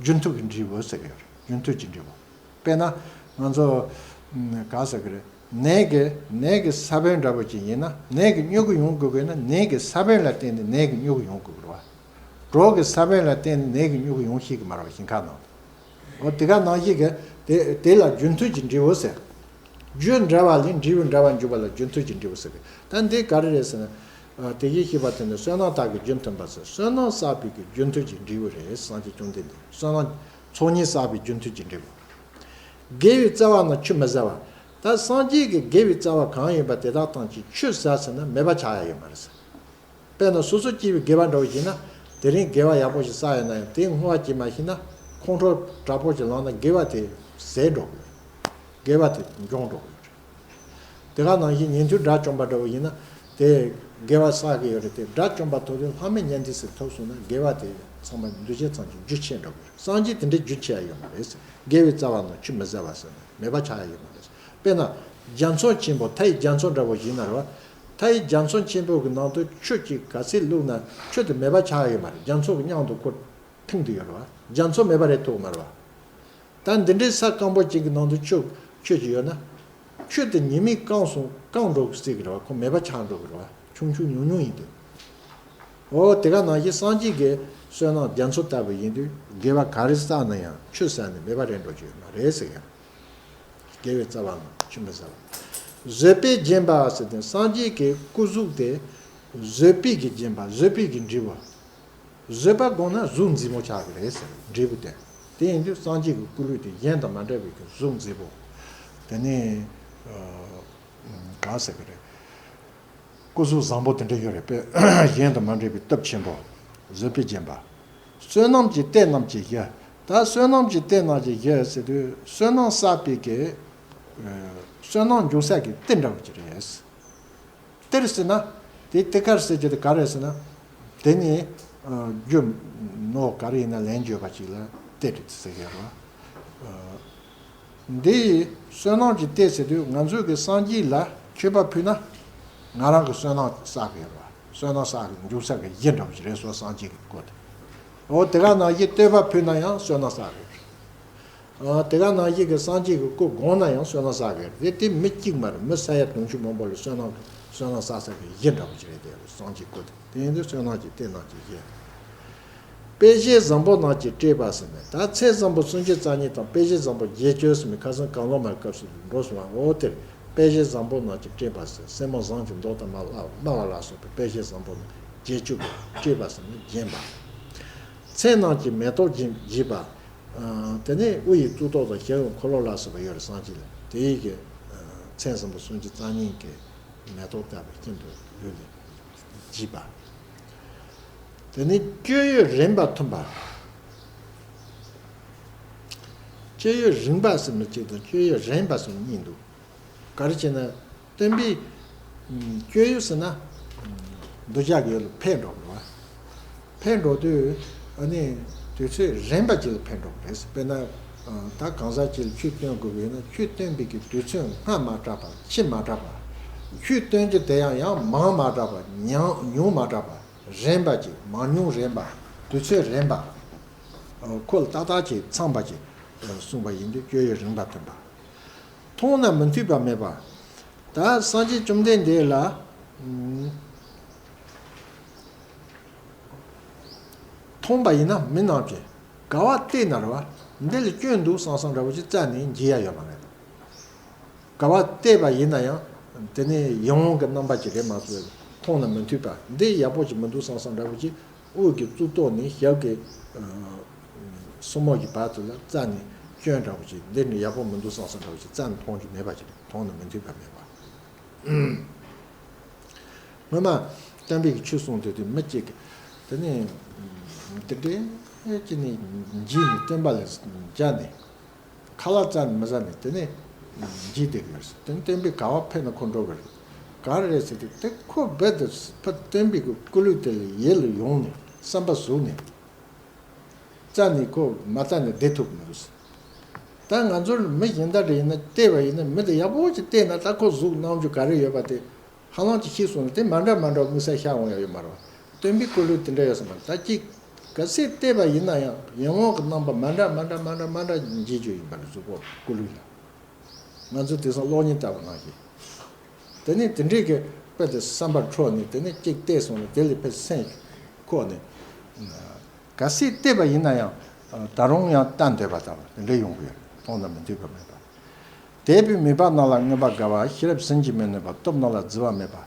རྒྱུན་མཐུད་ཀྱི་འབྲས་བུ་ཟེར་གྱི་ཡོད་རེད། རྒྱུན་མཐུད་ཀྱི་འབྲས་བུ། དཔེར་ན་ང་ཚོ་ག་ཟེར་གྱི་རེད། ནས་ཀྱི་ནས་ཀྱི་ས་བོན་འདྲ་པོ་ཅིག་ཡིན་ན་ནས་ཀྱི་མྱུ་གུ་ཡོང་དགོས་ཀྱི་ན་ནས་ཀྱི་ས་བོན་ལ་བརྟེན་ནས་ནས་ཀྱི་མྱུ་གུ་ཡོང་དགོས་ཀྱི་རེད་བ། གྲོགས་ཀྱི་ས་བོན་ལ་བརྟེན་ནས་ནས་ཀྱི་མྱུ་གུ་ཡོང་ཤེས་ཀྱི་མ་རེད་བ། ཞིང་ཁ་ནང་དུ། འོ་དེ་ག་ནང་བཞིན་གྱི་དེ་དེ་ལ་རྒྱུན་མཐུད་ཀྱི་འབྲས་བུ་ཟེར། རྒྱུ་འདྲ་བ་ལས་འབྲས་བུ་འདྲ་བ་འབྱུང་བ་ལ་རྒྱུན་མཐུད་ཀྱི་འབྲས་བུ་ཟེར་བས། ད་འདི་ག་རེ་རེད་ཟེར་ན། དེ་བཞིན་གཤེགས་པ་དེ་ནི་བསོད་ནམས་དག་གིས་རྒྱུན་མཐུན་པ་ཟེར། བསོད་ནམས་བསགས་པའི་གི་རྒྱུན་མཐུད་ཀྱི་འབྲས་བུ་རེད། སངས་རྒྱས་བཅོམ་ལྡན་འདས་བསོད་ནམས་ཚོགས་གཉིས་བསགས་པའི་རྒྱུན་མཐུད་ཀྱི་འབྲས་བུ། དགེ་བའི་རྩ་བ་རྣམས་ཆུད་མི་ཟ་བ། ད་སངས་རྒྱས་ཀྱི་དགེ་བའི་རྩ་བ་གང་ཡིན་པ་དེ་དག་ཐམས་ཅད་ཆུད་ཟ་ཟེར་ན་མེད་པ་ཆགས་ཡ་ཡོད་མ་རེད་ཟེར། དཔེར་ན་སོ་སོ་སྐྱེས་པའི་དགེ་བ་འདྲ་བོ་ཡིན་ན། དེ་རིང་དགེ་བ་ཡག་པོ་ཞིག་བསགས་ཡོད་ན་ཡང་དེའི་བསྔོ་བ་བྱེད་མ་ཤེས་ན། ཁོང་ཁྲོ་དྲག་པོ་ཞིག་ལངས་ན་དགེ་བ་དེ་ཟད་འགྲོ་གི་ཡོད་རེད། དགེ་བ་དེ་འབྱུང་འགྲོ་གི་ཡོད་རེད། དེ་ག་ནང་བཞིན་ཉན་ཐོས་དགྲ་བཅོམ་པ་འདྲ་བོ་ཡིན་ན། དེ་དགེ་བ་བསགས་ཀྱི་ཡོད་རེད་དེ་དགྲ་བཅོམ་པ་ཐོབ་དུས་ལྷག་མེད་ཉན་ཐོས་ཟེར་ཐོབ་སོང་ན་དགེ་བ་དེ་ཚང་མ་འདུས་བྱས་ཚང་གི་རྒྱུ་ཆད་འགྲོ་གི་རེད། སངས་རྒྱས་དེ་འདྲའི་རྒྱུ་ཆད་ཡ་ཡོད་མ་རེད་ཟེར། དགེ་བའི་རྩ་བ་རྣམས་ཆུད་མི་ཟ་བ་ཟེར་ན་མེད་པ་ཆགས་ཡ་ཡོད་མ་རེད་ཟེར། དཔེར་ན། རྒྱ་མཚོ་ཆེན་པོ་མཐའི་རྒྱ་མཚོ་འདྲ་བོ་ཞིག་ན་རེད་བ། མཐའི་རྒྱ་མཚོ་ཆེན་པོ་གི་ནང་དུ་ཆུ་གཅིག་ག་ཚད་བླུགས་ན་ཆུ་དེ་མེད་པ་ཆགས་ཡོད་མ་རེད། རྒྱ་མཚོ་གི་མཉམ་དུ་ཁོ་ཐིམ་དུ་ཡོད་རེད་བ། རྒྱ་མཚོ་མེད་པ་རེད་ཐུག་མ་རེད་བ། ད་འདི་འདྲའི་ས་སྐམ་པོ་གཅིག་གི་ནང་དུ་ཆུ་ཆུ་གཅིག་ཡོད་ན། ཆུ་དེ་ཉི་མས་བཀང་སོང་བཀང་འགྲོ་གི་སྲིད་གི་རེད་བ། ཁོ་མེད་པ་ཆགས་འགྲོ་གི་རེད་བ། ཆུང་ཆུང་ཉུང་ཉུང་ཡིན་དུས། འོ་དེ་ག་ནང་བཞིན་སངས་རྒྱས་ཀྱི་བསོད་ནམས་རྒྱ་མཚོ་ལྟ་བུ་ཡིན་དུས་དགེ་བ་ག་རེ་བསགས་ན་ཡང་ཆུད་ཟ་ནས་མེད་པ་རེད་འགྲོ་གི་ཡོད་མ་རེད་ཟེར་ཡང་། དགེ་བའི་རྩ་བ་རྣམས་ཆུད་མི་ཟ་བ། བཟོད་པས་བརྒྱན་པ་ཟེར་ཏེ་སངས་རྒྱས་ཀྱི་སྐུ་གཟུགས་དེ་བཟོད་པས་ཀྱིས་བརྒྱན་པ། བཟོད་པས་ཀྱི་འབྲས་བུ། བཟོད་པ་བསྒོམས་ན་གཟུགས་མཛེས་མོ་ཆགས་ཀྱི་རེད་ཟེར་འབྲས་བུ་དེ། དེ་ཡིན་དུས་སངས་རྒྱས་ཀྱི་སྐུ་ལུས་དེ་གཞན་དང་མ་འདྲ་བའི་གི་གཟུགས་མཛེས་པོ། དེ་ནས་གང་ཟེར་གི་རེད། སྐུ་གཟུགས་བཟང་པོ་དེ་འདྲ་ཡོད་རེད་པས། གཞན་དང་མ་འདྲ་བའི་སྟོབས་ཆེན་པོ། བཟོད་པས་བརྒྱན་པ། བསོད་ནམས་ཀྱི་གཏེར་རྣམས་ཀྱི་གཞི། ད་བསོད་ནམས་ཀྱི་གཏེར་རྣམས་ཀྱི་གཞི་ཟེར་དུས་བསོད་ནམས་བསགས་པའི་གི་བསོད་ནམས་འབྱུང་ས་གི་གཏེར་འདྲ་བོ་ཅིག་རེད། གཏེར་ཟེར་ན། དེ་གཏེར་ཁ་ཟེར་གྱི་དེ་ག་རེ་ཟེར་ན། དེ་ནི་རྒྱུ་ནོར་ག་རེ་ཡིན་ན་ལེན་བརྗོད་པ་ཅིག་ལ་གཏེར་ཟེར་གྱི་རེད། འདི་ཡི་བསོད་ནམས་ཀྱི་གཏེར་ཟེར་དུས་ང་ཚོས་ཀྱི་སངས་རྒྱས་ལ་མཆོད་པ་ཕུལ་ན། ང་རང་གི་བསོད་ནམས་བསགས་ཀྱི་རེད། བསོད་ནམས་བསགས་ཀྱི་འབྱུང་ས་གི་གཞི་འདྲ་བོ་ཞིག་རེད་སོ་སངས་རྒྱས་ཀྱི་སྐུ་དེ། འོ་དེ་ག་ནང་བཞིན་བསྟོད་པ་ཕུལ་ན་ཡང་བསོད་ནམས་བསགས་ཀྱི་རེད། ཨ་དེ་ག་ནང་བཞིན་གྱི་སངས་རྒྱས་ཀྱི་སྐུ་བསྒོམས་ན་ཡང་བསོད་ནམས་བསགས་ཀྱི་རེད། དེ་མི་གཅིག་མ་རེད། མི་ས་ཡ་དུང་ཕྱུར་མང་པོ་ལ་བསོད་ནམས་ཀྱི་བསོད་ནམས་བསགས་ས་གི་གཞི་འདྲ་བོ་ཞིག་རེད་དེ་སངས་རྒྱས་སྐུ་དེ། དེ་ཡིན་དུས་བསོད་ནམས་ཀྱི་གཏེར་རྣམས་ཀྱི་གཞི། དཔེ་བྱད་བཟང་པོ་རྣམས་ཀྱིས་སྤྲས་པ་ཟེར་ནས་ད་མཚན་བཟང་པོ་སུམ་ཅུ་རྩ་གཉིས་དང་དཔེ་བྱད་བཟང་པོ་བརྒྱད་ཅུ་ཟེར་ནས་ཁ་སང་གང་བློ་མའི་སྐབས་སུ་འགྲོ་སོང་བ། འོ་དེར་དཔེ་བྱད་བཟང་པོ་རྣམས་ཀྱིས་སྤྲས་པ་ཟེར། སེན་མོ་བཟང་གི་མདོག་དང་སྨྲ་བ་ལ་སོགས་པའི་དཔེ་བྱད་བཟང་པོ་རྣམས་བརྒྱད་ཅུ་གིས་སྤྲས་པ་ཟེར་ནས་བརྒྱན་པ། མཚན་རྣམས་ཀྱིས་མེ་ཏོག་བརྒྱན་བརྒྱན་པ། དེ་ནས་དབུ་ཡི་གཙུག་ཏོར་དང་ཞབས་ཀྱི་འཁོར་ལོ་ལ་སོགས་པ་ཡོད་རེད་སངས་རྒྱས་ལ། དེ་ཡི་གི་མཚན་བཟང་པོ་སུམ་ཅུ་རྩ་གཉིས་ཀྱི་མེ་ཏོག་བཏབ་པའི་སྤྱན་དུ་ལུས་ལས་བརྗིད་པ། དེ་ནས་སྤྱོད་ཡུལ་རན་པ་མཐུན་པ། སྤྱོད་ཡུལ་རིང་པ་ཟེར་ནས་གཅིག་དང་སྤྱོད་ཡུལ་རན་པ་ཟེར་ནས་གཉིས་འདུག་ག་རེ་བྱས་ན། སྟོན་པའི་སྤྱོད་ཡུལ་ཟེར་ན། འདོད་ཆགས་ཀྱི་ཡུལ་ལ་འཕེལ་འགྲོ་དགོས་པ། འཕེལ་འགྲོ་དུས་ཨ་ནི་དུས་ཚོད་རན་པ་ཅིག་ལ་འཕེལ་འགྲོ་དགོས་རེད། དཔེར་ན་ད་གང་ཟག་ཅིག་ལ་ཆོས་སྟོན་དགོས་པ་ཡིན་ན་ཆོས་སྟོན་པའི་གི་དུས་ཚོད་སྔ་མ་དྲགས་པ་ཕྱི་མ་དྲགས་པ། ཆོས་སྟོན་རྒྱུ་དེ་ཡང་ཡང་མང་མ་དྲགས་པ་ཉུང་ཉུང་མ་དྲགས་པ། རན་པ་ཅིག་མང་ཉུང་རན་པ། དུས་ཚོད་རན་པ། ཁོ་ལ་ཏག་ཏག་ཅིག་ཚང་བ་ཅིག་གསུངས་པ་ཡིན་དུས་སྤྱོད་ཡུལ་རན་པ་སྟོན་པ། མཐོང་ན་མི་མཐུན་པ་མེད་པ། ད་སངས་རྒྱས་བཅོམ་ལྡན་འདས་ལ། ཨུམ། མཐོང་པ་ཡིན་ན་མི་རྣམས་ཀྱིས་ག་བ་བལྟས་ན་རེད་བ། འདི་ལ་སྐྱོན་འདུག་བསམ་བསམ་འདྲ་བོ་ཅིག་རྩ་ནས་འཇིག་ཡ་ཡོད་མ་རེད། ག་བ་བལྟས་པ་ཡིན་ན་ཡང་དེ་ནས་ཡིད་འོང་གི་རྣམ་པ་ཅིག་རེད་མ་གཏོགས་མཐོང་ན་མི་མཐུན་པ་འདི་ཡག་པོ་ཅིག་མི་འདུག་བསམ་བསམ་འདྲ་བོ་ཅིག་དབུགས་ཀྱི་གཙུག་ཏོར་ནས་ཞབས་ཀྱི་སྲུ་མོ་གི་བར་དུ་ལ་རྩ་ནས་སྐྱོན་འདྲ་བོ་ཅིག་འདི་ནི་ཡག་པོ་མི་འདུག་བསམ་བསམ་འདྲ་བོ་ཅིག་རྩ་ནས་མཐོང་རྒྱུ་མེད་པ་ཅིག་རེད། མཐོང་ན་མི་མཐུན་པ་མེད་པ། སྔོན་མ་སྟོན་པའི་གི་ཆོས་གསུངས་དུས་དུས་མི་གཅིག་གིས་དེ་ནས་འདི་འདྲའི་ཅི་ནས་འཇིགས་ནས་སྟོན་པ་ལ་འཇགས་ནས་ཁ་ལག་རྩ་ནས་མི་ཟ་ནས་དེ་ནས་འཇིགས་བསྡད་ཀྱི་རེད། དེ་ནས་སྟོན་པའི་ག་བ་ཕེབས་ན་ཁོ་འགྲོ་གི་རེད། ག་རེ་རེད་ཟེར་དུས་དེ་ཁོ་རྦད་དེ་ཕ་སྟོན་པའི་གི་སྐུ་ལུས་དེ་ལ་ཡིད་ལ་ཡོང་ནས་བསམ་པ་ཟུག་ནས། རྩ་ནས་ཁོ་མ་བལྟས་ནས་བསྡད་ཐུབ་མི་འདུག་ད་ང་ཚོར་མི་གཞན་དག་རེ་ཡིན་ན་བལྟས་པ་ཡིན་ན་མི་དེ་ཡག་པོ་ཅིག་བལྟས་ན་ད་ཁོ་གཟུགས་རྣམ་འགྱུར་ག་རེ་ཡོད་པ་དེ་ཧ་ལམ་ཅིག་ཤེས་སོང་ན་དེ་མ་འདྲ་མ་འདྲ་དམིགས་བསལ་ཤར་འོང་ཡ་ཡོད་མ་རེད། སྟོན་པའི་སྐུ་ལུས་དེ་འདྲ་ཡོད་ས་མ་རེད། ད་ཅིག་གལ་སྲིད་བལྟས་པ་ཡིན་ན་ཡང་ཡིད་འོང་གི་རྣམ་པ་མ་འདྲ་མ་འདྲ་མ་འདྲ་མ་འདྲ་འཇིགས་རྒྱུ་ཡིན་པ་རེད། གཟུགས་པོ་སྐུ་ལུས་ལ། ང་ཚོ་དེང་སང་གློག་བརྙན་ལྟ་བུ་ནང་བཞིན། དེ་ནས་དེ་འདྲའི་གི་དཔེ་དེ་བསམ་པ་འཕྲོ་ནས་དེ་ནས་གཅིག་བལྟས་སོང་ནས་དེ་ལས་ཕེབས་སེམས་ཁོག་ནས། གལ་སྲིད་བལྟས་པ་ཡིན་ན་ཡང་ད་རུང་ཡང་ལྟ་འདོད་པ་དང་དེ་འདྲ་ཡོང་གི་ཡོད། མཐོང་ན་མི་མཐུན་པ་མེད་པ། དད་པས་མོས་པ་རྣམས་ལ་མངོན་པར་དགའ་བ། ཤེས་རབ་ཟིལ་གྱིས་མི་ནོན་པ། སྟོབས་རྣམས་ལ་བརྫི་བ་མེད་པ།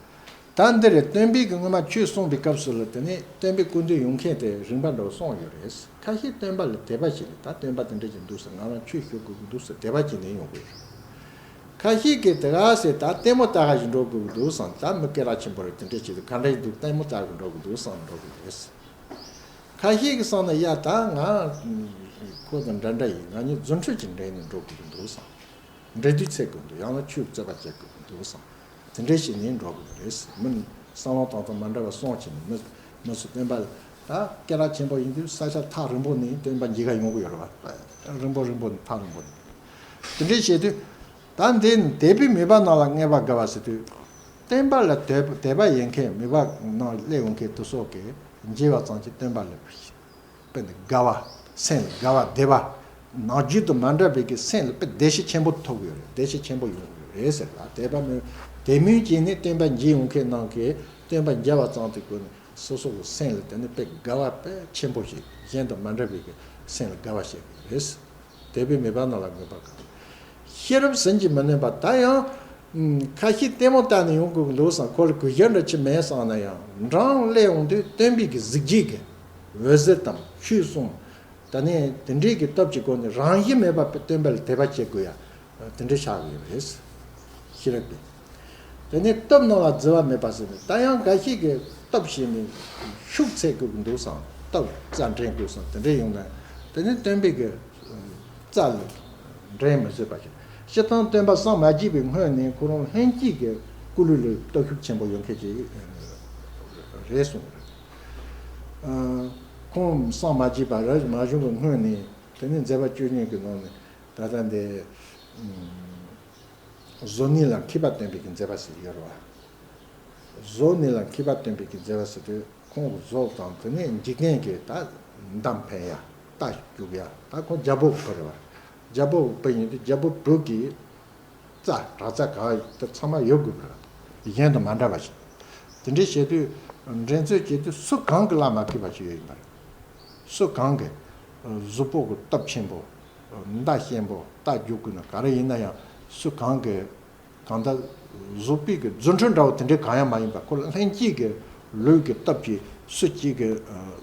ད་འདིར་སྟོན་པའི་གི་སྔོན་མ་ཆོས་གསུངས་པའི་སྐབས་སུ་ལ་དེ་ནས་སྟོན་པའི་སྐུ་མདུན་ཡོང་མཁན་དེ་རིམ་པ་འདྲ་བོ་གསུངས་ཡོད་རེད། ཁ་ཤས་སྟོན་པ་ལ་དད་པ་བྱས་ནས་ད་སྟོན་པ་དེ་འདྲ་ཅིག་འདུག་ཟེར་ང་རང་ཆོས་ཞུ་དགོས་ཀྱི་འདུག་ཟེར་དད་པ་བྱས་ནས་ཡོང་དགོས་རེད། ཁ་ཤས་ཀྱིས་དེ་ག་ཟེར་ད་ལྟད་མོ་ལྟ་ག་ཞིག་འགྲོ་དགོས་ཀྱི་འདུག་བསམ། ད་མི་སྐད་གྲགས་ཆེན་པོ་རེད་དེ་འདྲ་བྱས་ཏེ་ག་འདྲ་ཞིག་འདུག་ལྟད་མོ་ལྟ་གི་འགྲོ་གི་འདུག་བསམ་འགྲོ་གི་རེད། ཁ་ཤས་ཀྱིས་བསམ་ན་ཡ་ད་ང་ཁོ་དང་འདྲ་འདྲ་ཡིན། ང་གཉིས་རྫུ་འཕྲུལ་གྱིས་འགྲན་ནས་འགྲོ་དགོས་ཀྱི་འདུག་བསམ། འགྲན་བསྡུར་འཚོལ་དགོས་འདུག་ཡང་ན་ཆོས་རྩོད་པ་བྱེད་དགོས་ཀྱི་འདུག་བསམ། དེ་འདྲ་བྱས་ནས་འགྲོ་དགོས་ཀྱི་རེད། མི་བསམ་བློ་བཏང་སྟངས་མ་འདྲ་བ་སོང་བྱས་ནས་མི་མི་སུ་སྟོན་པ་ད་སྐད་གྲགས་ཆེན་པོ་ཡིན་དུས་ས་ཆ་ཐག་རིང་པོ་ནས་སྟོན་པ་མཇལ་ག་ཡོང་གི་ཡོད་རེད་བ། རིང་པོ་རིང་པོ་ནས་ཐག་རིང་པོ་ནས་དེ་འདྲ་བྱས་དུས། ད་འདི་ནི་དད་པས་མོས་པ་རྣམས་ལ་མངོན་པར་དགའ་བ་ཟེར་དུས། སྟོན་པ་ལ་དད་དད་པ་ཡོད་མཁན་མོས་པ་ནང་སླེབས་ཡོང་མཁན་དེ་ཚོ་གིས་མཇལ་བ་ཙམ་གྱིས་སྟོན་པ་ལ་དཔེ་ནི་དགའ་བ། སེམས་ལ་དགའ་བ་དད་པ། ནམ་རྒྱུན་དང་མ་འདྲ་བའི་གི་སེམས་ལ་དཔེ་བདེ་གཤེགས་ཆེན་པོ་ཐོབ་ཡོད་རེད། བདེ་གཤེགས་ཆེན་པོ་ཡོང་གི་རེད་ཟེར་ལ་དད་པ་མོས་དད་མོས་བྱས་ནས་སྟོན་པ་མཇལ་ཡོང་མཁན་རྣམས་ཀྱིས་སྟོན་པ་མཇལ་བ་ཙམ་དུ་གོ་ནས་སོ་སོ་གི་སེམས་ལ་དེ་ནི་དཔེ་དགའ་བ་དཔེ་ཆེན་པོ་ཞིག་གཞན་དང་མ་འདྲ་བའི་གི་སེམས་ལ་དགའ་བ་བཤད་གི་རེད། དད་པས་མོས་པ་རྣམས་ལ་མངོན་པར་དགའ། ཤེས་རབ་ཟིལ་གྱིས་མི་ནོན་པ། ད་ཡང་ཁ་ཤས་ལྟད་མོ་ལྟ་ནས་ཡོང་དགོས་ཀྱི་འདུག་བསམ། ཁོ་ལ་གུས་ཞབས་འདྲ་ཅིག་མེད་བསམ་ན་ཡང་འབྲང་སླེབས་ཡོང་དུས་སྟོན་པའི་གི་གཟི་བརྗིད་ཀྱི་འོད་ཟེར་དང་ཆོས་གསུང་། ད་ནས་དེ་འདྲའི་གི་སྟོབས་ཀྱི་སྒོ་ནས་རང་བཞིན་མེད་པ་སྟོན་པ་ལ་དད་པ་བྱེད་དགོས་ཡ་དེ་འདྲ་ཆགས་ཀྱི་ཡོད་རེད། ཤེས་རབ་པས། དེ་ནས་སྟོབས་རྣམས་ལ་བརྫི་བ་མེད་པ་ཟེར་ནས་ད་ཡང་འགའ་ཞིག་གིས་སྟོབས་ཞེས་ནས་ཤུགས་ཚད་དགོས་ཀྱི་འདུག་བསམ། སྟོབས་རྩ་འགྲན་དགོས་བསམ། དེ་འདྲ་ཡོང་ན་དེ་ནས་སྟོན་པའི་གི་རྩ་ལ་འགྲན་མི་བཟོད་པ་ཞིག་སྤྱིར་བཏང་སྟོན་པ་སངས་མ་རྒྱས་པའི་སྔོན་ནས་ཁོ་རང་ལྷན་སྐྱེས་ཀྱི་སྐུ་ལུས་ལ་སྟོབས་ཤུགས་ཆེན་པོ་ཡོད་མཁན་ཅིག་རེད་གསུངས་རེད། ཁོང་སངས་མ་རྒྱས་པ་རབ་མ་བྱུང་བའི་སྔོན་ནས་དེ་ནས་མཛད་པ་བཅུ་གཉིས་ཀྱི་ནང་ནས་ད་ལྟ་འདི། བཟོ་གནས་ལ་མཁས་པ་སྟོན་པའི་གི་མཛད་པ་ཟེར་ཡོད་རེད་བ། བཟོ་གནས་ལ་མཁས་པ་སྟོན་པའི་གི་མཛད་པ་ཟེར་དུས་ཁོང་གི་བཟོ་དང་དེ་ནས་འཇིག་རྟེན་གྱི་ད་འདམ་འཕེན་ཡ་རྟ་རྒྱུག་ཡ་ད་ཁོང་རྒྱལ་པོ་གི་བུ་རེད་བ། རྒྱལ་པོ་གི་བུ་ཡིན་དུས་རྒྱལ་པོ་བུ་གི་རྩ་དྲག་རྩ་ག་དེ་ཚང་མ་ཡོད་དགོས་པ་རེད། གཞན་དང་མ་འདྲ་བ་ཞིག་དེ་འདྲའི་བྱེད་དུས་འགྲན་རྩོད་བྱེད་དུས་སུ་གང་གི་བླ་མ་མཁས་པ་ཞིག་ཡོད་ཡིན་པ་རེད། སུ་གང་གི་གཟུགས་པོ་གི་སྟོབས་ཆེན་པོ། མདའ་ཞན་པོ་རྟ་རྒྱུག་དགོས་ན་ག་རེ་ཡིན་ན་ཡང་སུ་གང་གི་གང་ལྟར་གཟུགས་པོའི་གི་རྫུ་འཕྲུལ་འདྲ་བོ་དེ་འདྲའི་གང་ཡང་མ་ཡིན་པ་ཁོ་ལ་ལྷན་སྐྱེས་ཀྱི་ལུས་ཀྱི་སྟོབས་ཀྱིས་སུ་གཅིག་གི་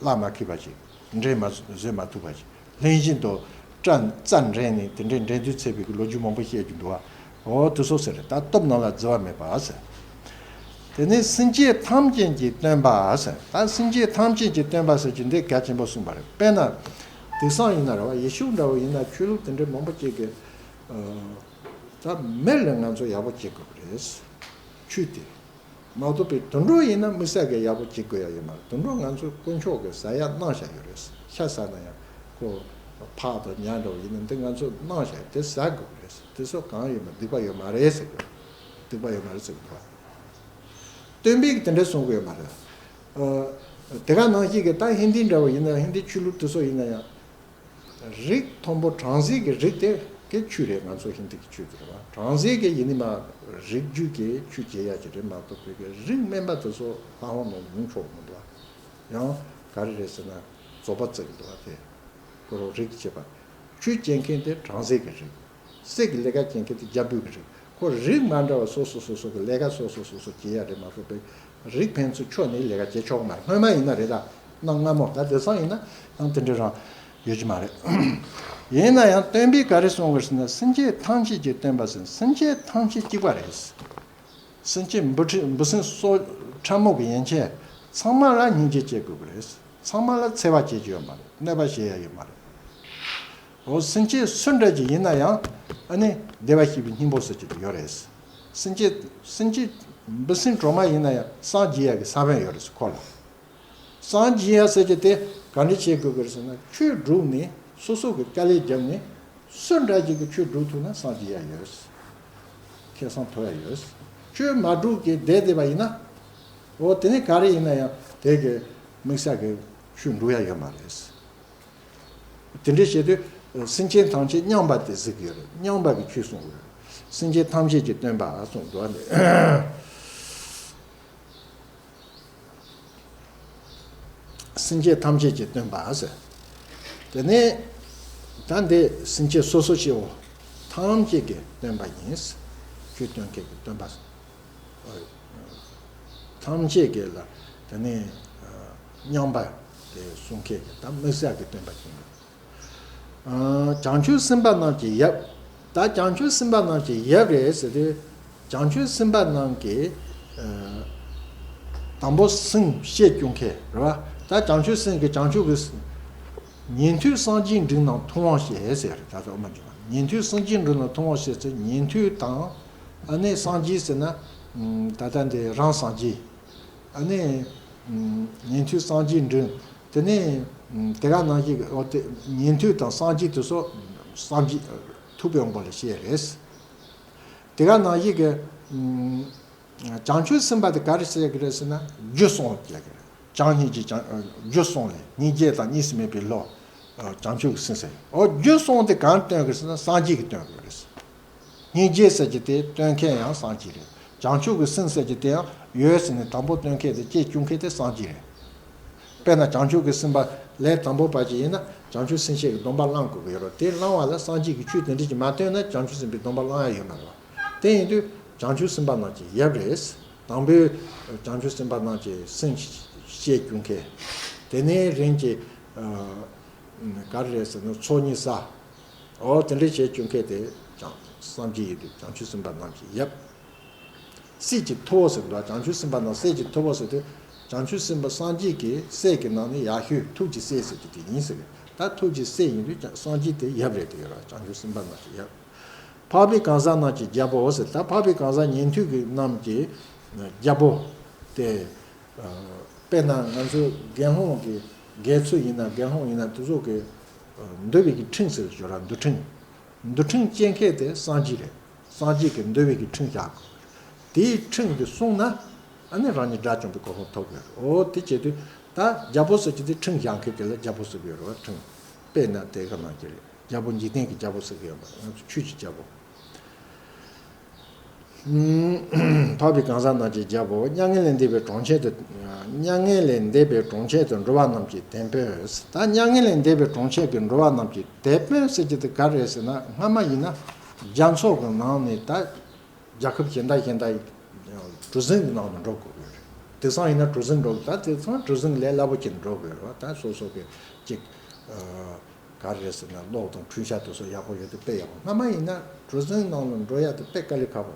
བླ་མ་མཁས་པ་ཅིག་འགྲན་མ་བཟོད་མ་ཐུབ་པ་ཅིག་ལྷན་བཞིན་དུ་རྩ་རྩ་འགྲན་ནས་དེ་འདྲའི་འགྲན་བསྡུར་འཚོགས་པའི་གི་ལོ་རྒྱུས་མང་པོ་བཤད་རྒྱུ་འདུག་བ། འོ་དེ་ཚོ་ཟེར་རེད། ད་སྟོབས་རྣམས་ལ་བརྫི་བ་མེད་པ་ཟེར། དེ་ནས་སེམས་ཅན་ཐམས་ཅད་ཀྱི་སྟོན་པ་ཟེར། ད་སེམས་ཅན་ཐམས་ཅད་ཀྱི་སྟོན་པ་ཟེར་གྱི་འདི་གལ་ཆེན་པོ་གསུངས་པ་རེད། དཔེར་ན། དེང་སང་ཡིན་ན་རེད་བ། ཡེ་ཤུ་འདྲ་བོ་ཡིན་ན་ཆོས་ལུགས་དེ་འདྲའི་མང་པོ་ཅིག་གིས། ད་མི་ལ་ང་ཚོ་ཡག་པོ་བྱེད་དགོས་པ་རེད། ཆོས་དེ། མ་གཏོགས་པའི་དུད་འགྲོ་ཡིན་ན་དམིགས་བསལ་གྱི་ཡག་པོ་བྱེད་དགོས་ཡ་ཡོད་མ་རེད། དུད་འགྲོ་ང་ཚོ་དཀོན་མཆོག་གིས་ཟ་ཡ་གནང་བཞག་ཡོད་རེད། ཤ་ཟ་ན་ཡང་ཁོ་ཕག་དང་ཉ་འདྲ་བོ་ཡིན་ན་འདི་ང་ཚོ་གནང་བཞག་དེ་ཟ་དགོས་པ་རེད། དེ་ཚོ་གང་ཡོད་མ་སྡིག་པ་ཡོད་མ་རེད་ཟེར་གི། སྡིག་པ་ཡོད་མ་རེད་ཟེར་གི་འདུག་བ། སྟོན་པས་དེ་འདྲ་གསུང་གི་ཡོད་མ་རེད། ཨ། དེ་ག་ནང་བཞིན་གྱི་ད་ཧིན་དི་འདྲ་བོ་ཡིན་ན་ཡང་ཧིན་དི་ཆོས་ལུགས་དེ་ཚོ་ཡིན་ན་ཡང་། རིགས་མཐོན་པོ་བྲམ་ཟེ་གི་རིགས་དེ་གི་ཆོས་རེད། ང་ཚོ་ཧིན་དི་གི་ཆོས་དེ་རེད་བ། བྲམ་ཟེ་གི་ཡིན་ནི་མ་རིགས་རྒྱུད་ཀྱི་ཆོས་བྱེད་ཡ་ཅིག་རེད་མ་གཏོགས་པའི་གི་རིགས་དམན་པ་དེ་ཚོ་ལྷ་ཁང་ནང་ཡོང་ཆོག་མི་འདུག་བ། ཡང་ག་རེ་རེད་ཟེར་ན་རྫོགས་པ་བརྩི་གི་འདུག་བ་དེ། ཁོ་རང་རིགས་བྱེད་པ། ཆོས་བྱེད་མཁན་དེ་བྲམ་ཟེ་གི་རིགས། སྲིད་ཀྱི་ལས་ཀ་བྱེད་མཁན་དེ་རྒྱལ་པོའི་གི་རིགས། ཁོ་རིགས་མ་འདྲ་བ་སོ་སོ་སོ་སོ་གི་ལས་ཀ་སོ་སོ་སོ་སོ་བྱེད་ཡ་རེད་མ་གཏོགས་པའི་རིགས་ཕན་ཚུན་ཕྱོགས་ནས་ལས་ཀ་བྱེད་ཆོག་མ་རེད། སྔོན་མ་ཡིན་ན་རེད། ད་གནའ་སྔ་མོ་ད་དེང་སང་ཡིན་ན་ཡང་དེ་འདྲ་རང་ཡོད་ཀྱི་མ་རེད། ཡིན་ན་ཡང་སྟོན་པས་ག་རེ་གསུངས་པ་རེད་ཟེར་ན། སེམས་ཅན་ཐམས་ཅད་ཀྱི་སྟོན་པ་ཟེར། སེམས་ཅན་ཐམས་ཅད་གཅིག་པ་རེད། སེམས་ཅན་འབུ་ཕྲ་འབུ་སྲིན་སོགས་ཕྲ་མོ་གི་ཡན་ཆད་ཚང་མ་ལ་སྙིང་རྗེ་སྐྱེ་དགོས་ཀྱི་རེད། ཚང་མ་ལ་འཚེ་བ་བྱེད་རྒྱུ་ཡོད་མ་རེད། གནོད་པ་བྱེད་ཡ་ཡོད་མ་རེད། འོ་སེམས་ཅན་སུ་འདྲ་ཅིག་ཡིན་ན་ཡང་ཨ་ནི་བདེ་བར་གཤེགས་པའི་སྙིང་པོ་ཟེར་གྱི་ཡོད་རེད། སེམས་ཅན་སེམས་ཅན་འབུ་སྲིན་གྲོག་མ་ཡིན་ན་ཡང་སངས་རྒྱས་ཡ་གི་ས་བོན་ཡོད་རེད་ཁོ་ལ། སངས་རྒྱས་ཡ་ཟེར་གྱི་དེ་ག་འདྲ་བྱེད་དགོས་ཀྱི་རེད་ཟེར་ན། ཆོས་སྒྲུབ་ནས་སོ་སོ་གི་དཀའ་ལས་བརྒྱབ་ནས་སུ་འདྲ་ཅིག་གི་ཆོས་སྒྲུབ་ཐུབ་ན་སངས་རྒྱས་ཡ་ཡོད། ཁེ་བཟང་ཐོབ་ཡ་ཡོད། ཆོས་མ་སྒྲུབ་ཀྱི་བསྡད་བསྡད་པ་ཡིན་ན། འོ་དེ་ནི་ག་རེ་ཡིན་ན་ཡང་དེ་གི་དམིགས་བསལ་གྱི་ཆོས་འགྲུབ་ཡ་ཡོད་མ་རེད། དེ་འདྲ་བྱེད་དུས་སེམས་ཅན་ཐམས་ཅད་མཉམ་པ་དེ་གཟིགས་ཀྱི་ཡོད་རེད། མཉམ་པ་གི་ཆོས་གསུངས་ཡོད་རེད། སེམས་ཅན་ཐམས་ཅད་ཀྱི་སྟོན་པ་གསུངས་འདུག་བ་འདི། སེམས་ཅན་ཐམས་ཅད་ཀྱི་སྟོན་པ་ཟེར། དེ་ནས་ད་འདི་སེམས་ཅན་སོ་སོ་སྐྱེ་བོ་ཐམས་ཅད་ཀྱི་སྟོན་པ་ཡིན། ཆོས་སྟོན་མཁན་གྱི་སྟོན་པ་ཟེར། ཐམས་ཅད་ཀྱི་ལ་དེ་ནས་མཉམ་པ་དེ་གསུང་མཁན་གྱི་ད་དམིགས་བསལ་གྱི་སྟོན་པ་ཡིན། བྱང་ཆུབ་སེམས་དཔའ་རྣམས་ཀྱི་ཡབ། ད་བྱང་ཆུབ་སེམས་དཔའ་རྣམས་ཀྱི་ཡབ་རེད་ཟེར་དུས། བྱང་ཆུབ་སེམས་དཔའ་རྣམས་ཀྱི་དང་པོ་སེམས་བསྐྱེད་བསྐྱོད་མཁན་རེད་བ། ད་བྱང་ཆུབ་སེམས་ཀྱི་བྱང་ཆུབ་ཀྱི་ཉན་ཐོས་སངས་རྒྱས་འབྲིང་རྣམས་ཐུབ་དབང་བྱེད་ཟེར། ད་ལྟ་འོ་མ་འཇུག་པ་ཉན་ཐོས་སངས་རྒྱས་འབྲིང་རྣམས་ཐུབ་དབང་བྱེད་ཟེར། ཉན་ཐོས་དང་ཨ་ནི་སངས་རྒྱས་ཟེར་ན་ད་ལྟ་འདི་རང་སངས་རྒྱས། ཨ་ནི། ཉན་ཐོས་སངས་རྒྱས་འབྲིང་། དེ་ནས། དེ་ག་ནང་བཞིན་གྱི་འོ་དེ་ཉན་ཐོས་དང་སངས་རྒྱས་དེ་ཚོ་སངས་རྒྱས་ཐུབ་པའི་དབང་པོ་ལ་བཤད་རེད། དེ་ག་ནང་བཞིན་གྱི། བྱང་ཆུབ་སེམས་དཔའ་དེ་ག་རེ་ཟེར་གྱི་རེད་ཟེར་ན་རྒྱུ་གསུམ་ཟེར་གྱི་རེད། བྱང་སྙིང་རྗེ་བྱང་རྒྱུ་གསུམ་ལས་སྙིང་རྗེ་དང་གཉིས་སུ་མེད་པའི་བློ། བྱང་ཆུབ་ཀྱི་སེམས་ཟེར། འོ་རྒྱུ་གསུམ་དེ་གང་སྟོན་གྱི་རེད་ཟེར་ན་སངས་རྒྱས་ཀྱིས་སྟོན་གྱི་རེད། སྙིང་རྗེ་ཟེར་གྱི་དེ་སྟོན་མཁན་ཡང་སངས་རྒྱས་རེད། བྱང་ཆུབ་ཀྱི་སེམས་ཟེར་གྱི་དེ་ཡང་ཡོད་ཟེར་ནས་དང་པོ་སྟོན་མཁན་དེ་བསྐྱེད་བཅུག་མཁན་དེ་སངས་རྒྱས་རེད། དཔེར་ན་བྱང་ཆུབ་ཀྱི་སེམས་དཔའ་ལས་དང་པོ་པ་ཅིག་ཡིན་ན་བྱང་ཆུབ་སེམས་བསྐྱེད་ཀྱི་སྡོམ་པ་བླང་དགོས་ཀྱི་ཡོད་རེད། དེ་བླང་བ་ལ་སངས་རྒྱས་ཀྱི་ཆོས་དེ་འདྲ་ཅིག་མ་སྟོན་ན་བྱང་ཆུབ་སེམས་དཔའི་སྡོམ་པ་བླང་ཡ་ཡོད་མ་རེད་བ། དེ་ཡིན་དུས་བྱང་ཆུབ་སེམས་དཔའ་རྣམས་ཀྱི་ཡབ་རེད། དང་པོའི་བྱང་ཆུབ་སེམས་དཔའ་རྣམས་ཀྱི་སེམས་བསྐྱེད་བཅུག་མཁན། དེ་ནས་རིམ་གྱིས་ག་རེ་རེད་ཟེར་ན་ཚོགས་གཉིས་བསགས། འོ་དེ་འདྲ་བྱས་བཅུག་མཁན་དེ་བྱང་སངས་རྒྱས་ཡིན་དུས་བྱང་ཆུབ་སེམས་དཔའ་རྣམས་ཀྱི་ཡབ། སྲས་ཀྱི་ཐུ་བོ་ཟེར་འདུག་བྱང་ཆུབ་སེམས་དཔའ་རྣམས་སྲས་ཀྱི་ཐུ་བོ་ཟེར་དུས་བྱང་ཆུབ་སེམས་དཔའ་སངས་རྒྱས་ཀྱི་སྲས་ཀྱི་ནང་ནས་ཡག་ཤོས་ཐུགས་ཀྱི་སྲས་ཟེར་གྱི་དེ་ཡིན་ཟེར་གི། ད་ཐུགས་ཀྱི་སྲས་ཡིན་དུས་ཀྱང་སངས་རྒྱས་དེ་ཡབ་རེད་དེ་ཡོད་ར། བྱང་ཆུབ་སེམས་དཔའ་རྣམས་ཀྱི་ཡབ། འཕགས་པའི་གང་ཟག་རྣམས་ཀྱི་རྒྱལ་པོ་ཟེར། ད་འཕགས་པའི་གང་ཟག་ཉན་ཐོས་ཀྱི་རྣམས་ཀྱི་རྒྱལ་པོ་དེ། དཔེར་ན་ང་ཚོ་དགེ་སློང་གི་དགེ་ཚུལ་ཡིན་ན་དགེ་སློང་ཡིན་ན་དེ་ཚོ་གི་འདུལ་བའི་གི་ཁྲིམས་ཟེར་ཞོར་ལ་འདུལ་ཁྲིམས། འདུལ་ཁྲིམས་བཅས་མཁན་དེ་སངས་རྒྱས་རེད། སངས་རྒྱས་ཀྱི་འདུལ་བའི་གི་ཁྲིམས་བཞག་དགོས། དེའི་ཁྲིམས་དེ་སྲུང་ན་ཨ་ནི་རང་ཉིད་དགྲ་བཅོམ་པའི་གོ་འཕང་ཐོབ་དགོས་རེད། འོ་དེ་བྱེད་དུས་ད་རྒྱལ་པོ་ཟེར་གྱི་དེ་ཁྲིམས་བཞག་མཁན་དེ་ལ་རྒྱལ་པོ་ཟེར་གི་ཡོད་རེད་བ། ཁྲིམས་དཔེར་ན་དེ་ག་ནང་བཞིན་རེད། རྒྱལ་པོ་འཇིག་རྟེན་གྱི་རྒྱལ་པོ་ཟེར་གི་ཡོད་མ་རེད། ང་ཚོ་ཆོས་ཀྱི་རྒྱལ་པོ། འཕགས་པའི་གང་ཟག་རྣམས་ཀྱི་རྒྱལ་པོ། མྱ་ངན་ལས་འདས་པའི་གྲོང་ཁྱེར་དུ། མྱ་ངན་ལས་འདས་པའི་གྲོང་ཁྱེར་དུ་འགྲོ་བ་རྣམས་ཀྱི་དེད་དཔོན། ད་མྱ་ངན་ལས་འདས་པའི་གྲོང་ཁྱེར་གྱི་འགྲོ་བ་རྣམས་ཀྱི་དེད་དཔོན་ཟེར་གྱི་དེ་ག་རེ་རེད་ཟེར་ན། སྔ་མ་ཡིན་ན་རྒྱ་མཚོ་གི་ནང་ནས་ད་རྒྱལ་ཁབ་གཞན་དག་གཞན་དག་གྲུ་གཟིངས་ཀྱི་ནང་དུ་འགྲོ་དགོས་ཀྱི་རེད། དེང་སང་ཡིན་ན་གྲུ་གཟིངས་འགྲོ་གི། ད་དེང་སང་གྲུ་གཟིངས་ལས་སླ་པོ་ཅིག་འགྲོ་དགོས་རེད་བ། ད་སོ་སོ་གི་ཅིག་ག་རེ་རེད་ཟེར་ན་གློག་དང་འཕྲུལ་ཆས་དེ་ཚོ་ཡག་པོ་ཡོད་དུས་དཔེ་ཡག་པོ། སྔ་མ་ཡིན་ན་གྲུ་གཟིངས་ནང་ལ་འགྲོ་ཡ་དེ་དཔེ་དཀའ་ལས་ཁག་པོ།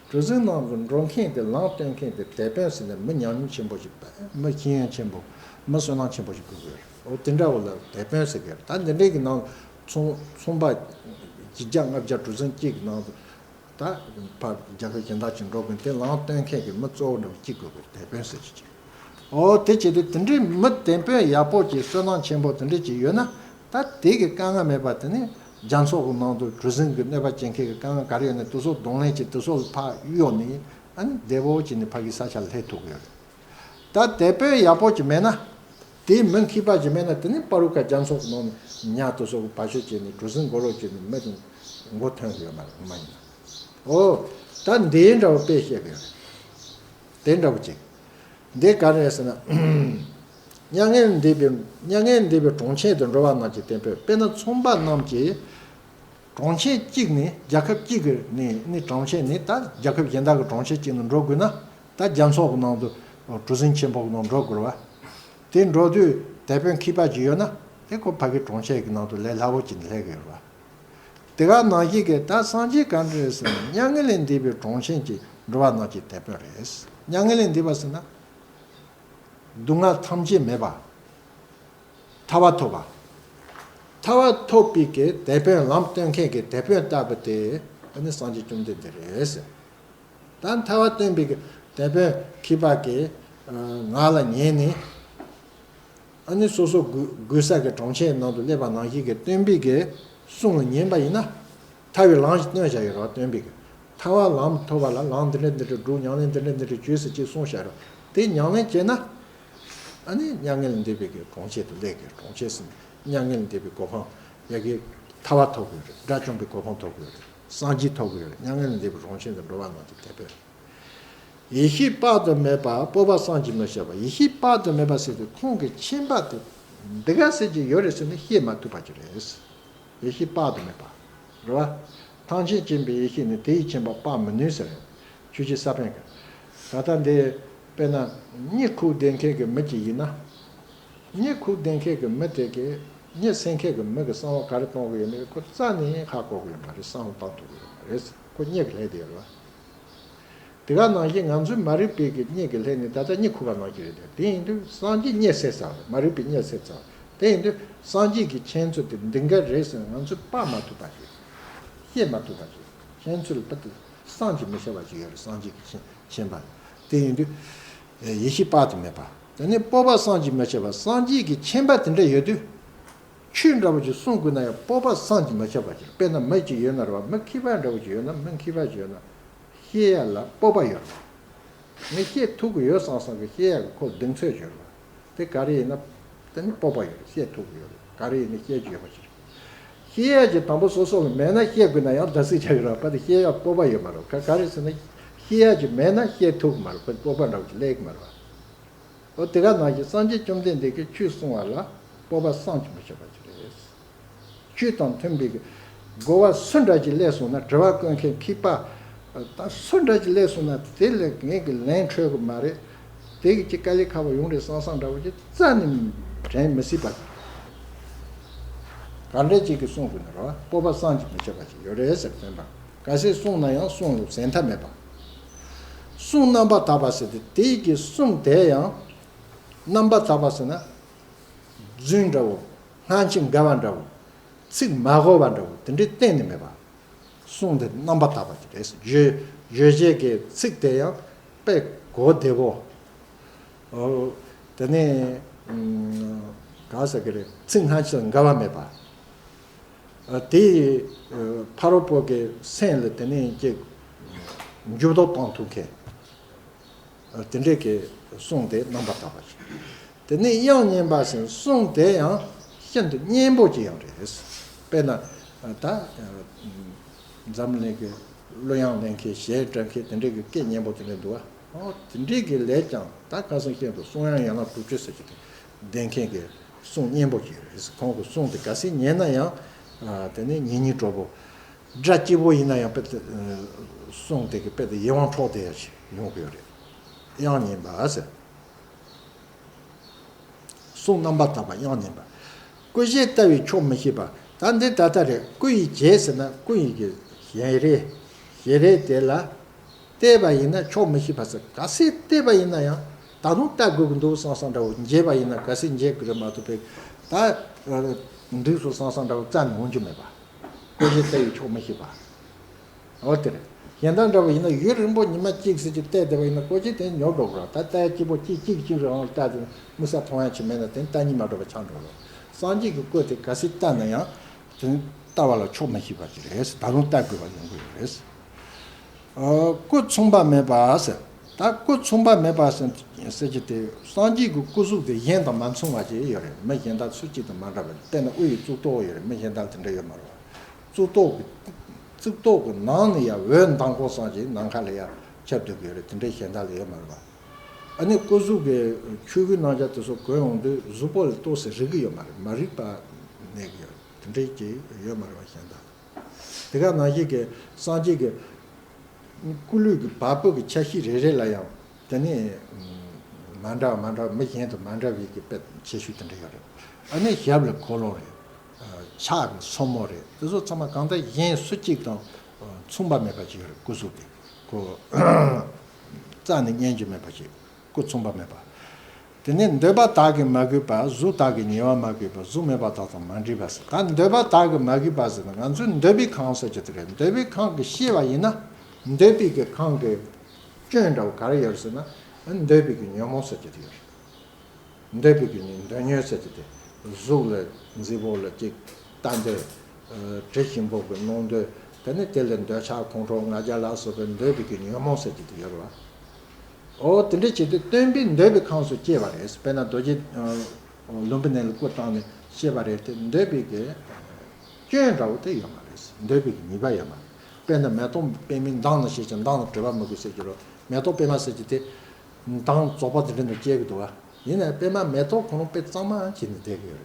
གྲུ་གཟིངས་ནང་དུ་འགྲོ་མཁན་དེ་ལམ་སྟོན་མཁན་དེ་དེད་དཔོན་ཟེར་ནས་མི་ཉམས་མྱོང་ཆེན་པོ་ཞིག་དཔེ་མི་ཤེས་ཡོན་ཆེན་པོ་མི་བསོད་ནམས་ཆེན་པོ་ཞིག་དགོས་ཀྱི་ཡོད་རེད། འོ་དེ་འདྲ་བོ་ལ་དེད་དཔོན་ཟེར་གི་རེད། ད་འདི་འདྲའི་གི་ནང་ཚོང་ཚོང་པ་བརྒྱ་ལྔ་བརྒྱ་གྲུ་གཟིངས་གཅིག་གི་ནང་དུ་ད་ཕར་རྒྱལ་ཁབ་གཞན་དག་ཅིག་འགྲོ་དགོས་དེ་ལམ་སྟོན་མཁན་གྱི་མི་གཙོ་བོ་འདྲ་བོ་གཅིག་དགོས་དགོས། དེད་དཔོན་ཟེར་གྱི་ཅིག་འོ་དེ་བྱེད་དུས་དེ་འདྲའི་མི་དེད་དཔོན་ཡག་པོ་ཅིག་བསོད་ནམས་ཆེན་པོ་དེ་འདྲ་ཅིག་ཡོད་ན་ད་དེ་གི་དཀའ་ངལ་མེད་པ། དེ་ནས་རྒྱ་མཚོ་གི་ནང་དུ་གྲུ་གཟིངས་གི་གནོད་པ་བྱེད་མཁན་གྱི་དཀའ་ངལ་ག་རེ་ཡོད་ན་དེ་ཚོ་གདོང་ལེན་བྱེད། དེ་ཚོ་ཕར་གཡོལ་ནས་ཨ་ནི་བདེ་བོ་བྱས་ནས་ཕ་གི་ས་ཆ་ལ་སླེབས་ཐུབ་ཀྱི་ཡོད་རེད། ད་དེད་དཔོན་ཡག་པོ་ཅིག་མེད་ན་ དེ་མི་མཁས་པ་ཅིག་མེད་ན་དེ་ནི་པ་རུ་ཀ་རྒྱ་མཚོ་གི་ནང་ནས་ཉ་དེ་ཚོ་གི་བ་ཤོད་བྱས་ནས་གྲུ་གཟིངས་མགོ་ལོག་བྱས་ནས་མི་དང་མགོ་ཐོན་གི་ཡོད་མ་རེད། ངོ་མ་ཡིན་ན། ཨོ། ད་འདི་འདྲ་བོ་དཔེ་བཤད་གི་ཡོད་རེད། དེ་འདྲ་བོ་ཅིག་འདི་ག་རེ་རེད་ཟེར་ན། མྱ་ངན་འདས་པའི་མྱ་ངན་འདས་པའི་གྲོང་ཁྱེར་དུ་འགྲོ་བ་རྣམས་ཀྱི་དེད་དཔོན། དཔེར་ན་ཚོང་པ་རྣམས་ཀྱིས་གྲོང་ཁྱེར་གཅིག་ནས་རྒྱལ་ཁབ་གཅིག་གི་ནས་ནས་གྲོང་ཁྱེར་ནས་ད་རྒྱལ་ཁབ་གཞན་དག་གི་གྲོང་ཁྱེར་གཅིག་ནང་འགྲོ་དགོས་ན། ད་རྒྱ་མཚོ་གི་ནང་དུ་གྲུ་གཟིངས་ཆེན་པོ་གི་ནང་འགྲོ་དགོས་རེད་བ། དེ་འགྲོ་དུས་དེད་དཔོན་མཁས་པ་ཅིག་ཡོད་ན་དེ་ཁོ་ཕ་གི་གྲོང་ཁྱེར་གི་ནང་དུ་ལས་སླ་བོ་ཅིག་ནས་སླེབས་གི་ཡོད་རེད་བ། དེ་ག་ནང་བཞིན་གྱི་ད་སངས་རྒྱས་ག་འདྲ་རེད་ཟེར་ན། མྱ་ངན་ལས་འདས་པའི་གྲོང་ཁྱེར་གྱི་འགྲོ་བ་རྣམས་ཀྱི་དེད་དཔོན་རེད། མྱ་ངན་ལས་འདས་པ་ཟེར་ན། སྡུག་བསྔལ་ཐམས་ཅད་མེད་པ། ཐར་པ་ཐོབ་པ། ཐར་པ་ཐོབ་པའི་གི་དེད་དཔོན་ལམ་སྟོན་མཁན་གྱི་དེད་དཔོན་ལྟ་བུ་དེ་ཨ་ནི་སངས་རྒྱས་བཅོམ་ལྡན་འདས་རེད་ཟེར། ད་ཐར་པ་སྟོན་པའི་གི་དེད་དཔོན་མཁས་པ་གི་ངག་ལ་ཉན་ནས། ཨ་ནི་སོ་སོ་དགོས་དགོས་ས་གི་གྲོང་ཁྱེར་ནང་དུ་སླེབས་པ་ནང་བཞིན་གྱི་སྟོན་པའི་གི་གསུང་ལ་ཉན་པ་ཡིན་ན། ཐར་བའི་ལམ་ཞིག་སྟོན་བྱ་ཡོད་རོགས་སྟོན་པའི་གི། ཐར་པ་ལམ་ཐོབ་པ་ལ་ལམ་འདི་འདྲ་འདི་འདྲ་སྒྲུབ། ཉམས་ལེན་འདི་འདྲ་འདི་འདྲ་བྱོས་ཟེར་ཅིག་གསུངས་བྱ་རོགས། དེ་ཉམས་ལེན་བྱས་ན། ཨ་ནི་མྱ་ངན་ལས་འདས་པའི་གི་གྲོང་ཁྱེར་དུ་སླེབས་གི། གྲོང་ཁྱེར་ཟེར་ན་མྱ་ངན་ལས་འདས་པའི་གོ་འཕང་ཡ་གི་ཐར་པ་ཐོབ་གི་ཡོད་རེད། དགྲ་བཅོམ་པའི་གོ་འཕང་ཐོབ་གི་ཡོད་རེད། སངས་རྒྱས་ཐོབ་གི་ཡོད་རེད། མྱ་ངན་ལས་འདས་པའི་གྲོང་ཁྱེར་དུ་འགྲོ་བ་རྣམས་ཀྱི་དེད་དཔོན། ཡེ་ཤེས་དཔག་ཏུ་མེད་པ་སྤོབས་པ་བསམ་གྱིས་མི་ཁྱབ་པ། ཡེ་ཤེས་དཔག་ཏུ་མེད་པ་ཟེར་དུས་ཁོང་གི་མཁྱེན་པ་དེ་འདི་ག་ཟེར་གྱི་ཡོད་རེད་ཟེར་ན་བཤད་མ་ཐུབ་པ་ཅིག་རེད། ཡེ་ཤེས་དཔག་ཏུ་མེད་པ། རེད་བ། ཐམས་ཅད་མཁྱེན་པའི་ཡེ་ཤེས་ནི། དེ་ཡིས་མཁྱེན་པ་དཔག་མི་ནུས་ཟེར། ཆོས་རྗེ་ས་པཎ་གྱིས། ད་ལྟ་འདི་དཔེར་ན་གཉིད་ཁུག་བསྡད་མཁན་གྱི་མི་ཅིག་ཡིན་ན། གཉིད་ཁུག་བསྡད་མཁན་གྱི་མི་དེ་གིས་གཉིད་སད་མཁན་གྱི་མི་གི་བསམ་བློ་ག་རེ་གཏོང་གི་ཡོད་མེད་ཁོ་རྩ་ནས་ཧ་གོ་གི་ཡོད་མ་རེད། བསམ་བློ་བཏང་ཐུབ་ཀྱི་ཡོད་མ་རེད། ཁོ་གཉིད་ཀྱི་ལྷད་དེ་ཡོད་རེད་བ། དེ་ག་ནང་བཞིན་ང་ཚོའི་མ་རིག་པའི་གི་གཉིད་ཀྱི་ལྷད་ནི་ད་ལྟ་གཉིད་ཁུག་པ་ནང་བཞིན་རེད་དེ། དེ་ཡིན་དུས་སངས་རྒྱས་གཉིད་སད་ཚར་བ་རེད། མ་རིག་པའི་གཉིད་སད་ཚར་བ་རེད། དེ་ཡིན་དུས་སངས་རྒྱས་ཀྱི་མཁྱེན་ཚུལ་དེ་འདི་འགའ་རེད་ཟེར་ང་ཚོས་དཔག་མ་ཐུབ་པ་ཞིག་བཤད་མ་ཐུབ་པ་ཞིག་མཁྱེན་ཚུལ་ལ་ཕར་དུ་བསམ་གྱིས་མི་ཁྱབ་པ་ཞིག་ཡོད་རེད། སངས་རྒྱས་ཀྱི་མཁྱེན་མཁྱེན་པ། དེ་ཡིན་དུས་ཡེ་ཤེས་དཔག་ཏུ་མེད་པ། དེ་ནས་སྤོབས་པ་བསམ་གྱིས་མི་ཁྱབ་པ། སངས་རྒྱས་ཀྱི་མཁྱེན་པ་དེ་འདྲ་ཡོད་དུས། ཆོས་འདྲ་བོ་ཅིག་གསུང་དགོས་ན་ཡང་སྤོབས་པ་བསམ་གྱིས་མི་ཁྱབ་པ་ཅིག་དཔེར་ན་མི་ཅིག་ཡོད་ན་རེད་བ། མི་མཁས་པ་འདྲ་བོ་ཅིག་ཡོད་ན། མི་མཁས་པ་ཅིག་ཡོད་ན་བཤད་ཡ་ལ་སྤོབས་པ་ཡོད་རེད་བ། ངས་བཤད་ཐུབ་ཀྱི་ཡོད་བསམ་བསམ་གི་བཤད་ཡ་གི་ཁོ་གདེང་ཚོད་ཅིག་ཡོད་རེད་བ། དེ་ག་རེ་ཡིན་ན་དེ་ནི་སྤོབས་པ་ཡོད་རེད། བཤད་ཐུབ་ཀྱི་ཡོད་རེད། ག་རེ་ཡིན་ན་བཤད་རྒྱུ་ཡོད་པ་ཅིག་རེད། བཤད་ཡ་ཅིག་དང་པོ་སོ་སོ་ལ་མེད་ན་བཤད་དགོས་ན་ཡང་བརྡབ་གསིག་ཆགས་ཀྱི་རེད་བ། དེ་བཤད་ཡ་སྤོབས་པ་ཡོད་མ་རེད་བ། ག་ག་རེ་ཟེར་ན་བཤད་ཡ་ཅིག་མེད་ན་བཤད་ཐུབ་ཀྱི་མ་རེད་བ། སྤོབས་པ་འདྲ་བོ་ཅིག་སླེབས་ཀྱི་མ་རེད་བ། འོ་དེ་ག་ནང་བཞིན་སངས་རྒྱས་བཅོམ་ལྡན་འདས་ཀྱིས་ཆོས་གསུང་བ་ལ་སྤོབས་པ་བསམ་གྱིས་མི་ཁྱབ་པ་ཅིག་རེད། ཆོས་དང་མཐུན་པའི་གོ་བ་སུ་འདྲ་ཅིག་སླེབས་སོང་ན། དྲི་བ་བཀོད་མཁན་མཁས་པ་ད་སུ་འདྲ་ཅིག་སླེབས་སོང་ན་དེ་ལ་ངས་ཀྱི་ལན་འཕྲོད་ཀྱི་མ་རེད། དེ་གི་ཅིག་དཀའ་ལས་ཁག་པོ་ཡོང་རེད་བསམ་བསམ་འདྲ་བོ་ཅིག་རྩ་ནས་དྲན་མི་སྲིད་པ། ག་འདྲ་ཅིག་གིས་གསུང་དགོས་ན་རེད་བ། སྤོབས་པ་བསམ་གྱིས་མི་ཁྱབ་པ་ཅིག་ཡོད་རེད་ཟེར་བསྟན་པ། གལ་སྲིད་གསུངས་ན་ཡང་གསུང་ལ་ཟད་མཐའ་མེད་པ། གསུང་རྣམ་པར་དག་པ་ཟེར་ཏེ་དེའི་གི་གསུང་དེ་ཡང་རྣམ་པར་དག་པ་ཟེར་ན། རྫུན་འདྲ་བོ། སྔ་ཕྱི་འགལ་བ་འདྲ་བོ། ཚིག་མ་གོ་བ་འདྲ་བོ་དེ་འདྲའི་གཏན་ནས་མེད་པ། གསུང་དེ་རྣམ་པར་དག་པ་ཅིག་རེད། བརྗོད་བརྗོད་བྱེད་ཀྱི་ཚིག་དེ་ཡང་དཔེ་གོ་བདེ་བོ། འོ། དེ་ནས་ག་ཟེར་གི་རེད། ཚིག་སྔ་ཕྱི་འགལ་བ་མེད་པ། དེ་ཕ་རོལ་པོ་གི་སེམས་ལ་དེ་ནས་ཅིག་འགྱུར་ལྡོག་གཏོང་ཐུབ་མཁན། དེ་འདྲས་ཀྱི་གསུང་དེ་རྣམ་པར་དག་པ་ཞིག་དེ་ནས་དབྱངས་སྙན་པ་ཟེར་གསུང་དེ་ཡང་ཤིན་ཏུ་སྙན་པོ་ཅིག་ཡང་རེད། དཔེར་ན་ད་འཛམ་གླིང་གི་གླུ་དབྱངས་ལེན་མཁན་གཞས་འཁྲབ་མཁན་དེ་འདྲས་ཀྱི་སྐད་སྙན་པོ་དེ་འདྲས་འདུག་བ། ཨོ་དེ་འདྲས་ཀྱི་ལས་ཀྱང་ད་ཁ་སང་ཤིན་ཏུ་གསུང་དབྱངས་ཡན་ལག་དྲུག་ཅུ་ཟེར་གྱི་དེ་ལྡན་མཁན་གྱི་གསུང་སྙན་པོ་ཅིག་རེད། ཁོང་གི་གསུང་དེ་ག་ཚད་སྙན་ན་ཡང་དེ་ནས་ཉན་སྙིང་བྲོ་པོ། སྒྲ་སྐྱིད་པོ་ཡིན་ན་ཡང་དཔེ་དེ་གསུང་དེ་གི་དཔེ་དེ་ཡིད་དབང་འཕྲོག་བསྡད་ཡ་ཞིག་ཡོང་གི་ཡོད་རེད། དབྱངས་སྙན་པ་ཟེར། གསུང་རྣམ་པར་དག་པ་དབྱངས་སྙན་པ། སྐུ་བཞི་ལྟ་བས་ཆོག་མི་ཤེས་པ། ད་འདི་ད་ལྟ་རེད། སྐུ་ཡི་རྗེས་ཟེར་ན་སྐུ་ཡི་གི་ཞལ་རས། ཞལ་རས་དེ་ལ་བལྟས་པ་ཡིན་ན་ཆོག་མི་ཤེས་པ་ཟེར། ག་ཚད་བལྟས་པ་ཡིན་ན་ཡང་ད་དུང་ལྟ་དགོས་ཀྱི་འདུག་བསམ་བསམ་འདྲ་བོ། མཇལ་བ་ཡིན་ན་ག་ཚད་མཇལ་དགོས་རེད་མ་གཏོགས་པའི་ད་འདུག་སོ་བསམ་བསམ་འདྲ་བོ་རྩ་ནས་འོང་རྒྱུ་མེད་པ། སྐུ་བཞི་ལྟ་བས་ཆོག་མི་ཤེས་པ། འོ་དེ་རེད། གཞན་དག་འདྲ་བོ་ཡིན་ན་ཡུན་རིང་པོ་ཉི་མ་གཅིག་ཙམ་ཅིག་བལྟས་བསྡད་པ་ཡིན་ན་སྐུ་བཞི་དེ་ཉོབ་འགྲོ་གི་རེད། ད་ལྟ་སྐྱིད་པོ་གཅིག་གཅིག་གཅིག་རང་ལ་ལྟ་དེ་མི་ས་མཐོང་ཡ་ཅིག་མེད་ན་དེ་ལྟ་སྙིང་མ་འདོད་པ་ཆགས་འགྲོ་གི་རེད། སངས་རྒྱས་ཀྱི་སྐུ་དེ་ག་ཚད་བལྟས་ན་ཡང་དེ་ལྟ་བ་ལ་ཆོག་མི་ཤེས་པ་ཅིག་རེད། ད་དུང་ལྟ་དགོས་པ་ཡོང་གི་ཡོད་རེད། ཨ། སྐུ་མཚུངས་པ་མེད་པ་ཟེར། ད་སྐུ་མཚུངས་པ་མེད་པ་ཟེར་ཟེར་གྱི་དེ། སངས་རྒྱས་ཀྱི་སྐུ་གཟུགས་དེ་གཞན་དང་མ་མཚུངས་པ་ཅིག་ཡོད་རེད། མི་གཞན་དག་སུ་གཅིག་དང་མ་འདྲ་བ། དཔེར་ན་དབུ་ཡི་གཙུག་ཏོར་ཡོད་རེད། མི་གཞན་དག་དེ་འདྲ་ཡོད་མ་རེད་བ། གཙུག་ཏོར་གྱི་གཙུག་ཏོར་གྱི་ནང་ནས་ཡང་འོད་མདངས་ཁོག་ཙམ་ཅིག་ནམ་མཁའ་ལ་ཡང་ཁྱབ་སྡོད་ཀྱི་ཡོད་རེད། དེ་འདྲ་གཞན་དག་ལ་ཡོད་མ་རེད་བ། ཨ་ནི་སྐུ་གཟུགས་ཀྱི་ཆོས་སྐུའི་རྣམ་གཞག་དེ་ཚོ་གོན་ཡོང་དུས་གཟུགས་པོ་ལ་ཏོག་ཙམ་རིག་གི་ཡོད་མ་རེད། མ་རིག་པ་གནས་ཀྱི་ཡོད་རེད། དེ་འདྲ་ཅིག་ཡོད་མ་རེད་བ། གཞན་དག་དེ་ག་ནང་བཞིན་གྱི་སངས་རྒྱས་ཀྱི་སྐུ་ལུས་ཀྱི་བ་སྤུ་གི་ཆ་ཤས་རེ་རེ་ལ་ཡང་དེ་ནི་མ་འདྲ་མ་འདྲ། མི་གཞན་དང་མ་འདྲ་བའི་གི་དཔེ་ཁྱད་ཆོས་དེ་འདྲ་ཡོད་རེད། ཨ་ནི་ཞབས་ལ་ཁོ་ལོང་རེད། ཕྱག་གི་སོར་མོ་རེད། དེ་ཚོ་ཚང་མ་གང་ལྟར་གཞན་སུ་གཅིག་དང་མཚུངས་པ་མེད་པ་ཅིག་ཡོད་རེད། སྐུ་གཟུགས་དེ་ཁོ་རྩ་ནས་བསྙོན་རྒྱུ་མེད་པ་ཅིག་སྐུ་མཚུངས་པ་མེད་པ། དེ་ནས་འདོད་པ་དག་གིས་མ་གོས་པ། གཟུགས་དག་གིས་ཉེ་བར་མ་གོས་པ། གཟུགས་མེད་པ་དག་དང་མ་འདྲེས་པ་ཟེར། ད་འདོད་པ་དག་གིས་མ་གོས་པ་ཟེར་ན་ང་ཚོས་འདོད་པའི་ཁམས་ཟེར་གྱི་དེ་རེད། འདོད་པའི་ཁམས་ཀྱི་ཤེས་པ་ཡིན་ན་འདོད་པའི་གི་ཁམས་ཀྱི་སྐྱོན་འདྲ་བོ་ག་རེ་ཡོད་ཟེར་ན། འདོད་པའི་གི་ཉོན་མོངས་ཟེར་གྱི་དེ་ཡོད་རེད། འདོད་པའི་གི་ཉོན། འདོད་ཉོན་ཟེར་གྱི་དེ། གཟུགས་ལ་མཛེས་པོ་ལ་ཅིག་ལྟ་འདོད། དྲི་ཞིམ་པོ་གི་མནོ་འདོད། དེ་ནས་དེ་ལ་འདོད་ཆགས་ཁོང་ཁྲོ་ང་རྒྱལ་ལ་སོགས་པའི་འདོད་པའི་གི་ཉོན་མོངས་ཟེར་གྱི་དེ་ཡོད་རེད་བ། འོ་དེ་འདྲ་བྱས་ཏེ་སྟོན་པས་འདོད་པའི་ཁམས་སུ་སྐྱེས་པ་རེད། དཔེར་ན་རྡོ་རྗེ་ལུམ་བི་ནི་ལ་སྐུ་བལྟས་ནས་བཤད་པ་རེད་དེ། འདོད་པའི་གི་སྐྱོན་འདྲ་བོ་དེ་ཡོད་མ་རེད། འདོད་པའི་གི་ཉེས་པ་ཡོད་མ་རེད། དཔེར་ན་མེ་ཏོག་པདྨའི་མདངས་ལ་ཤེས་ཀྱང་མདངས་ལ་དྲི་བ་མི་དགོས་ཟེར་གྱི་རེད། མེ་ཏོག་པདྨ་ཟེར་གྱི་དེ་མདངས་རྫོགས་པ་དེ་འདྲ་ནང་སྐྱེ་གི་འདུག་བ། ཡིན་ནའི་པདྨ་མེ་ཏོག་ཁོ་རང་དཔེ་གཙང་མ་བྱས་ནས་བསྡད་ཀྱི་ཡོད་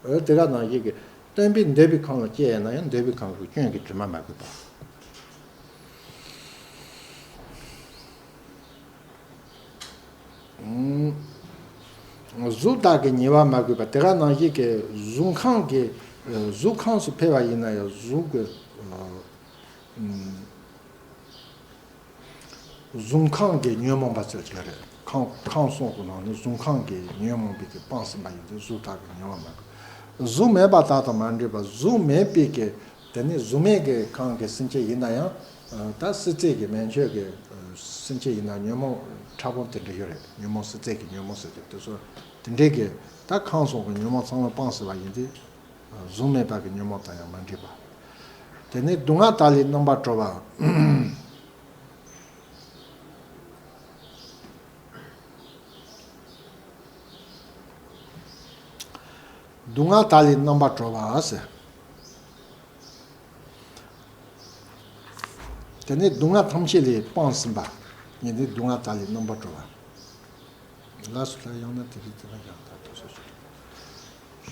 རེད། འོ་དེ་ག་ནང་བཞིན་གྱི་སྟོན་པས་འདོད་པའི་ཁམས་ལ་སྐྱེས་ཡོད་ན་ཡང་འདོད་པའི་ཁམས་ཀྱི་སྐྱོན་གྱི་དྲི་མ་མ་གོས་པ། གཟུགས་དག་གིས་ཉེ་བར་མ་གོས་པ། དེ་ག་ནང་བཞིན་གྱི་གཟུགས་ཁམས་ཀྱི་གཟུགས་ཁམས་སུ་ཕེབས་པ་ཡིན་ན་ཡང་གཟུགས་ཀྱི་གཟུགས་ཁམས་ཀྱི་ཉོན་མོངས་པ་ཟེར་གྱི་རེད། ཁམས་ཁམས་གསུམ་གྱི་ནང་ནས་གཟུགས་ཁམས་ཀྱི་ཉོན་མོངས་པའི་གི་སྤངས་ཟིན་པ་ཡིན་ཏེ། གཟུགས་དག་གིས་ཉེ་བར་མ་གོས། གཟུགས་མེད་པ་དག་དང་མ་འདྲེས་པ། གཟུགས་མེད་པའི་གི་དེ་ནི་གཟུགས་མེད་ཀྱི་ཁམས་ཀྱི་སེམས་ཅན་ཡིན་ན་ཡང་། ད་སྲིད་རྩེ་གི་མན་ཆད་ཀྱི་སེམས་ཅན་ཡིན་ན་ཉོན་མོངས་ཕྲ་བོ་དེ་འདྲ་ཡོད་རེད། ཉོན་མོངས་སྲིད་རྩེ་གི་ཉོན་མོངས་ཟེར་གྱི་དེ་ཚོ་དེ་འདྲའི་གི་ད་ཁམས་གསུམ་གྱི་ཉོན་མོངས་ཚང་མ་སྤངས་ཟིན་པ་ཡིན་ཏེ། གཟུགས་མེད་པ་གི་ཉོན་མོངས་དང་ཡང་མ་འདྲེས་པ། དེ་ནས་སྡུག་བསྔལ་དག་ལས་རྣམ་པར་གྲོལ་བ། སྡུག་བསྔལ་དག་ལས་རྣམ་པར་གྲོལ་བ་ཟེར། དེ་ནས་སྡུག་བསྔལ་ཐམས་ཅད་ལས་སྤངས་ཟིན་པ་ཡིན་ཏེ། སྡུག་བསྔལ་དག་ལས་རྣམ་པར་གྲོལ་བ། ལ་སོགས་ལ་ཡང་ན་དེ་བཞིན་དེ་ལ་ཡང་དག་ཏུ་སོགས་སུ།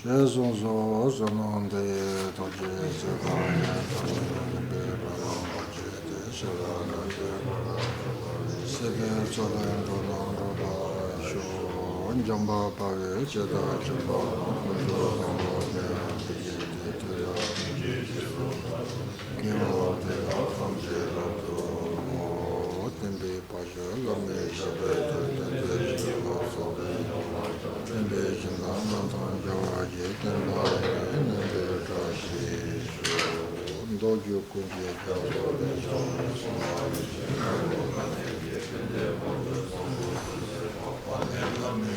ཞེས་གསུངས་སོ། བསོད་ནམས་འདི་ཡིས་ཐམས་ཅད་གཟིགས་པ་ཉིད། ཐམས་ཅད་མཁྱེན་པའི་ཕ་རོལ་ཏུ་ཕྱིན་ཏེ། ཤེས་རབ་ཀྱི་སྲིད་པའི་མཚོ་ལས་འགྲོ་རྣམས་སྒྲོལ་བར་ཤོག། འཇམ་དཔལ་དཔའ་བོས་ཇི་ལྟར་མཁྱེན་པ་དང་། ཀུན་ཏུ་བཟང་པོ་དེ་ཡང་དེ་བཞིན་ཏེ། དེ་ཡང་དེ་བཞིན་ཏེ། སྐྱེ་བ་འདི་དག་ཐམས་ཅད་རབ་ཏུ་བསྔོ། བསྟན་པའི་ཕ་བཤད་བླ་མའི་ཞབས་པད་བརྟན། བསྟན་པའི་བྱིན་རླབས་རྫོགས་པའི་སྨོན་ལམ། བསྟན་པའི་སྦྱིན་བདག་རྣམས་དང་མཇལ་བར་བགྱི། བསྟན་པ་ཡུན་རིང་གནས་པའི་བཀྲ་ཤིས་ཤོག། མདོ་རྒྱུད་ཀུན་གྱི་རྒྱལ་པོ་དེ་ཞང་གསུང་བ་ཡིན།